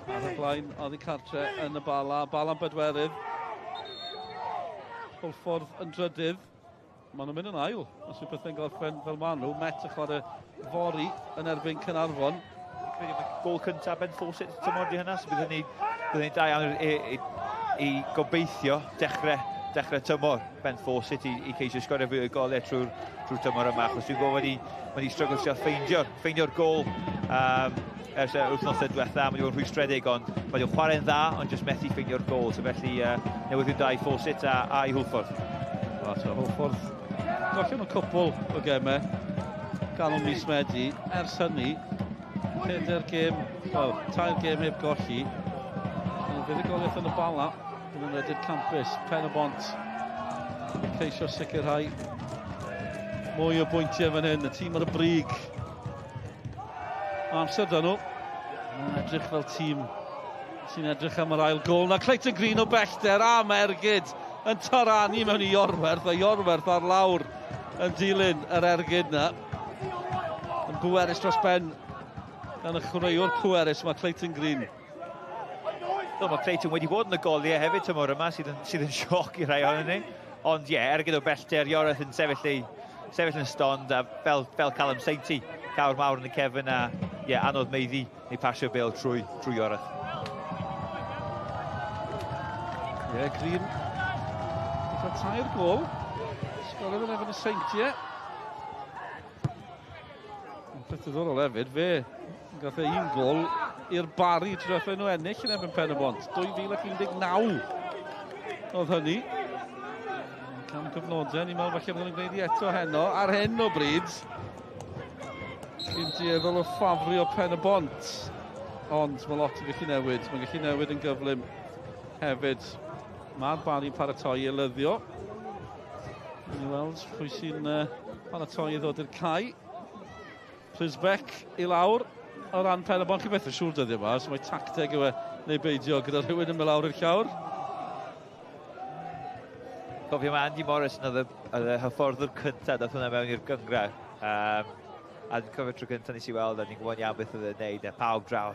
Ar y blaen, oddi cartre yn y Bala. Bala'n bedwerydd. Hwlffordd yn drydydd. Maen nhw'n mynd yn ail, os yw pethau'n gorffen fel maen nhw. Met y chwarae fory yn erbyn Caernarfon. Gol cyntaf Ben Fawcett tymor di hynna, so bydd hynny da iawn i gobeithio dechrau tymor Ben Fawcett i ceisio sgorio fwy o golau trwy'r tymor yma, achos dwi'n gwybod wedi stryglo sy'n ffeindio'r gol ers y wythnosau diwetha. Mae wedi bod yn rhwystredig, ond mae wedi chwarae'n dda, ond jyst methu ffeindio'r gol, so felly newyddion da i Fawcett a i Hwlffordd. So Hwlffordd gollion nhw cwpl o gemau ganol mis Medi. Ers hynny, 4 gêm, wel, 3 gêm heb golli. Fuddugoliaeth yn y Bala, yn ymwneud campus, Pen y Bont ceisio sicrhau mwy o bwyntiau fan hyn, y tîm ar y brig. Mae amser da nhw. Mae'n edrych fel tîm sy'n edrych am yr ail gol. Na Clayton Green o bellter am ergyd yn taranu mewn i Iorwerth, a Iorwerth ar lawr yn dilyn yr ergyd na. Yn bwerus dros ben gan y chwaraewr pwerus mae Clayton Green. Do, mae Clayton wedi bod yn y goliau hefyd tymor yma, sydd yn sioc i rhai ohonyn ni. Ond ie, ergyd o bellter, Iorwerth yn sefyll yn stond, a fel Callum Sainty, cawr mawr yn y cefn, a ie, anodd meiddi neu pasio bel trwy Iorwerth. Ie, Green gyda 3 gol. Sgoriodd yn erbyn y Seintiau. Peth diddorol hefyd, fe gath e 1 gol i'r Barri trwy nhw ennill yn erbyn Pen y Bont. 2019 oedd hynny. Cam cyfnodau, ni'n meddwl falle bod nhw'n gwneud i eto heno. Ar hyn o bryd, chi'n dueddol o ffafrio Pen y Bont. Ond mae lot yn gallu newid. Mae'n gallu newid yn gyflym hefyd. Mae'r Barri'n paratoi i lyddio. Ni'n weld pwy sy'n paratoi i ddod i'r cae. Plisbeck i lawr o ran Pen y Bont. Chi beth yn siŵr dyddiau yma, so mae tacteg yw e neu beidio gyda rhywun yn mynd lawr i'r llawr. Cofio mae Andy Morrison oedd y hyfforddwr cyntaf dath hwnna mewn i'r gynghrair. A dwi'n cofio tro cyntaf nes i weld, a ni'n gwybod iawn beth oedd e'n neud, a pawb draw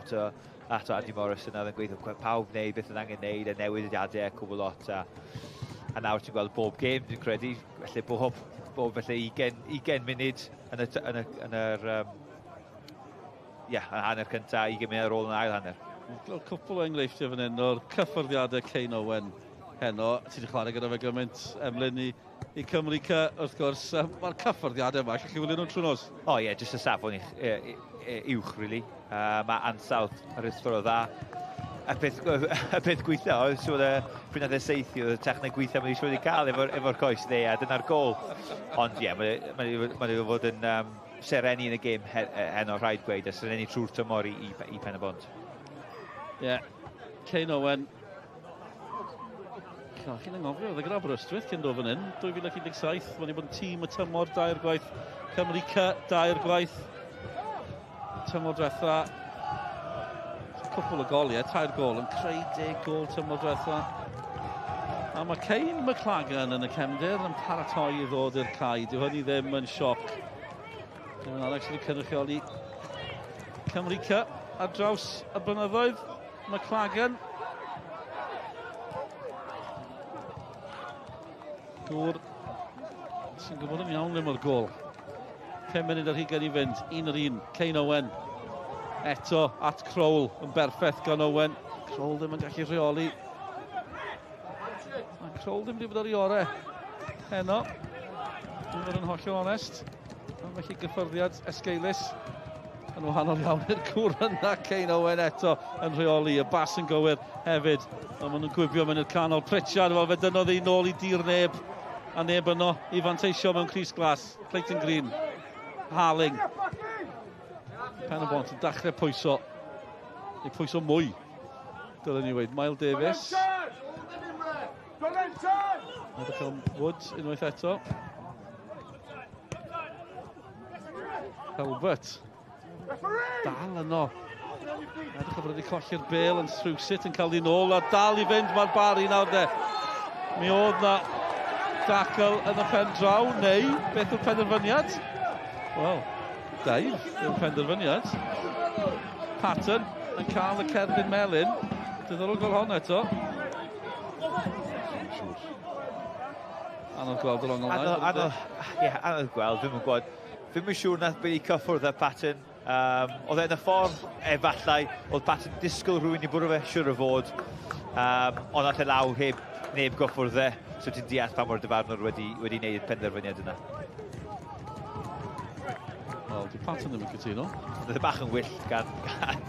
ato Andy Morrison oedd yn gweithio pawb wneud beth oedd angen neud, a newidiadau a cwbl lot. A nawr ti'n gweld bob gêm, dwi'n credu, felly bob felly 20 munud yn yr hanner cyntaf, 20 munud ar ôl yn ail hanner. Gweld cwpl o enghreifftiau fan hyn o'r cyffyrddiadau Kane Owen heno. Ti wedi chwarae gyda fe gymaint, Emlyn, i Cymru C, wrth gwrs. Mae'r cyffyrddiadau yma, allwch chi wylio nhw'n trwy nos? O ie, jyst y safon uwch, really. Mae ansawdd aruthrol o dda. Y peth gweithio oedd siŵr pryd nath e saethu, oedd y techneg gweithio mae wedi cael efo'r coes dde, a dyna'r gol. Ond ie, mae wedi fod yn sereni yn y gêm heno, rhaid gweud, a sereni trwy'r tymor i Pen y Bont. Ie, Kane Owen. Chi'n anghofio, oedd e gyda Aberystwyth cyn dod fan hyn, 2017, mae wedi bod yn tîm y tymor 2 gwaith, Cymru C 2 gwaith, tymor diwetha, cwpl o goliau, 3 gol, yn creu 10 gol tymor diwetha. A mae Kane McLagan yn y cefndir yn paratoi i ddod i'r cae, dyw hynny ddim yn sioc. Dyw Alex wedi cynrychioli Cymru C ar draws y blynyddoedd. McLagan. Gŵr sy'n gwybod yn iawn ddim o'r gol. 5 munud ar hugain i fynd, 1-1, Kane Owen. Eto at Crowell, yn berffaith gan Owen. Crowell ddim yn gallu rheoli. Mae Crowell ddim wedi bod ar ei orau heno. Dwi'n fod yn hollol onest. Ond felly gyffyrddiad esgeulus yn wahanol iawn i'r cwr yna. Kane Owen eto yn rheoli. Y bas yn gywir hefyd. Ond maen nhw'n gwibio mewn i'r canol. Pritchard, wel fe dynnodd hi nôl i dir neb. A neb yno i fanteisio mewn crys glas. Clayton Green. Harling. Pen y Bont yn dechrau pwyso. Neu pwyso mwy, dylen ni weud. Miles Davis. Edrych am Wood unwaith eto. Helbert. Dal yno. Edrych am bod wedi colli'r bel yn rhywsut yn cael ei nôl a dal i fynd mae'r Barry nawr de. Mi oedd na dacl yn y pen draw, neu beth yw'r penderfyniad? Wel, Dave yw'r penderfyniad. Patton yn cael y cerdyn melyn. Diddorol gweld hon eto. Anodd gweld yr ongl yna. Ie, anodd gweld, ddim yn gwybod. Ddim yn siŵr nath Billy cyffwrdd â Patton. Oedd e yn y ffordd, efallai, oedd Patton disgwyl rhywun i bwrw fe, siŵr o fod. Ond nath e lawr heb neb gyffwrdd e, so ti'n deall pa mor dyfarnwr wedi wneud y penderfyniad yna. Wel, di Patton ddim yn cytuno. Oedd e bach yn wyllt gan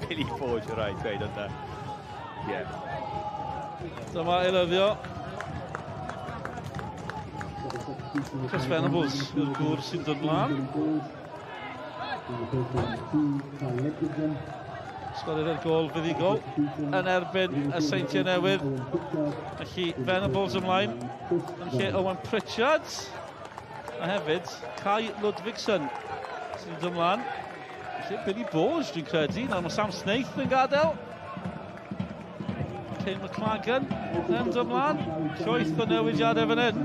Billy Forge, o rhaid dweud, ond ie. Dyma eilyddio. Chris Venables yw'r gŵr sy'n dod mlaen. Sgoriodd e'r gôl fuddugol yn erbyn y Seintiau Newydd. Felly Venables ymlaen yn lle Owen Pritchard. A hefyd Kai Ludvigsen sy'n dod ymlaen. Felly Billy Borge dwi'n credu. Nawr mae Sam Snaith yn gadael. Kane McLagan yn dod ymlaen. Llwyth o newidiadau fan hyn.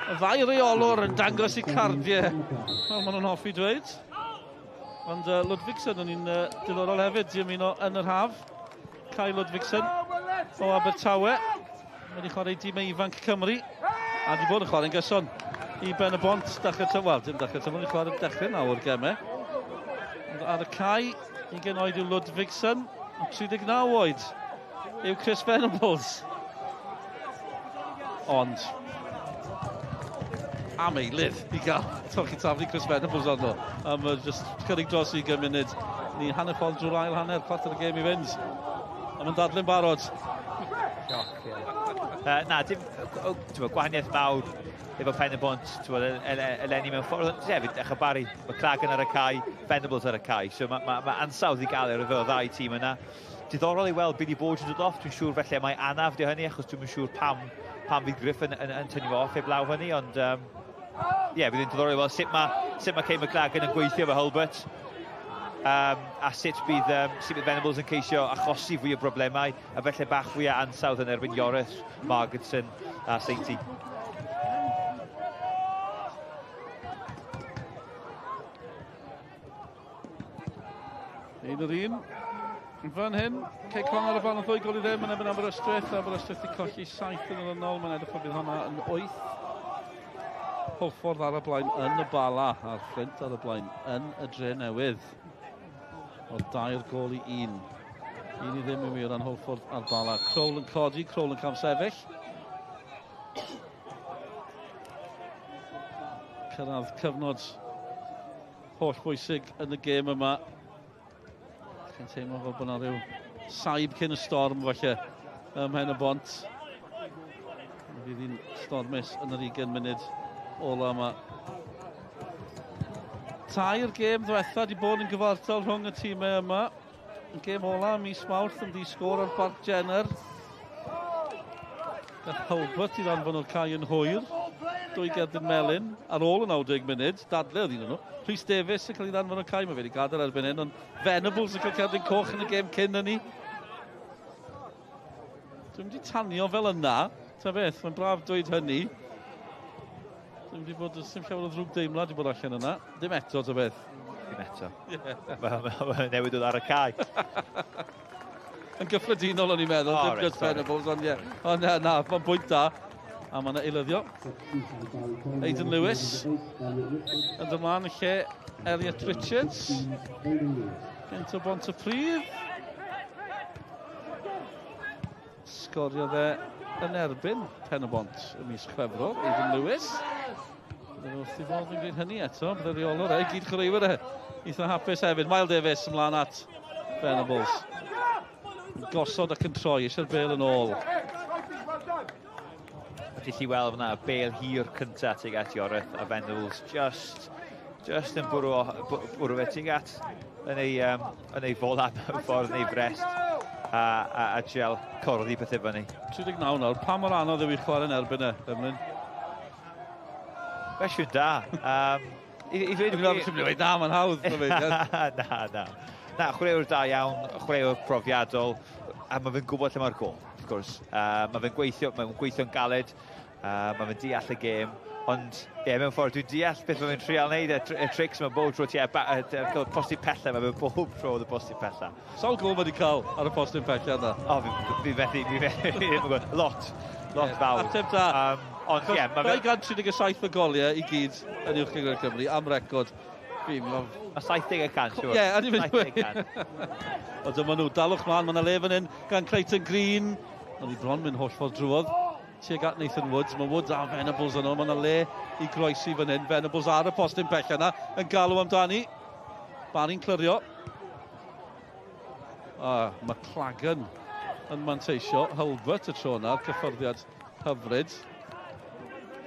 Y ddau reolwr yn dangos eu cardiau, fel maen nhw'n hoffi dweud. Ond Ludvigsen yn un diddorol hefyd i ymuno yn yr haf. Kai Ludvigsen o Abertawe. Wedi chwarae i dîm ifanc Cymru. A wedi bod yn chwarae'n gyson i Ben y Bont. Dechrau tymor, wel, dim dechrau tymor, wedi chwarae dechrau nawr gemau. Ond ar y cae, 20 oed yw Ludvigsen, 39 oed yw Chris Venables. Ond am eilydd i gael torchi taflu Chris Venables arno am just cynnig dros 20 munud. Ni hanner ffordd drwy'r ail hanner, chwarter y gêm i fynd. A mae'n dadlu'n barod. Sioc, ie. Na, dim gwahaniaeth mawr efo Pen y Bont, eleni mewn ffordd. Hefyd, eich Barry, McLagan ar y cae, Venables ar y cae. So mae ansawdd i gael ar y ddau tîm yna. Diddorol i weld Billy Borge yn dod off. Dwi'n siŵr felly mae anaf di hynny, achos dwi'n siŵr pam fydd Griff yn tynnu fo off heblaw hynny, ond ie, bydd yn diddorol i weld sut mae Kane McLagan yn gweithio efo Hulbert, a sut bydd Venables yn ceisio achosi fwy o broblemau, a felly bach fwy o ansawdd yn erbyn Yoris, Margetson a Seinti. Un o'r un. Fan hyn, Cei Connah ar y blaen o 2 gôl i ddim yn erbyn Aberystwyth. Aberystwyth wedi colli 7 yn olynol. Mae'n edrych fel bydd hwnna yn 8. Hwlffordd ar y blaen yn y Bala, a'r Fflint ar y blaen yn y Dre Newydd. O 2 gôl i 1. 1-ddim i mi o ran Hwlffordd a'r Bala. Crowell yn codi, Crowell yn camsefyll. Cyrraedd cyfnod holl bwysig yn y gêm yma. Chi'n teimlo fel bod yna rhyw saib cyn y storm falle ym Mhen y Bont. Fydd hi'n stormus yn yr 20 munud ola yma. Tair gêm ddiwetha wedi bod yn gyfartal rhwng y tîmau yma. Y gêm ola mis Mawrth yn ddi-sgôr ar Barc Jenner. Gath Hulbert i ddanfon o'r cae yn hwyr. 2 gerdyn melyn ar ôl y 90 munud. Dadle oedd un o'n nhw. Rhys Davies yn cael ei ddanfon o'r cae. Mae fe wedi gadael erbyn hyn, ond Venables yn cael cerdyn coch yn y gêm cyn hynny. Dwi'n mynd i tanio fel yna. Ta beth, mae'n braf dweud hynny. Dwi'n mynd i bod, dim llawer o ddrwg deimlad i bod allan yna. Dim eto, ta beth. Dim eto. Mae'n newid oedd ar y cae. Yn gyffredinol o'n i'n meddwl, dim just Venables, ond ie. Ond na, mae'n bwynt da. A mae yna eilyddio. Aidan Lewis yn dod mlaen yn lle Elliot Richards. Gynt o Bontypridd. Sgoriodd e yn erbyn Pen-y-bont ym mis Chwefror, Aidan Lewis. Bydde fe wrth ei fodd yn gwneud hynny eto. Bydde reolwr e, gyd chwaraewyr e, eitha hapus hefyd. Miles Davies ymlaen at Venables. Gosod ac yn troi, eisiau'r bêl yn ôl. A ti gallu weld fyna y bêl hir cynta tuag at Ioreth a Venables just yn bwrw fe tuag at yn ei fola mewn ffordd neu frest a trial corddi pethau fyny. 39 nawr, pa mor anodd yw i chwarae yn erbyn e, Emlyn? Cwestiwn da. I ddweud y gwir... Dwi'n dweud na, mae'n hawdd. Na. Na, chwaraewr da iawn, chwaraewr profiadol, a mae fe'n gwybod lle mae'r gôl, wrth gwrs. Mae fe'n gweithio, mae'n gweithio'n galed, mae fe'n deall y gêm, ond ie, yeah, mewn ffordd, dwi'n deall beth mae fe'n trial wneud, y tricks mae bob tro ti postyn pella, mae fe'n bob tro y postyn pella. Sawl gôl mae wedi cael ar y postyn pella yna? O, fi methu, lot, lot yeah, fawr. Ateb da. Ond ie, mae fe... 237 o goliau i gyd yn Uwch Gynghrair Cymru am record. Mae 70 y cant, siwr. Ie, a ni'n mynd. O, dyma nhw, dalwch mlaen, mae yna le fan hyn gan Clayton Green. Ond i bron mynd holl ffordd drwodd tuag at Nathan Woods. Mae Woods a Venables yno, mae yna le i groesi fan hyn. Venables ar y postyn pell yna, yn galw amdani. Barry'n clirio. A McLagan yn manteisio. Hulbert y tro yna, cyffyrddiad hyfryd.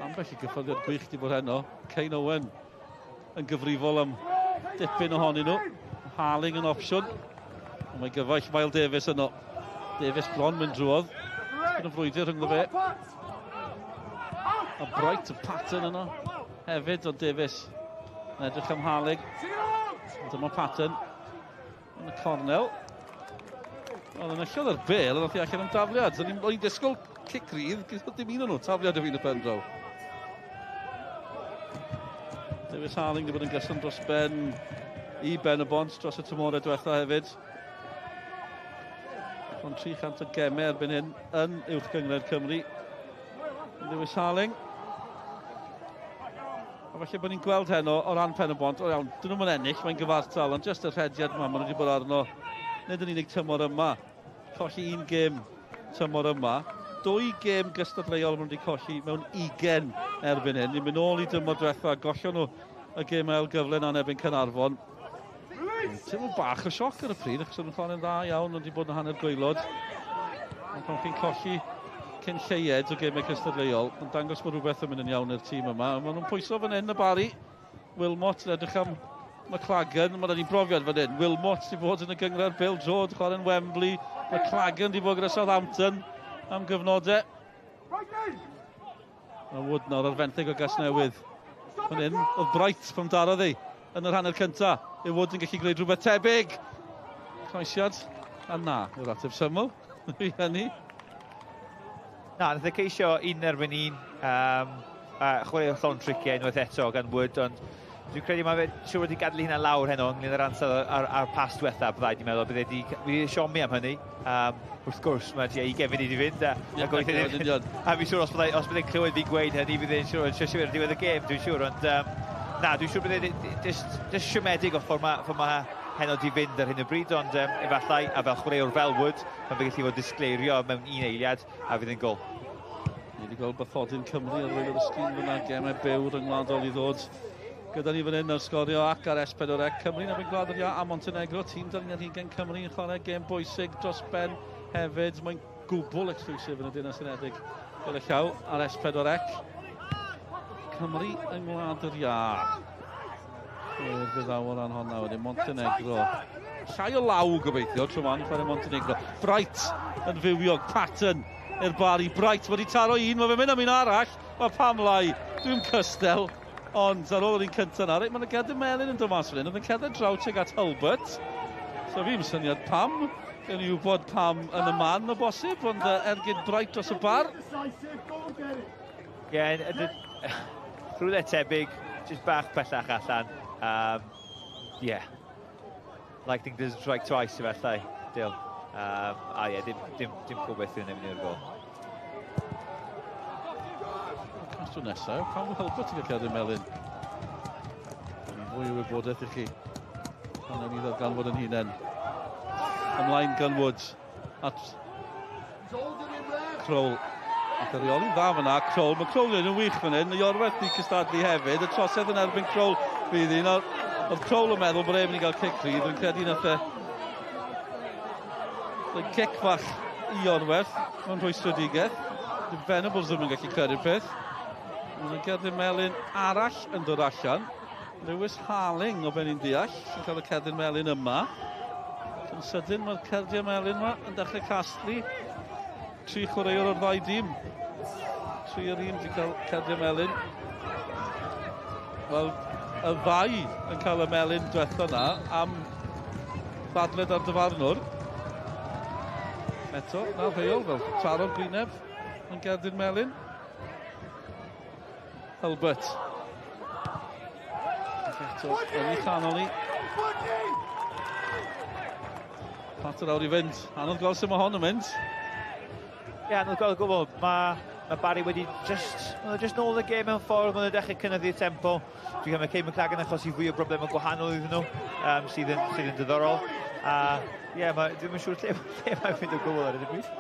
Ambell i gyffyrddiad gwych di bod heno. Kane Owen yn gyfrifol am dipyn ohonyn nhw. Harling yn opsiwn. Ond mae gyfaill Miles Davies yno. Davies bron mynd drwodd. Yn y frwydr rhyngddo fe. A Bright y Pattern yno hefyd, ond Davies yn edrych am Harling. Dyma Pattern yn y cornel. Ond yn yllodd yr bêl, ond oedd hi allan am dafliad. O'n i'n disgwyl cic rydd, gyda dim un o'n nhw, tafliad o fi'n y pen draw. Davies Harling wedi bod yn gyson dros ben i Ben y Bont dros y tymorau diwetha hefyd. Ond 300 o gemau erbyn hyn yn Uwch Gynghrair Cymru. Lewis Harling. A falle bod ni'n gweld heno o ran Pen y Bont, o iawn, dyn nhw'n ennill, mae'n gyfartal, ond jyst y rhediad yma, maen nhw wedi bod arno, nid yn unig tymor yma, colli un gêm tymor yma, 2 gêm gystadleuol maen nhw wedi colli mewn 20 erbyn hyn. Ni'n mynd nôl i dymor diwetha, gollon nhw y gêm ail gyfle na'n erbyn Caernarfon. Teimlo bach o sioc ar y pryd, achos o'n nhw'n chwarae'n dda iawn, ond wedi bod yn hanner gwaelod. Ond pan chi'n colli cyn lleied o gemau cystadleuol, yn dangos bod rhywbeth yn mynd yn iawn i'r tîm yma. Maen nhw'n pwyso fan hyn y Barry. Wilmot yn edrych am McLagan, mae yna brofiad fan hyn. Wilmot wedi bod yn y gynghrair bêl-droed, chwarae'n Wembley. McLagan wedi bod gyda Southampton am gyfnodau. Mae Wood nawr ar fenthyg o Gasnewydd. Fan hyn, oedd Bright pan darodd ei yn yr hanner cynta. Yw Wood yn gallu gwneud rhywbeth tebyg. Croesiad, a na, yw'r ateb syml i hynny. Na, nath e ceisio un erbyn un, a chwarae llond triciau unwaith eto gan Wood, ond dwi'n credu mae fe siŵr wedi gadael hynna lawr heno ynglyn â'r ansawdd ar pas diwetha, byddai dwi'n meddwl, bydde wedi siomi am hynny. Wrth gwrs, mae tua 20 munud i fynd. A fi'n siŵr os byddai'n clywed fi gweud hynny, byddai'n siŵr yn siŵr ar diwedd y gêm, dwi'n siŵr. Ond na, dwi'n siŵr byddai'n just siomedig o ffordd mae heno di fynd ar hyn o bryd, ond efallai, a fel chwaraewr fel Wood, mae fe gallu fod disgleirio mewn un eiliad a fydd yn gol. Ni wedi gweld bathodyn Cymru ar waelod y sgrin fyna, gemau byw rhyngwladol i ddod gyda ni fan hyn ar Sgorio ac ar S4C. Cymru yn erbyn Gwlad yr Iâ a Montenegro, tîm dan 21 Cymru yn chwarae gêm bwysig dros ben hefyd. Mae'n gwbl exclusive yn y Deyrnas Unedig gyda llaw ar S4C. Cymru yng Ngwlad yr Iâ. O'r fyddaw o ran honna wedyn, Montenegro. Llai o law gobeithio, tro ma'n chwarae Montenegro. Bright yn fywiog, Pattern i'r Barry. Bright wedi taro un, mae fe'n mynd am un arall. Mae pam lai, dwi'n cystel. Ond ar ôl yr un cyntaf yna, reit, mae'n gerdyn melyn yn dod mas fan hyn. Oedd yn cerdded draw tuag at Hulbert. So fi'n syniad pam. Gawn ni wybod pam yn y man o bosib, ond ergyd Bright dros y bar. Ie, rhywle tebyg, jyst bach pellach allan. Yeah. Lightning doesn't strike twice efallai, Dil. A ie, dim gobeithio yn mynd i'r gol. tro nesaf, pam fod Hulbert yn cael cerdyn melyn? Fwy o wybodaeth i chi. Pan ni ddarganfod yn hunain. Ymlaen gan Woods at Kroll. Ac y reoli'n dda fyna, Kroll. Mae Kroll yn wych fan hyn. Mae Iorwerth di cystadlu hefyd. Y trosedd yn erbyn Kroll fydd un. Oedd Kroll yn meddwl bod e'n mynd i gael cic rhydd. Dwi'n credu nath e cic fach i Iorwerth mewn rhwystredigaeth. Dyw Venables ddim yn gallu credu'r peth. Mae'n cerdyn melyn arall yn dod allan. Lewis Harling o ben i'n deall sy'n cael y cerdyn melyn yma. Yn sydyn mae'r cerdiau melyn yma yn dechrau casglu. 3 chwaraewr o'r ddau dîm. 3 o'r un wedi cael cerdiau melyn. Wel, y ddau yn cael y melyn diwetha yna am ddadled ar dyfarnwr. Eto, na'r rheol fel taro'r gwyneb yn gerdyn melyn. Hulbert. Eto, yn ei chanol ni. Chwarter awr i fynd. Anodd gweld sut mae hon yn mynd. Ie, anodd gweld o gwbl. Mae Barry wedi just nôl y gêm mewn ffordd, maen nhw'n dechrau cynyddu'r tempo. Dwi'n credu mae Kane McLagan achosi fwy o broblemau gwahanol iddyn nhw, sydd yn diddorol. A ie, dwi'm yn siŵr lle mae'n mynd o gwbl ar hyn o bryd.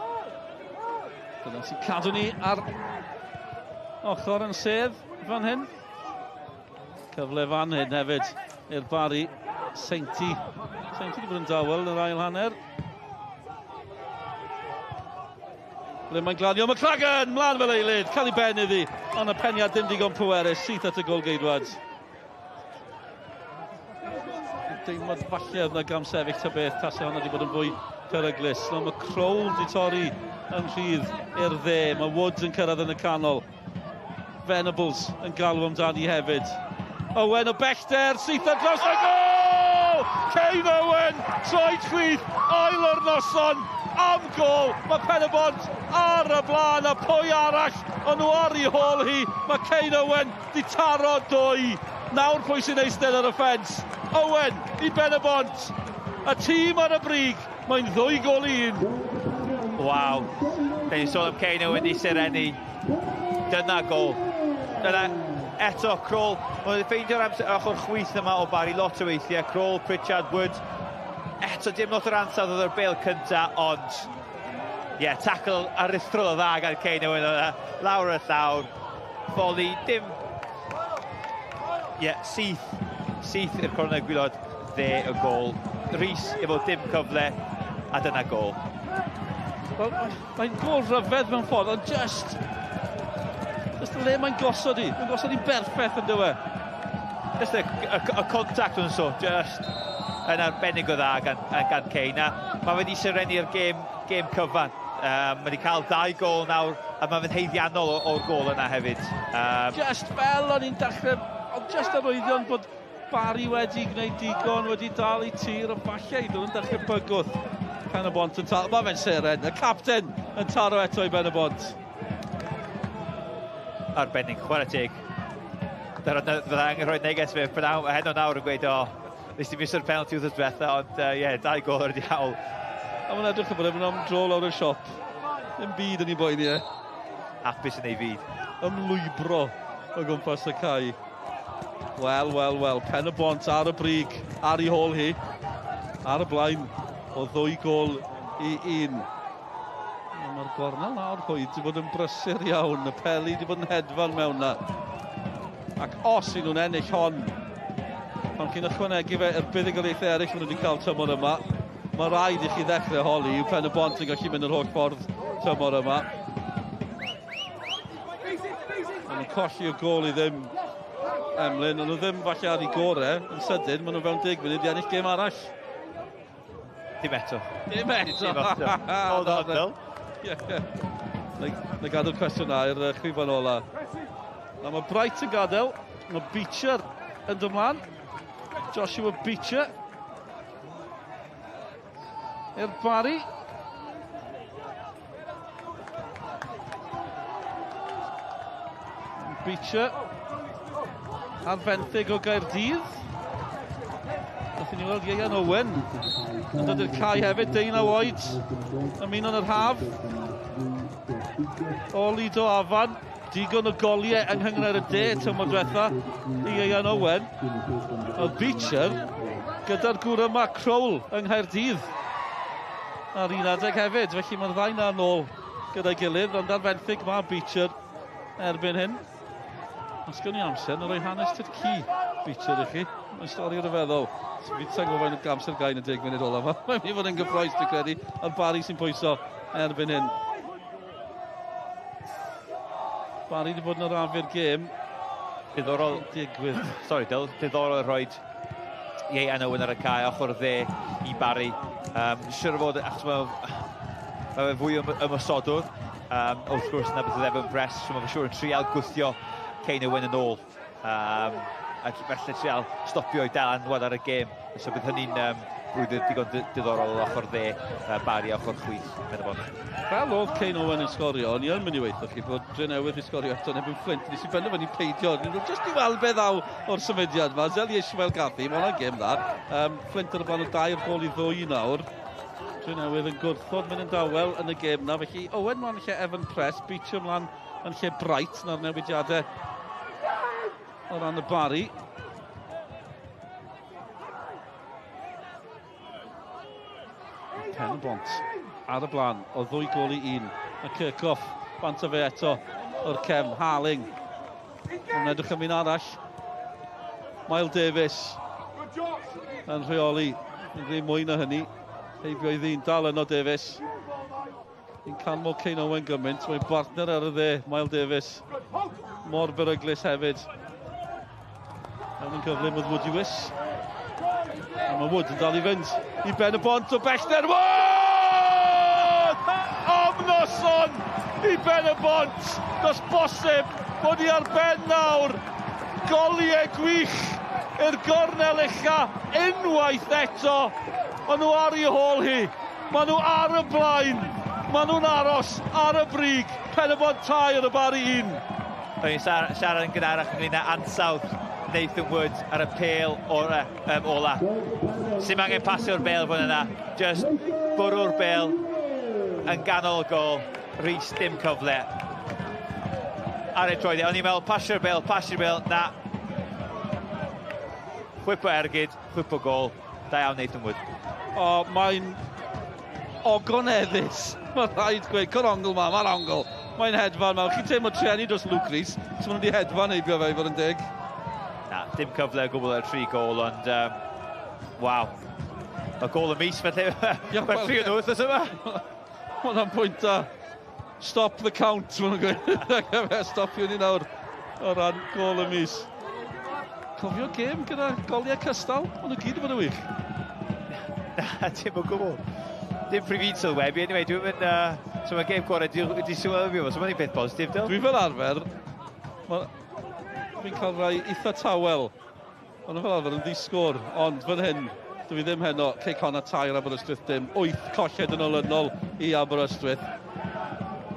Dyna sy'n cadw ni ar ochr yn sedd fan hyn. Cyfle fan hyn hefyd i'r Barry. Seinti. Seinti wedi bod yn dawel yn yr ail hanner. Ble mae'n glanio McLagan, mlaen fel eilydd, cael ei ben iddi, ond y peniad dim digon pwerus, syth at y golgeidwad. Deimlad falle oedd na gamsefyll ta beth, tasau hwnna wedi bod yn fwy peryglus. No, mae Kroll wedi torri yn rhydd i'r dde, mae Woods yn cyrraedd yn y canol. Venables yn galw amdani hefyd. Owen o bellter, syth ar dros y gôl! Kane Owen, troed chwith, ail o'r noson, am gôl. Mae Pen-y-bont ar y blaen, a pwy arall o'n nhw ar ei hôl hi. Mae Kane Owen di taro 2. Nawr pwy sy'n eistedd ar y ffens? Owen i Ben-y-bont. Y tîm ar y brig, mae'n 2 gôl i 1. Waw. Da ni'n sôn am Kane Owen i sereni. Dyna gôl. Dyna eto Kroll. Mae'n ffeindio'r amser ochr chwith yma o Barry lot o weithiau. Kroll, Pritchard, Wood. Eto dim lot o'r ansawdd oedd yr bêl cynta, ond ie, yeah, tackle aruthrol o dda gan Kane Owen yna. Lawr y llawr. Foli, dim... Ie, yeah, syth i'r cornel gwylod dde y gôl. Rhys efo dim cyfle, a dyna gôl. Wel, mae'n gôl rhyfedd mewn ffordd, ond just le mae'n gosod i. Mae'n gosod i'n berffaith yn dywe. Just y contact yn so, just yn arbennig o dda gan Kane. A mae wedi serennu'r gêm cyfan. Mae wedi cael 2 gôl nawr, a mae fe'n haeddiannol o'r gôl yna hefyd. Just fel o'n i'n dechrau, ond just arwyddion bod Barry wedi gwneud digon, wedi dal i tir, a falle i ddod yn dechrau bygwth. Pen-y-bont yn taro, mae fe'n seren, y capten yn taro eto i Ben-y-bont. Arbennig, chwarae teg. Fydda angen rhoi neges fe prynhawn, heno nawr yn gweud, o, nes ti miso'r penalty wythnos diwetha, ond ie, 2 gôl ar y diawl. A mae'n edrych yn bod e'n am dro lawr y siop. Dim byd yn ei boeni e. Hapus yn ei fyd. Ymlwybro o gwmpas y cae. Wel, wel, wel, Pen-y-bont ar y brig, ar ei hôl hi. Ar y blaen o 2 gôl i 1. Mae'r gornel nawr hwy wedi bod yn brysur iawn. Y peli wedi bod yn hedfan mewn na. Ac os y'n nhw'n ennill hon, pan chi'n ychwanegu fe i'r buddugoliaethau eraill maen nhw wedi cael tymor yma, mae rhaid i chi ddechrau holi yw Pen-y-bont yn gallu mynd yr holl ffordd tymor yma. Maen nhw'n colli o gôl i ddim, Emlyn, ond nhw ddim falle ar ei gorau yn sydyn, maen nhw fewn 10 munud i ennill gêm arall. Dim eto. Dim eto. Hold on, Bill. Ie. Na gadw'r cwestiwn na i'r chwifan ola. Na, mae Bright yn gadael, mae Beecher yn dod mlaen. Joshua Beecher. I'r Barry. Beecher ar fenthyg o Gaerdydd. Nathon ni weld Ieuan Owen yn dod i'r cae hefyd, 19 oed, ymuno yn yr haf. O Lido Afan. Digon o goliau yng Nghynghrair y De tymor diwetha i Ieuan Owen. Oedd Beecher gyda'r gŵr yma Crowell yng Nghaerdydd ar un adeg hefyd, felly mae'r ddau 'na nôl gyda'i gilydd, ond ar fenthyg mae Beecher erbyn hyn. Os gawn ni amser, na roi hanes tyd ci Beecher i chi. Mae'n stori ryfeddol. Fi sa'n gwybod faint o amser gael yn y 10 munud olaf. Mae'n mynd i fod yn gyffroes, dwi'n credu, a'r Barry sy'n pwyso erbyn hyn. Barry wedi bod yn arafu'r gêm. Diddorol. Digwydd. Sorry, Dyl. Diddorol rhoi Ieuan Owen ar y cae, ochr dde i Barry. Siwr o fod, achos mae fe fwy ymosodwr. Wrth gwrs, na beth oedd Evan Press, so mae fe siŵr yn trial gwthio Kane Owen yn ôl. Ac felly trial stopio i dylanwad ar y gêm. So bydd hynny'n brwydr digon diddorol o ochr dde Barry a ochr chwith Pen-y-bont. Fel oedd Kane Owen yn sgorio, o'n i yn mynd i weithio chi bod Drenewydd i sgorio eto yn erbyn Flint. Nes i benderfynu peidio, jyst i weld be ddaw o'r symudiad yma. Zeli Ishmael Gaddi, mae hwnna'n gêm dda. Flint ar y blaen o 2-2 nawr. Drenewydd yn gwrthod mynd yn dawel yn y gêm na. Felly Owen mlaen lle Evan Press, Beecher mlaen yn lle Bright na'r newidiadau o ran y Barry. Pen-y-bont ar y blaen o 2-1. A Kirchhoff bant o fe eto o'r cefn. Harling. Mae'n edrych am un arall. Miles Davis yn rheoli. Ddim mwy na hynny. Heibio i ddyn dal yno Davis. Yn canmol Kane Owen gymaint. Mae'n bartner ar y dde, Miles Davis. Mor beryglus hefyd. Mewn yn gyflym oedd Woody Wiss. A mae Wood yn dal i fynd i Ben-y-bont o bellter. Wood! Am noson i Ben-y-bont! Does bosib bod hi ar ben nawr. Goliau gwych i'r gornel ucha unwaith eto. Maen nhw ar ei hôl hi. Maen nhw ar y blaen. Maen nhw'n aros ar y brig. Pen-y-bont 3 ar y Barri 1. O'n i'n siarad yn gynharach ynglyn â ansawdd Nathan Wood ar y pêl o'r ola. Sim angen pasio'r bêl fan yna. Just bwrw'r bêl yn ganol y gol. Rhys, dim cyfle. Ar ei troed. O'n i'n meddwl, pasio'r bêl, pasio'r bêl. Na. Chwip o ergyd, chwip o gol. Da iawn Nathan Wood. O, mae'n ogoneddus. Mae'n rhaid gweud, co'r ongl ma, mae'r ongl. Mae'n hedfan ma. Chi'n teimlo trueni dros Luke Rees, so maen nhw wedi hedfan heibio fe i fod yn deg. Na, dim cyfle o gwbl ar 3 gôl, ond waw. Mae gôl y mis felly, mae'r tri o'n nhw wythnos yma. Mae hwnna'n pwynt da. Stop the count, maen nhw'n gweud. Stopio ni nawr o ran gôl y mis. Cofio gêm gyda goliau cystal, maen nhw gyd yn bod yn wych. Na, dim o gwbl. Dim prif un sylwebu, anyway, dwi'n mynd, so mae gêm gorau di sylwebu fo, so mae'n beth positif, Dyl. Dwi fel arfer, fi'n cael rhai eitha tawel, ond fel arfer yn ddi-sgôr, ond fan hyn, dwi ddim heno, Cei Connah 3 Aberystwyth dim, 8 colled yn olynol i Aberystwyth.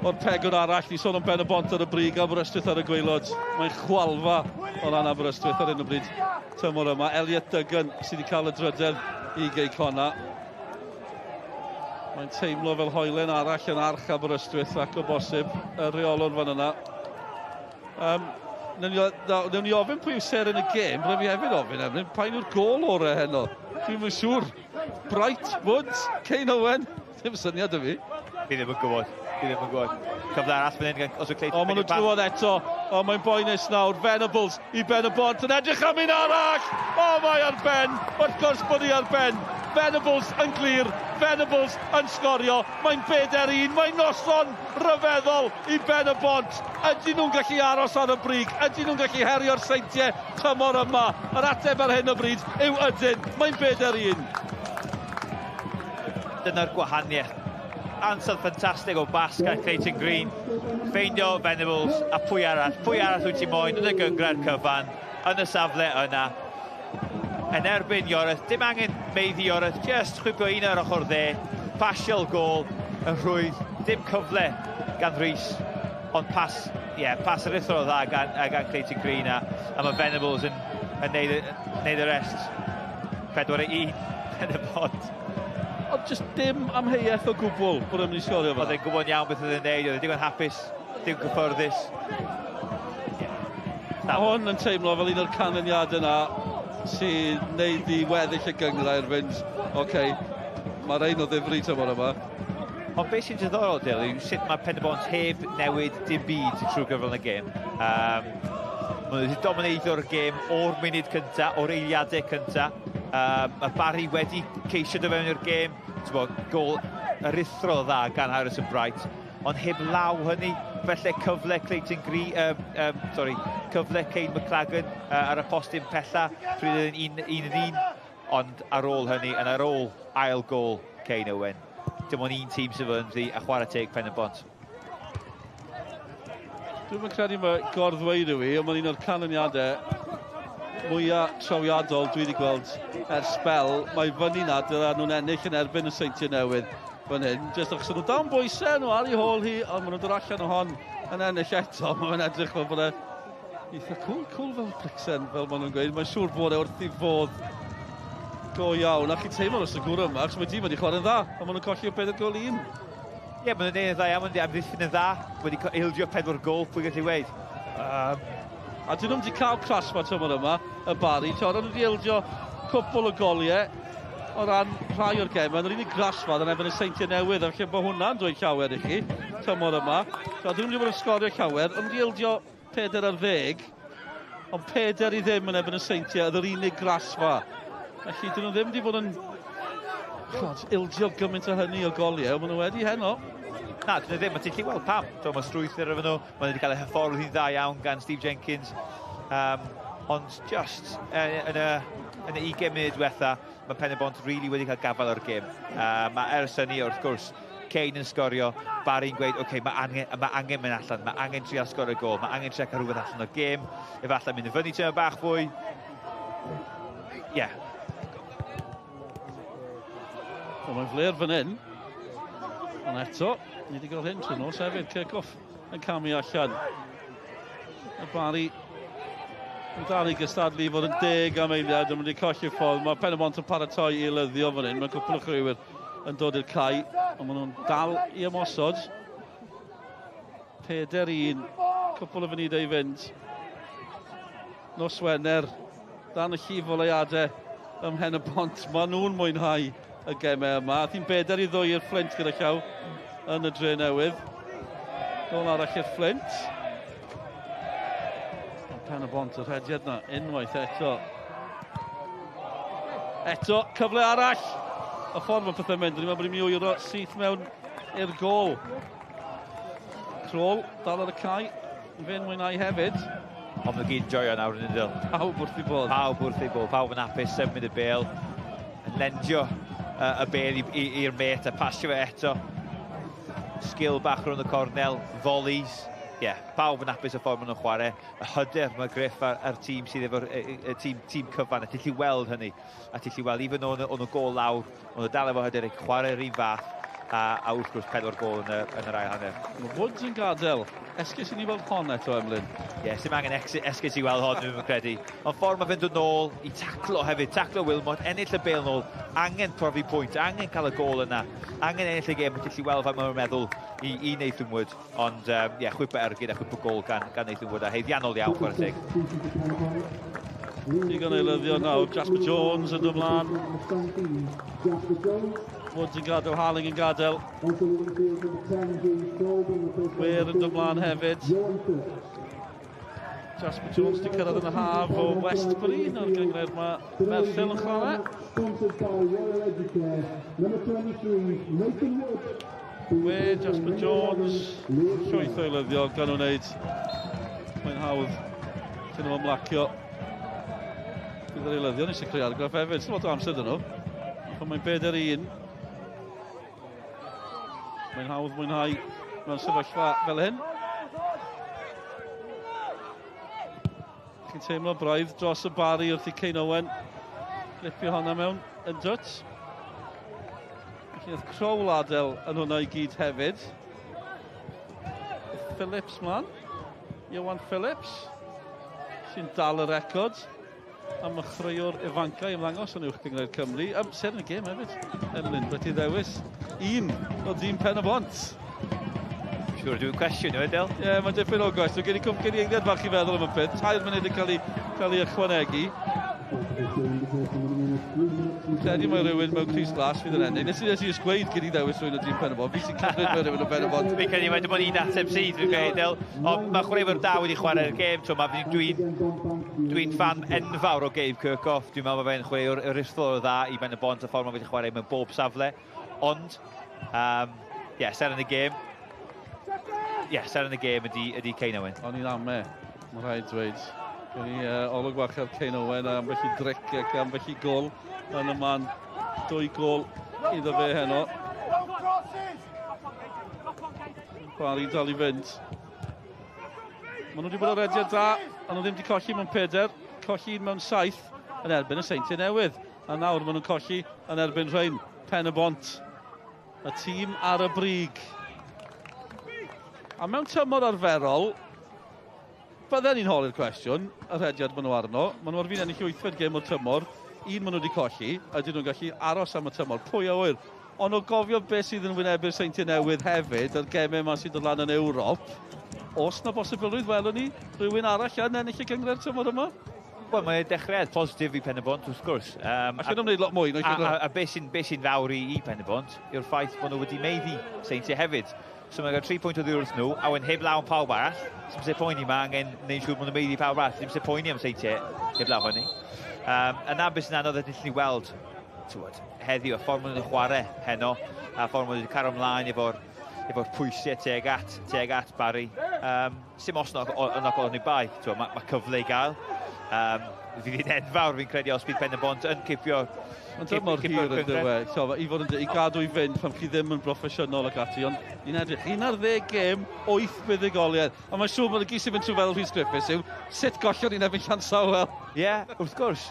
O'r pegwn arall, ni sôn am Ben-y-bont ar y brig, Aberystwyth ar y gwaelod. Mae'n chwalfa o ran Aberystwyth ar hyn o bryd tymor yma. Elliot Duggan sydd wedi cael y drydedd i Gei Connah. Mae'n teimlo fel hoelen arall yn arch Aberystwyth ac o bosib y rheolwr fan yna. Newn ni ofyn pwy yw seren y gêm, rhaid fi hefyd ofyn Emlyn, pa un yw'r gôl orau heno? Dwi'm yn siŵr. Bright, Woods, Kane Owen, dim syniad y fi. Fi ddim yn gwybod, fi ddim yn gwybod. Cyfle arall fan hyn, os yw Clayton... O, maen nhw drwodd eto. O, mae'n boenus nawr. Venables i Ben-y-bont yn edrych am un arall! O, mae ar ben! Wrth gwrs bod hi ar ben! Venables yn glir, Venables yn sgorio, mae'n 4-1, mae'n noson ryfeddol i Ben-y-bont. Ydyn nhw'n gallu aros ar y brig? Ydyn nhw'n gallu herio'r Seintiau tymor yma? Yr ateb ar hyn o bryd yw ydyn, mae'n 4-1. Dyna'r gwahaniaeth. Ansawdd ffantastig o bas gan Clayton Green. Ffeindio Venables a pwy arall. Pwy arall wyt ti moyn yn y gynghrair cyfan, yn y safle yna. Yn erbyn Ioreth, dim angen meiddi Ioreth, just chwipio un ar ochr dde, pasio'r gôl yn rhwydd, dim cyfle gan Rhys, ond pas, ie, yeah, pas aruthrol dda gan Clayton Green a mae Venables yn neud y rest. 4-1 yn y bont. Ond just dim amheuaeth o gwbl bod e'n mynd i sgorio fan'na. Oedd e'n gwybod iawn beth oedd e'n neud, oedd e'n digon hapus. dim cyfforddus. Mae hwn yn teimlo fel un o'r canlyniadau yna sy'n neud i weddill y gynghrair fynd, oce, mae rhain o ddifri tymor yma. Ond beth sy'n diddorol, Dyl, yw sut mae Pen-y-bont heb newid dim byd trwy gyfrol y gêm. Maen nhw wedi domineiddio'r gêm o'r munud cyntaf, o'r eiliadau cyntaf. Mae Barry wedi ceisio dod fewn i'r gêm. Gôl aruthrol dda gan Harrison Bright. Ond heb law hynny, felly cyfle Clayton Green, sorry, cyfle Kane McLagan ar y postyn pella, pryd oedd yn 1-1. Ond ar ôl hynny, yn ar ôl ail gôl Kane Owen, dim ond un tîm sydd yn ddi a chwarae teg Pen-y-bont. Dwi'n credu mae gorddweud yw i, ond mae'n un o'r canlyniadau mwyaf trawiadol dwi wedi gweld ers sbel. Mae fyny na, dyna nhw'n ennill yn erbyn y Seintiau Newydd fan hyn. Jyst achos nhw dan bwysau, nhw ar ei hôl hi, ond maen nhw'n dod allan o hon yn ennill eto. Mae'n edrych fel bod e eitha cool, cool fel bricsen, fel maen nhw'n gweud. Mae'n siŵr bod e wrth i fod go iawn. A chi'n teimlo dros y gŵr yma, achos mae tîm wedi chwarae'n dda, a maen nhw'n colli o 4-1. Ie, maen nhw'n neud yn dda iawn, maen amddiffyn yn dda, wedi ildio 4 gôl, pwy gallu weud. A dyn nhw'n wedi cael crasfa tymor yma, y Barry. Ond nhw wedi ildio cwpl o goliau o ran rhai o'r gemau. Yr unig grasfa yn erbyn y Seintiau Newydd, a felly bod hwnna'n dweud llawer i chi tymor yma. So, dyn nhw wedi bod yn sgorio llawer, ond wedi ildio 4 ar 10, ond 4-0 yn erbyn y Seintiau, oedd yr unig grasfa. Felly, dyn nhw ddim wedi bod yn ildio gymaint o hynny o goliau, ond maen nhw wedi heno. Na, dyn nhw ddim, ond ti'n gallu gweld pam. Mae strwythur efo nhw, maen nhw wedi cael eu hyfforddi'n dda iawn gan Steve Jenkins. Ond just yn y 20 munud diwetha, mae Pen-y-bont really wedi cael gafael o'r gêm. Mae ers hynny, wrth gwrs, Kane yn sgorio, Barry'n gweud, oce, mae angen mynd allan, mae angen trio sgorio gôl, mae angen trio cael rhywbeth allan o'r gêm, efallai mynd i fyny tymor bach fwy. Ie. Yeah. Mae'n fler fan hyn. Ond eto, ni wedi gweld hyn trwy nos hefyd. Kirchhoff yn camu allan. Y Barry yn dal i gystadlu i fod yn deg am eiliad, ond wedi colli'r ffordd. Mae Pen-y-bont yn paratoi i lyddio fan hyn. Mae cwpl o chwaraewyr yn dod i'r cae, ond maen nhw'n dal i ymosod. 4-1, cwpl o funudau i fynd. Nos Wener, dan y llif o leuadau ym Mhen-y-bont. Maen nhw'n mwynhau y gemau yma. Ath hi'n 4-2 i'r Fflint gyda llaw yn y Dre Newydd. Gôl arall i'r Fflint. Pen-y-bont y rhediad na unwaith eto. Eto, cyfle arall. Y ffordd mae pethau'n mynd, dwi'n meddwl bod ni'n mynd i wyro syth mewn i'r gôl. Crôl, dal ar y cae, yn fe'n mwynhau hefyd. Ond mae gyd yn joio nawr yn ydyn. Pawb wrth ei bodd. Pawb wrth ei bodd, pawb yn hapus, symud y bêl, yn lendio y bêl i'r met a pasio fe eto. Sgil bach rhwng y cornel, volleys. Ie, yeah, pawb yn hapus y ffordd maen nhw'n chwarae. Y hyder mae Griff a'r tîm sydd efo'r tîm cyfan, a ti'n gallu weld hynny. A ti'n gallu weld, even o'n nhw gôl lawr, o'n nhw dal efo hyder i chwarae'r un fath, a wrth gwrs 4 gôl yn yr ail hanner. Mae Woods yn gadael. Esgus i ni weld hon eto, Emlyn. Ie, yeah, sy'n angen esgus i weld hon, dwi'n credu. Ond ffordd mae fe'n dod nôl i taclo hefyd, taclo Wilmot, ennill y bêl nôl, angen profi pwynt, angen cael y gôl yna, angen ennill y gêm, ti'n gallu weld faint mae'n meddwl i Nathan Wood. Ond ie, yeah, chwip o ergyd a chwip o gôl gan Nathan Wood, a haeddiannol iawn, chwarae teg. Digon eilyddio nawr, Jasper Jones yn ymlaen. Woods yn gadael, Harling yn gadael. Weir yn ymlaen hefyd. Jasper Jones wedi cyrraedd yn y haf o Westbury, nawr gynghrair mae Merthyr yn chwarae. Weir, Jasper Jones, llwyth o eilyddio gan nhw'n wneud. Mae'n hawdd, cyn nhw ymlacio. Bydd yr eilyddion eisiau creu argraff hefyd, sy'n lot o amser dyn nhw. Ond mae'n 4-1. Mae'n hawdd mwynhau mewn sefyllfa fel hyn. Chi'n teimlo braidd dros y Barry wrth i Kane Owen glipio honna mewn yn dwt. Felly oedd Crowl adael yn hwnna i gyd hefyd. Phillips mlaen. Iwan Phillips sy'n dal y record am y chwaraewr ifancau ymddangos yn Uwch Gynghrair Cymru. Amser yn y gêm hefyd, Emlyn, wedi ddewis un o dîm Pen-y-bont. Siŵr, dwi'n cwestiwn yw, Del? Ie, yeah, mae'n dipyn o gwestiwn. Gen i gen i eiliad fach i feddwl am y peth. 3 munud yn cael ei ychwanegu. Credu mae rhywun mewn crys glas fydd yn ennill. Nes i just gweud gyd i ddewis rhywun o dîm Pen-y-bont. Fi sy'n cymryd mae rhywun o Pen-y-bont. Fi'n credu mae dim ond un ateb sydd, fi'n credu, Del. Ond mae chwaraewyr da wedi chwarae'r gêm. So, Dwi'n fan enfawr o Gabe Kirchhoff. Dwi'n meddwl mae fe'n chwaraewr aruthrol o dda i Ben-y-bont, y ffordd mae wedi chwarae mewn bob safle. Ond, yeah, seren y gêm. Yeah, seren y gêm ydy Kane Owen. O'n i'n ame, mae rhaid dweud. Gen i olwg fach ar Kane Owen a ambell i dric ac ambell i gol yn y man. 2 gol iddo fe heno. Barry dal i fynd. Maen nhw wedi bod ar rediad da, a nhw ddim wedi colli mewn 4, colli 1 mewn 7 yn erbyn y Seintiau Newydd. A nawr maen nhw'n colli yn erbyn rhain, Pen-y-bont. Y tîm ar y brig. A mewn tymor arferol, bydden ni'n holi'r cwestiwn, y rhediad maen nhw arno. Maen nhw ar fin ennill 8fed gêm o'r tymor, un maen nhw wedi colli, ydyn nhw'n gallu aros am y tymor, pwy a ŵyr. Ond o gofio beth sydd yn wynebu'r Seintiau Newydd hefyd, a'r gemau yma sydd dod lan yn Ewrop, oes na bosibilrwydd welwn ni rhywun arall yn ennill y gynghrair tymor yma? Wel, mae'n dechreuad positif i Pen-y-bont, wrth gwrs. Allan nhw'n gwneud lot mwy. A beth sy'n fawr i Pen-y-bont yw'r ffaith bod nhw wedi maeddu Seintiau hefyd. So mae'n cael 3 pwynt o ddi wrth nhw, a wedyn heb law am pawb arall. Sim sy'n poeni, mae angen neud siŵr bod nhw'n maeddu pawb arall. Dim sy'n poeni am Seintiau heb law hynny. A na beth sy'n anodd ydyn ni weld heddiw, y ffordd maen nhw'n chwarae heno, a ffordd maen nhw wedi cario ymlaen efo'r pwysau tuag at Barry. Sim os knock on i bai, mae cyfle i gael. Fydd hi'n enfawr fi'n credu os bydd Pen-y-bont yn cipio. Ond tymor hir yn dywe, i fod yn i gadw i fynd pan chi ddim yn broffesiynol ac ati, ond ni'n edrych, 11 gêm, 8 buddugoliaeth. A mae'n siŵr bod y gyd sy'n mynd trwy feddwl Rhys Griffiths yw, sut gollon ni'n erbyn Llansawel? Ie, wrth gwrs.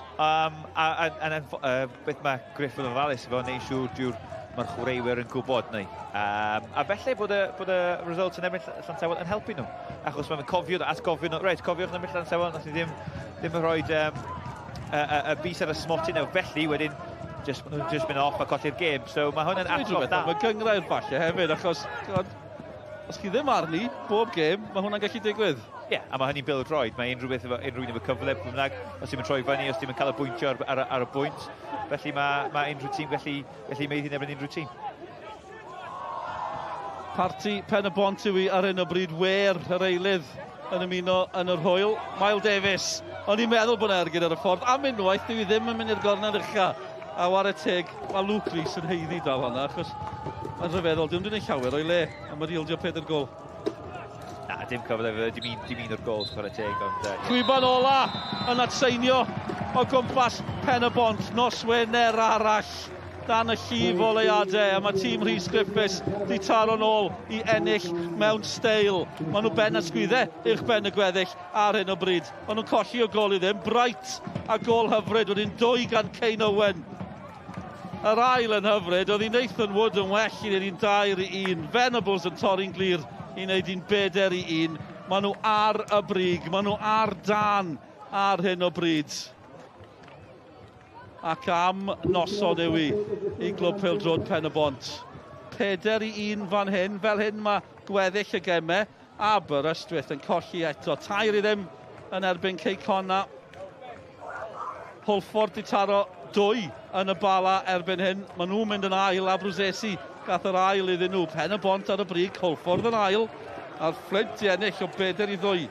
Beth mae Griff yn ofalus efo, neu'n siŵr dyw'r mae'r chwaraewyr yn gwybod neu. A felly bod y result yn erbyn Llansawel yn helpu nhw. Achos mae'n cofio, atgofio nhw, reit, cofiwch yn erbyn Llansawel, nath ni ddim yn rhoi y bys ar y smotyn nhw. Felly, wedyn, just mynd off a colli'r gêm. So mae hwn yn atgof da. Mae gynghrair falle hefyd, achos os chi ddim arni, bob gêm, mae hwnna'n gallu digwydd. Ie, yeah, a mae hynny'n bêl-droed. Mae unrhyw beth unrhyw un efo cyfle, bynnag, os ti'n mynd troi fyny, os ti'n mynd cael y bwyntio ar y bwynt. Felly mae unrhyw tîm gallu maeddu yn erbyn unrhyw tîm. Parti Pen-y-bont yw i ar hyn o bryd, Wer yr eilydd yn ymuno yn yr hwyl. Miles Davies, o'n i'n meddwl bod ergyd ar y ffordd. Am unwaith, dyw i ddim yn mynd i'r gornel ucha. A ware teg, mae Luke Rees yn haeddu dal hwnna, achos mae'n rhyfeddol, dim wedi gwneud llawer o'i le, a mae wedi ildio 4 gol. Na, dim cyfle, dim un o'r gols, chwarae teg. Ond, Chwiban ola yn atseinio o gwmpas Pen-y-bont, nos Wener arall dan y llif o leiadau, a mae tîm Rhys Griffiths di taro nôl i ennill mewn steil. Maen nhw ben ysgwyddau uwch ben y gweddill ar hyn o bryd. Maen nhw'n colli o gol i ddim, Bright a gol hyfryd, wedyn 2 gan Kane Owen. Yr ail yn hyfryd, oedd i Nathan Wood yn well i wneud hi'n 2-1. Venables yn torri'n glir i wneud hi'n 4-1. Maen nhw ar y brig, maen nhw ar dan ar hyn o bryd. Ac am noson yw i Glwb Pêl-droed Pen-y-bont. 4-1 fan hyn, fel hyn mae gweddill y gemau. Aberystwyth yn colli eto, 3-0 yn erbyn Cei Connah. Hwlffordd di taro 2 yn y Bala erbyn hyn. Maen nhw'n mynd yn ail, Abruzesi gath yr ail iddyn nhw. Pen-y-bont ar y brig, Hwlffordd yn ail. A'r Fflint i ennill o 4-2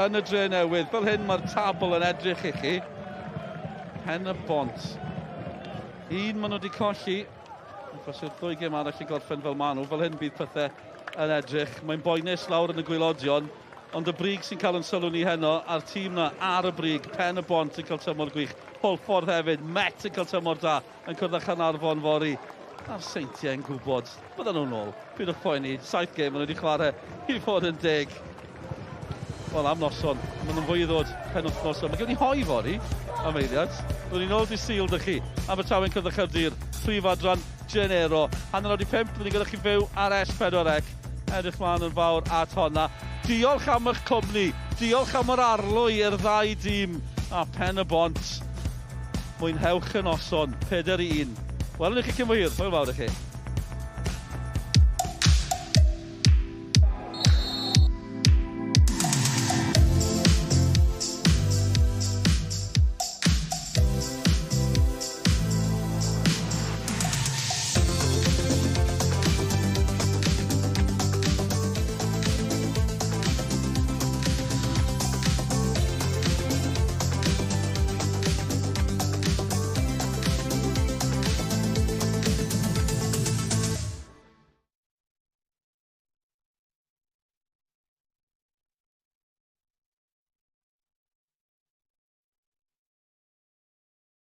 yn y Dre Newydd. Fel hyn mae'r tabl yn edrych i chi. Pen-y-bont. Un maen nhw wedi colli. Achos yw'r 2 gêm arall i gorffen fel maen nhw. Fel hyn bydd pethau yn edrych. Mae'n boenus lawr yn y gwaelodion. Ond y brig sy'n cael yn sylw ni heno, a'r tîm na ar y brig, Pen-y-bont yn cael tymor gwych. Hwlffordd hefyd, Met yn cael tymor da, yn cwrdd â Chaernarfon fory. A'r Seintiau yn gwybod, byddan nhw'n ôl. Pidwch poeni, 7 gêm maen nhw wedi chwarae i fod yn deg. Wel, am noson, maen nhw'n fwy i ddod penwythnos yma. Mae gen i hoi fory, am eiliad. Byddwn ni'n ôl di Sul dych chi. Abertawe'n cwrdd â Chaerdydd, prif adran Genero. 5:30, byddwn ni'n gyda chi fyw ar S4C. Edrych mlaen yn fawr at honna. Diolch am eich cwmni, diolch am yr arlwy i'r ddau dîm a Pen-y-bont. Mwynhewch y noson, 4-1. Welwn i chi cyn bo hir, hwyl fawr i chi.